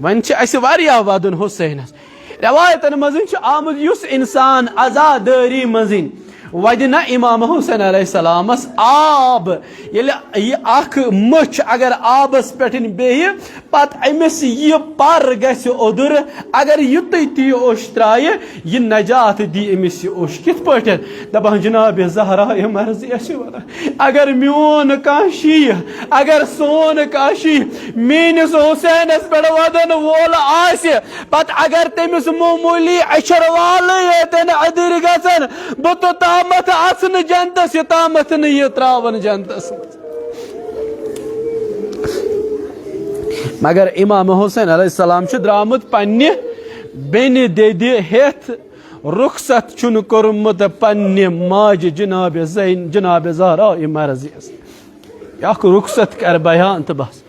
وۄنۍ چھِ اَسہِ واریاہ وَدُن حسینَس۔ رٮ۪وایتَن منٛز چھُ آمُت، یُس اِنسان عزادٲری منٛز وَدِ نہ امام حسین علیہ السلامَس آب، ییٚلہِ یہِ اَکھ مٔچھ اگر آبَس پٮ۪ٹھ بیٚہہِ، پتہٕ أمِس یہِ پر گژھِ اوٚدُر، اگر یُتُے تہِ یہِ اوٚش ترٛایہِ، یہِ نجات دی أمِس یہِ اوٚش۔ کِتھ پٲٹھۍ؟ دپان، جناب زہرا مرضی چھِ ونان، اگر میون کانٛہہ شیٖعہ، اگر سون کانٛہہ شیٖعہ میٲنِس حسینس پٮ۪ٹھ ودن وول آسہِ، پتہٕ اگر تٔمِس معموٗلی اچھر والٕے ییٚتٮ۪ن أدٕرۍ گژھن، بہٕ توٚتامتھ اژٕ نہٕ جنتس، یوٚتامتھ نہٕ یہِ ترٛاون جنتس منٛز۔ مگر امام حسین علیہ السلام چھُ درامُت پننہِ بیٚنہِ دٮ۪دِ ہیٚتھ، رخصت چھُنہٕ کوٚرمُت پننہِ ماجہِ جناب زین، جناب زہرا مرضی۔ یہِ اکھ رخصت کر بیان تہٕ بس۔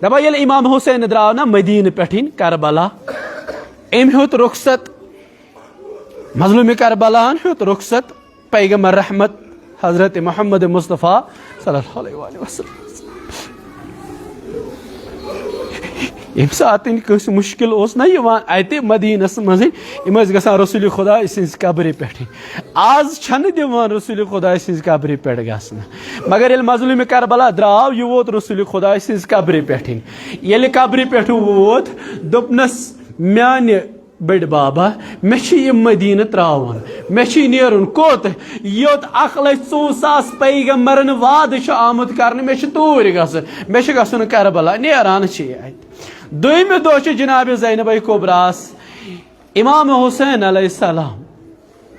دپان، ییٚلہِ امام حسین درٛاو نا مدینہٕ پٮ۪ٹھٕے کربلا، أمۍ ہیوٚت رخصت، مظلوم کربلاہن ہیوٚت رخصت پیغمبر رحمت حضرت محمد مصطفیٰ صلی اللہ علیہ وآلہ وسلم۔ ییٚمہِ ساتہٕ کٲنٛسہِ مُشکِل اوس نہ یِوان اَتہِ مدیٖنَس منٛزٕے، یِم ٲسۍ گژھان رسول خۄداے سٕنٛزِ قبرِ پٮ۪ٹھٕے۔ آز چھَنہٕ دِوان رسول خۄداے سٕنٛزِ قبرِ پٮ۪ٹھ گژھنہٕ، مگر ییٚلہِ مظلوم کربلا درٛاو، یہِ ووت رسول خۄداے سٕنٛزِ قبرِ پٮ۪ٹھٕے۔ ییٚلہِ قبرِ پٮ۪ٹھ ووت، دوٚپنَس، میانہِ بٔڈۍ بابا، مےٚ چھُ یہِ مدیٖنہٕ ترٛاوُن، مےٚ چھُ نیرُن۔ کوٚت؟ یوٚت اکھ لچھ ژوٚوُہ ساس پیغمبرن وعدٕ چھُ آمُت کرنہٕ، مےٚ چھُ توٗرۍ گژھُن، مےٚ چھُ گژھُن کربلا۔ نیران چھِ یہِ اتہِ۔ دوٚیمہِ دۄہ چھُ جناب زینب کبریٰ ہس امام حسین علیہ السلام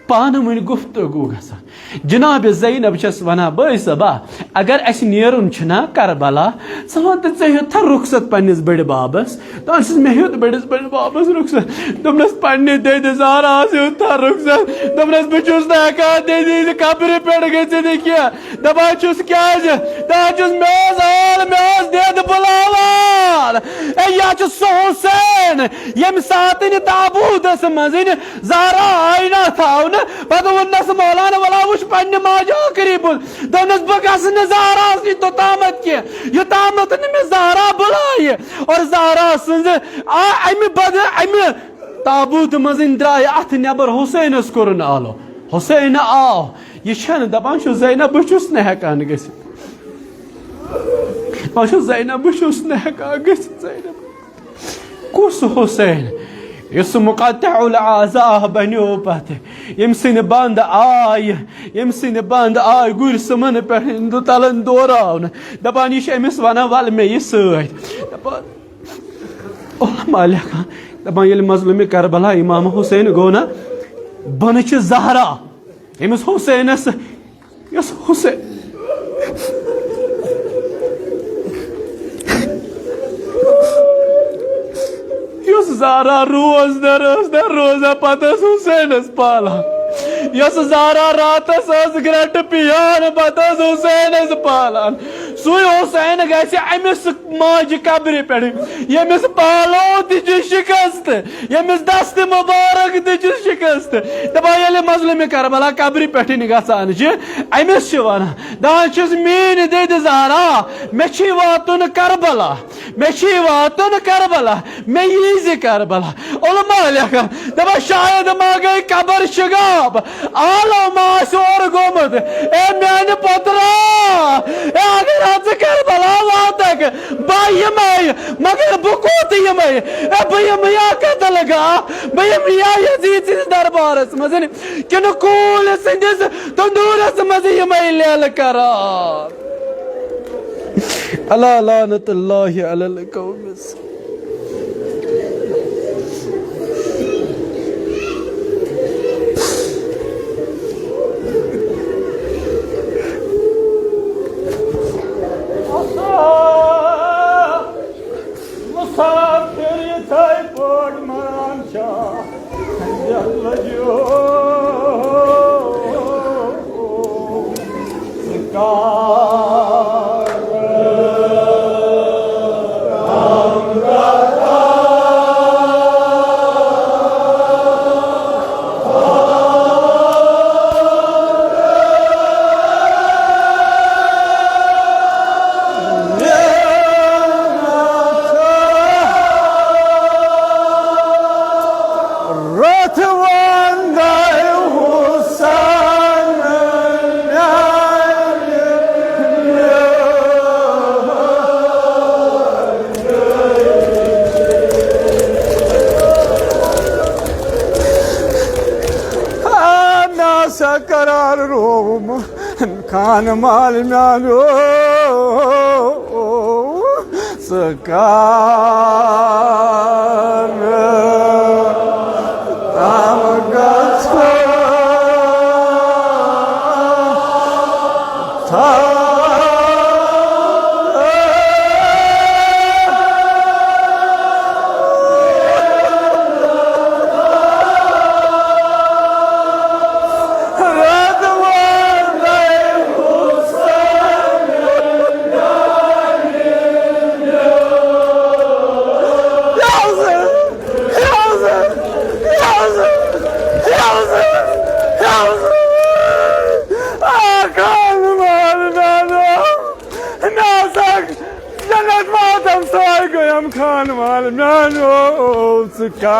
پانہٕ ؤنۍ گفتگو گژھان۔ جناب زینب چھس ونان، بٲے صٲبا، اگر اسہِ نیرُن چھُنا کربلا، ژٕ وَن تہٕ، ژےٚ ہیوٚتتھا رخصت پننِس بٔڈِ بابس؟ دپان چھُس، مےٚ ہیوٚت بٔڈِس بٔڈِ بابس رخصت۔ دوٚپنس، پننہِ دٮ۪دِ زہراہس ہیوٚتتھا رخصت؟ دوٚپنس، بہٕ چھُس نہٕ ہٮ۪کان دٮ۪دِ ہٕنٛزِ قبرِ پٮ۪ٹھ گٔژھِتھ کینٛہہ۔ دپان چھُس، کیازِ؟ دپان چھُس، مےٚ اوس حال، مےٚ اوس دٮ۪د بُلاوان۔ اے، یہِ چھُ سُہ حسین، ییٚمہِ ساتہٕ یہِ تابوٗتس منٛز زہرا آیہِ نا تھاونہٕ، پتہٕ ووٚننس، مولانا، ولا وٕچھ پننہِ ماجہِ ٲخری بُتھ۔ دوٚپنس، بہٕ گژھٕ نہٕ زہراہس نِش توٚتامتھ کینٛہہ، یوٚتامتھ نہٕ مےٚ زہرا بُلایہِ۔ اور زہرا سٕنٛزِ آ-، امہِ بدٕ، امہِ تابوٗت منٛز درٛایہِ اتھٕ نٮ۪بر، حسینس کوٚرُن آلو۔ حسین آو، یہِ چھنہٕ دپان چھُ، زینب، بہٕ چھُس نہٕ ہٮ۪کان گٔژھِتھ۔ دپان چھُ، زینب، بہٕ چھُس نہٕ ہٮ۪کان گٔژھِتھ، زینب۔ کُس حسین؟ یُس مقطع الاعضاء بنیو پتہٕ، ییٚمہِ سٕنٛدِ بنٛد آیہِ، ییٚمہِ سٕنٛدِ بنٛد آیہِ گُرۍ سُمن پٮ۪ٹھ ہندو تلن دوراونہٕ۔ دپان، یہِ چھِ أمِس ونان، ول مےٚ یہِ سۭتۍ۔ دپان، علماء لیکھان، دپان، ییٚلہِ مظلوم کربلا امام حسین گوٚو نا، بۄنہٕ چھِ زہرا، أمِس حسینس یۄس حسین، یۄس زہرا روز در ٲس نہ روزان، پتہٕ ٲس حسینس پالان۔ یۄس زہرا راتس ٲس گرٹہٕ پیان، پتہٕ ٲس حسینس پالان۔ سُے حسین گژھِ أمِس ماجہِ قبرِ پٮ۪ٹھ، ییٚمِس پالو تہِ چھُ شِکست، ییٚمِس دستِ مُبارک تہِ چھُ شِکست۔ دَپان، ییٚلہِ مظلومِ کربلا قبرِ پٮ۪ٹھ گژھان چھِ، أمِس چھِ وَنان، دَپان چھِس، "میٛٲنۍ دٔدِ زہرا، مےٚ چھُے واتُن کربلا، مےٚ چھُے واتُن کربلا۔" مےٚ یی زِ کربلا۔ علماء لیکھان، دَپان، شاید ما گٔے قبر شگاف، عالم ما آسہِ اورٕ گوٚمُت۔ اے میانہِ پۄترا، اے اگر ہا ژٕ کربلا واتکھ، بہٕ یِمے، مگر بہٕ کوٚت یِمے؟ اے بہٕ یِمہٕ یا قتل گاہ، بہٕ یِمہٕ یا یزید سٕنٛدِس دربارس منٛز، کِنہٕ کوٗلۍ سٕنٛدِس تندوٗرس منٛز یِمے لیلہٕ کران؟ الا لعنت اللہ علی القوم۔ مسافر یِتھَے پٲٹھۍ مران چھا؟ راتھ وندے حسین میانہِ۔ آ، مےٚ ہسا قرار رووُم خان مال میانیو۔ ژٕ کر تام گژھ تھا۔ جنت واتن سوے گویم خان وال میانو۔ ژٕ کر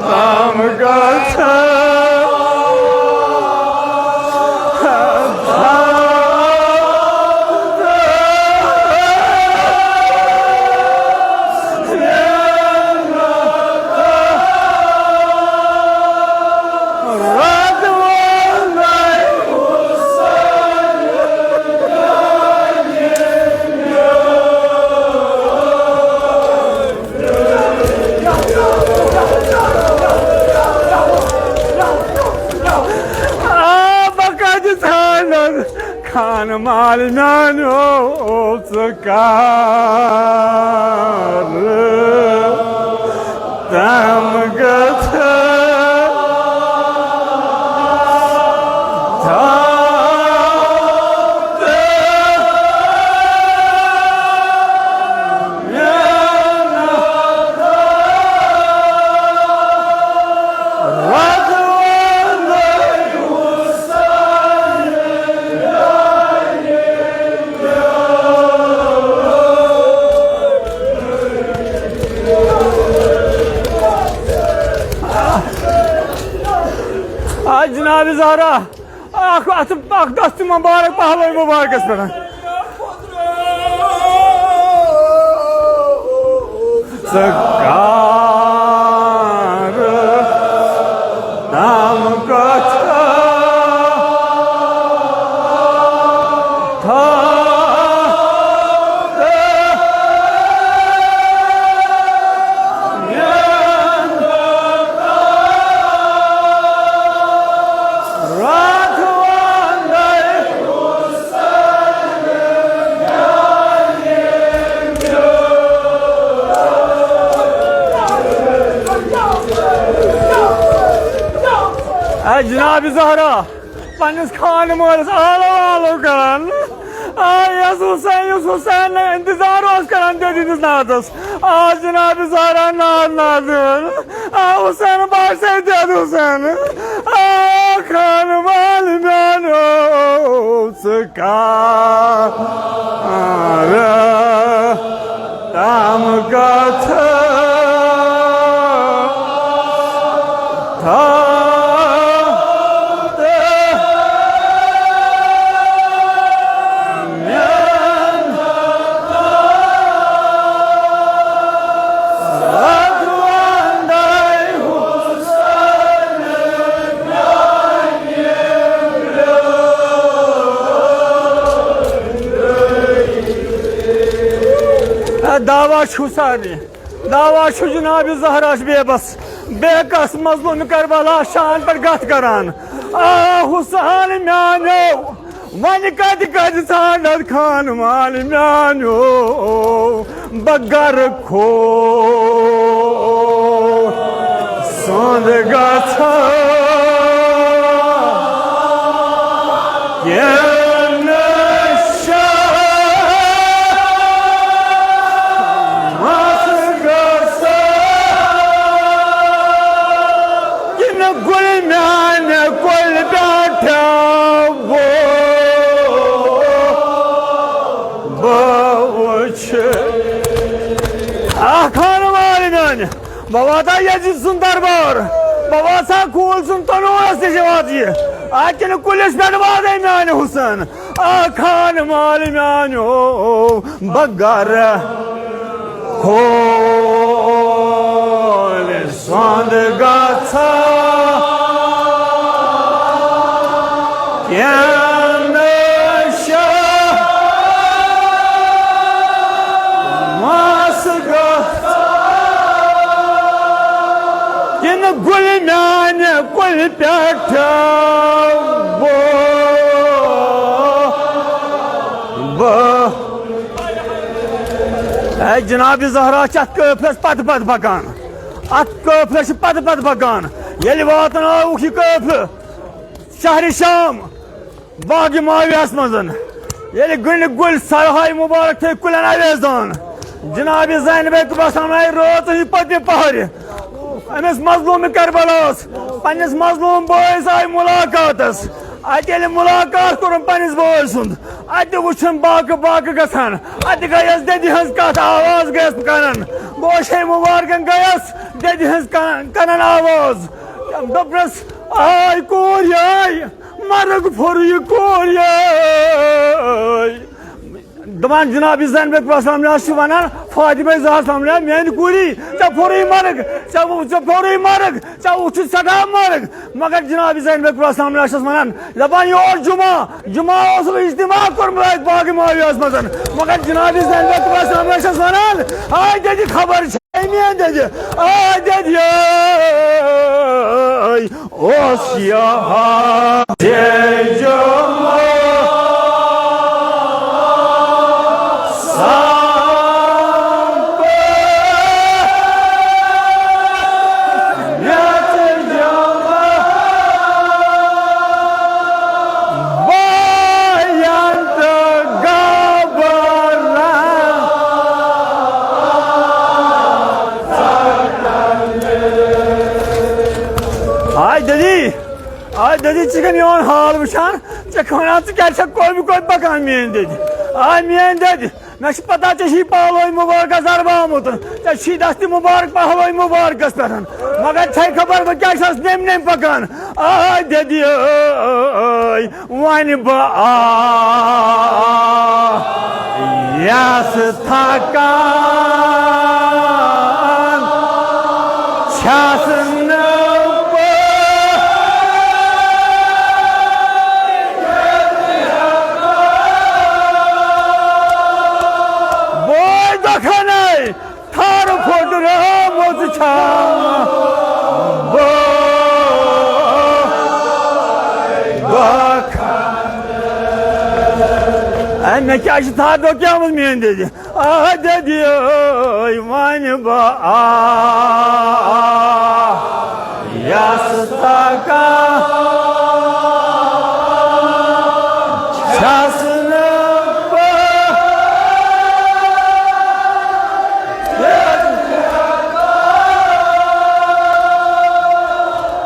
تام گژھ آ، بہٕ کَتہِ ژھانڈن خان مال میانیو، ژٕ کر تام گژھ۔ آ جناب زہرا، اکھ اتھ، اکھ دست مبارک پہلوی مبارکس پٮ۪ٹھ۔ ژٕ کر تام کتھ تھا۔ اے جناب زہرا، پننِس خانہٕ مٲلِس آلو آلو کران۔ آ، یس حسین، یُس حسین انتظار اوس کران دٮ۪دِ ہٕنٛدِس نعتس۔ آ، جناب زہرا نعت نعت دِوان۔ آ، حسین باسے دٮ۪د حسین۔ آ، خانہٕ مالہِ میانیو، ژٕ کر تام کتھ تھاو تہٕ میٲنۍ دعویٰ چھُ سارنٕے۔ دعویٰ چھُ جناب زہرا چھُ بے بس، بے کس مظلوم کربلا شان پٮ۪ٹھ گتھ کران۔ آ حسین میانیو، وۄنۍ کتہِ کتہِ ژھانڈتھ خانہٕ مالہِ میانیو، بہٕ گرٕ کھو سۄنٛد گژھٕ کینٛہہ نشہ مس گژھٕ کِنہٕ گُلۍ میانہِ کۄلہِ پٮ۪ٹھ بہٕ وٕچھِ۔ آ خانہٕ مالہِ میانہِ، بہٕ واتہٕ یزید سُنٛد دربار، بہٕ واتہٕ کوٗل سُنٛد تنوٗرس نِش واتہٕ یہِ۔ آ کِنہٕ کُلِس پٮ۪ٹھ واتَے میانہِ حسین۔ آ خانہٕ مالہِ میانیو، بہٕ گرٕ کھولہِ سۄنٛد گژھٕ کینٛہہ نشہ مس گژھٕ کِنہٕ گُلۍ میانہِ کُلہِ پٮ۪ٹھ بہٕ، بہٕ۔ اے جناب زہرا چھِ اتھ قٲفلس پتہٕ پتہٕ پکان، اتھ قٲفلس چھِ پتہٕ پتہٕ پکان۔ ییٚلہِ واتناوُکھ یہِ قٲفلہٕ شہرِ شام، باغِ معاویہس منٛز، ییٚلہِ گٔنڈۍ گُلۍ سرہاے مُبارک تھٲے کُلٮ۪ن اویزان، جناب زینب کبریٰ سلام رٲژ ہٕنٛزِ پٔتمہِ پہرِ أمِس مظلوم کربلاہس، پننِس مظلوم بٲیِس آیہِ مُلاقاتس۔ اتہِ ییٚلہِ مُلاقات کوٚرُن پننِس بٲے سُنٛد، اتہِ وُچھُن باغہٕ باغہٕ گژھان، اتہِ گٔیس دٮ۪دِ ہٕنٛز کتھ آواز گٔیس کنن۔ بہٕ اوسے مُبارکن گٔیس دٮ۪دِ ہٕنٛز کن-، کنن آواز۔ تٔمۍ دوٚپنس، آے کورِ آے، مرگ پھوٚر یہِ کورِ آے۔ دپان جناب زینب کبریٰ سلام اللہ چھِ ونان، فاطمہ زہرا سلام اللہ میانہِ کوٗری، ژےٚ پھوٚرُے مرگ، ژےٚ، ژےٚ پھوٚرُے مرگ، ژےٚ وُچھُتھ سٮ۪ٹھاہ مرگ۔ مگر جناب زینب کبریٰ سلام اللہ چھَس ونان، دپان یہِ اوس جمعہ، جمعہ اوس اجتماع کوٚرمُت اتہِ باغِ معاویہس منٛز۔ مگر جناب زینب کبریٰ سلام اللہ چھَس ونان، آے دٮ۪دِ خبر چھےٚ میٲنۍ دٮ۪دِ، آے دٮ۪دِ، آے اوس یہِ حال جمعہ۔ آے دٮ۪دِ، آے دٮ۪دِ، ژٕ چھُکھ میون حال وٕچھان؟ ژےٚ کھونا، ژٕ کیٛازِ چھَکھ کوٚمہِ کوٚمہِ پَکان میٛٲنۍ دٮ۪دِ؟ آے میٛٲنۍ دٮ۪دِ، مےٚ چھِ پَتہ ژےٚ چھُے پالوے مُبارکَس ضربہٕ آمُت، ژےٚ چھُے دَستہِ مُبارک پَہلوے مُبارکَس پٮ۪ٹھ۔ مگر چھَے خبر بہٕ کیٛاہ چھَس نٮ۪مۍ نٮ۪مۍ پَکان؟ آے دٮ۪دِ ٲے، وۄنۍ بہٕ آ یس تھکان چھس نہٕ بہٕ۔ بوے دۄکھنَے، تھر پھوٚٹ رٲومٕژ چھم بہٕ۔ اے، مےٚ کیٛاہ چھِ تھر ڈوکیمٕژ میٛٲنۍ دٮ۪دِ؟ آ، دٮ۪دِ ٲے، وۄنۍ بہٕ آ، یس تکان چھَس نہٕ بہٕ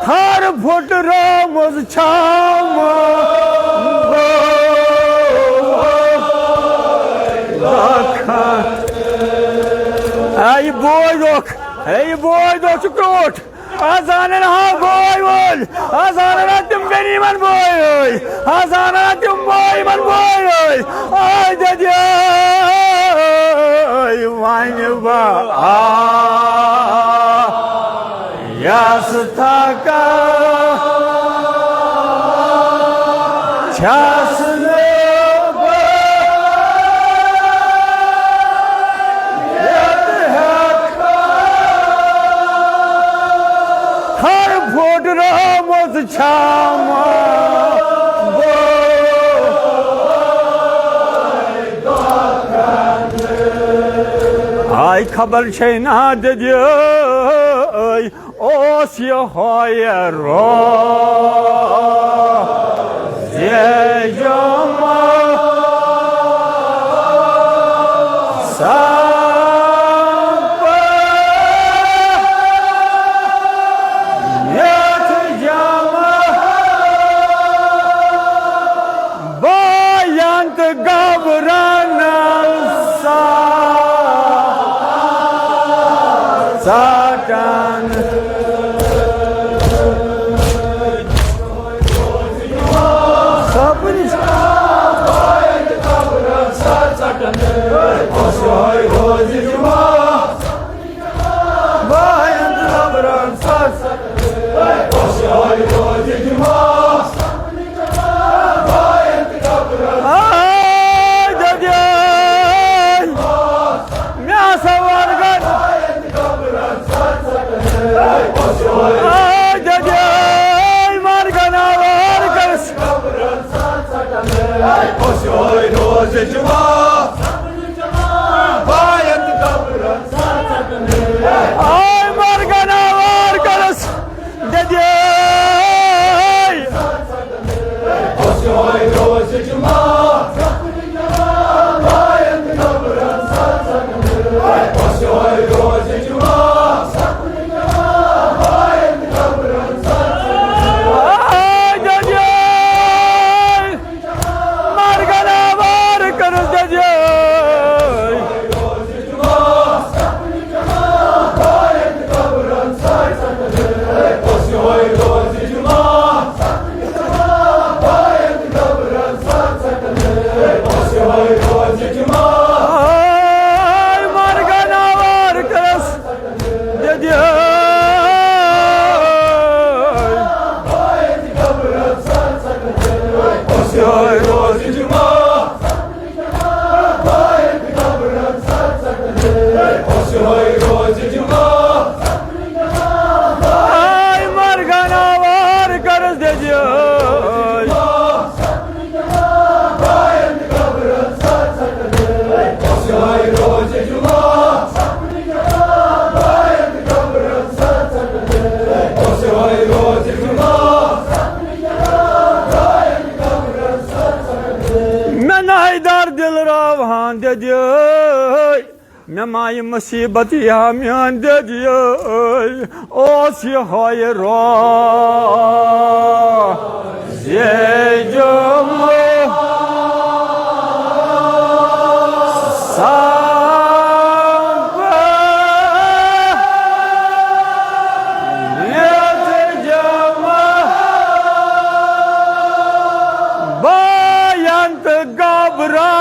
تھر پھُٹرومُت چھامہٕ بہٕ۔ اے بوے دۄکھ، اے بوے دۄکھ چھُ کرٛوٹھ۔ آز زانن ہا بوے وٲلۍ، آز زانن ہا تِم غنیٖمن بوے وٲلۍ، آز زانن ہا تِم بوے یِمن بوے وٲلۍ۔ آے دَدیے وۄنۍ بہٕ آ یس تھکان چھَس نہٕ بہٕ یتھ ہٮ۪کان۔ ہر پھُٹرومُت چھامہٕ بہٕ۔ آے خبر چھے نا دَدیے، اوس یِہوٚے روزِ جمعہ سبب یتھ جمعہ باین تہٕ گبرن سا ژٹان۔ سپنس۔ باین تہٕ گبرن سا آے دَدیے، مےٚ ہسا وَرگَن۔ آے دَدیے، مَرگَن آوار کَرَس۔ آے مَرگَن آوار کَرَس۔ دَدیے۔ آے دَدیے۔ مَرگَن آوار کَرَس دَدیے۔ آے مَرگَن آوار کَرَس دَدیے۔ آے مَرگَن آوار کَرَس دَدیے۔ مےٚ ناے دار دِل راوہان دَدیے۔ مےٚ مایہِ مُصیٖبت یا میٛٲنۍ دَدیے، اوس یِہوٚے روزِ جمعہ سبب یتھ جمعہ باین تہٕ گبرن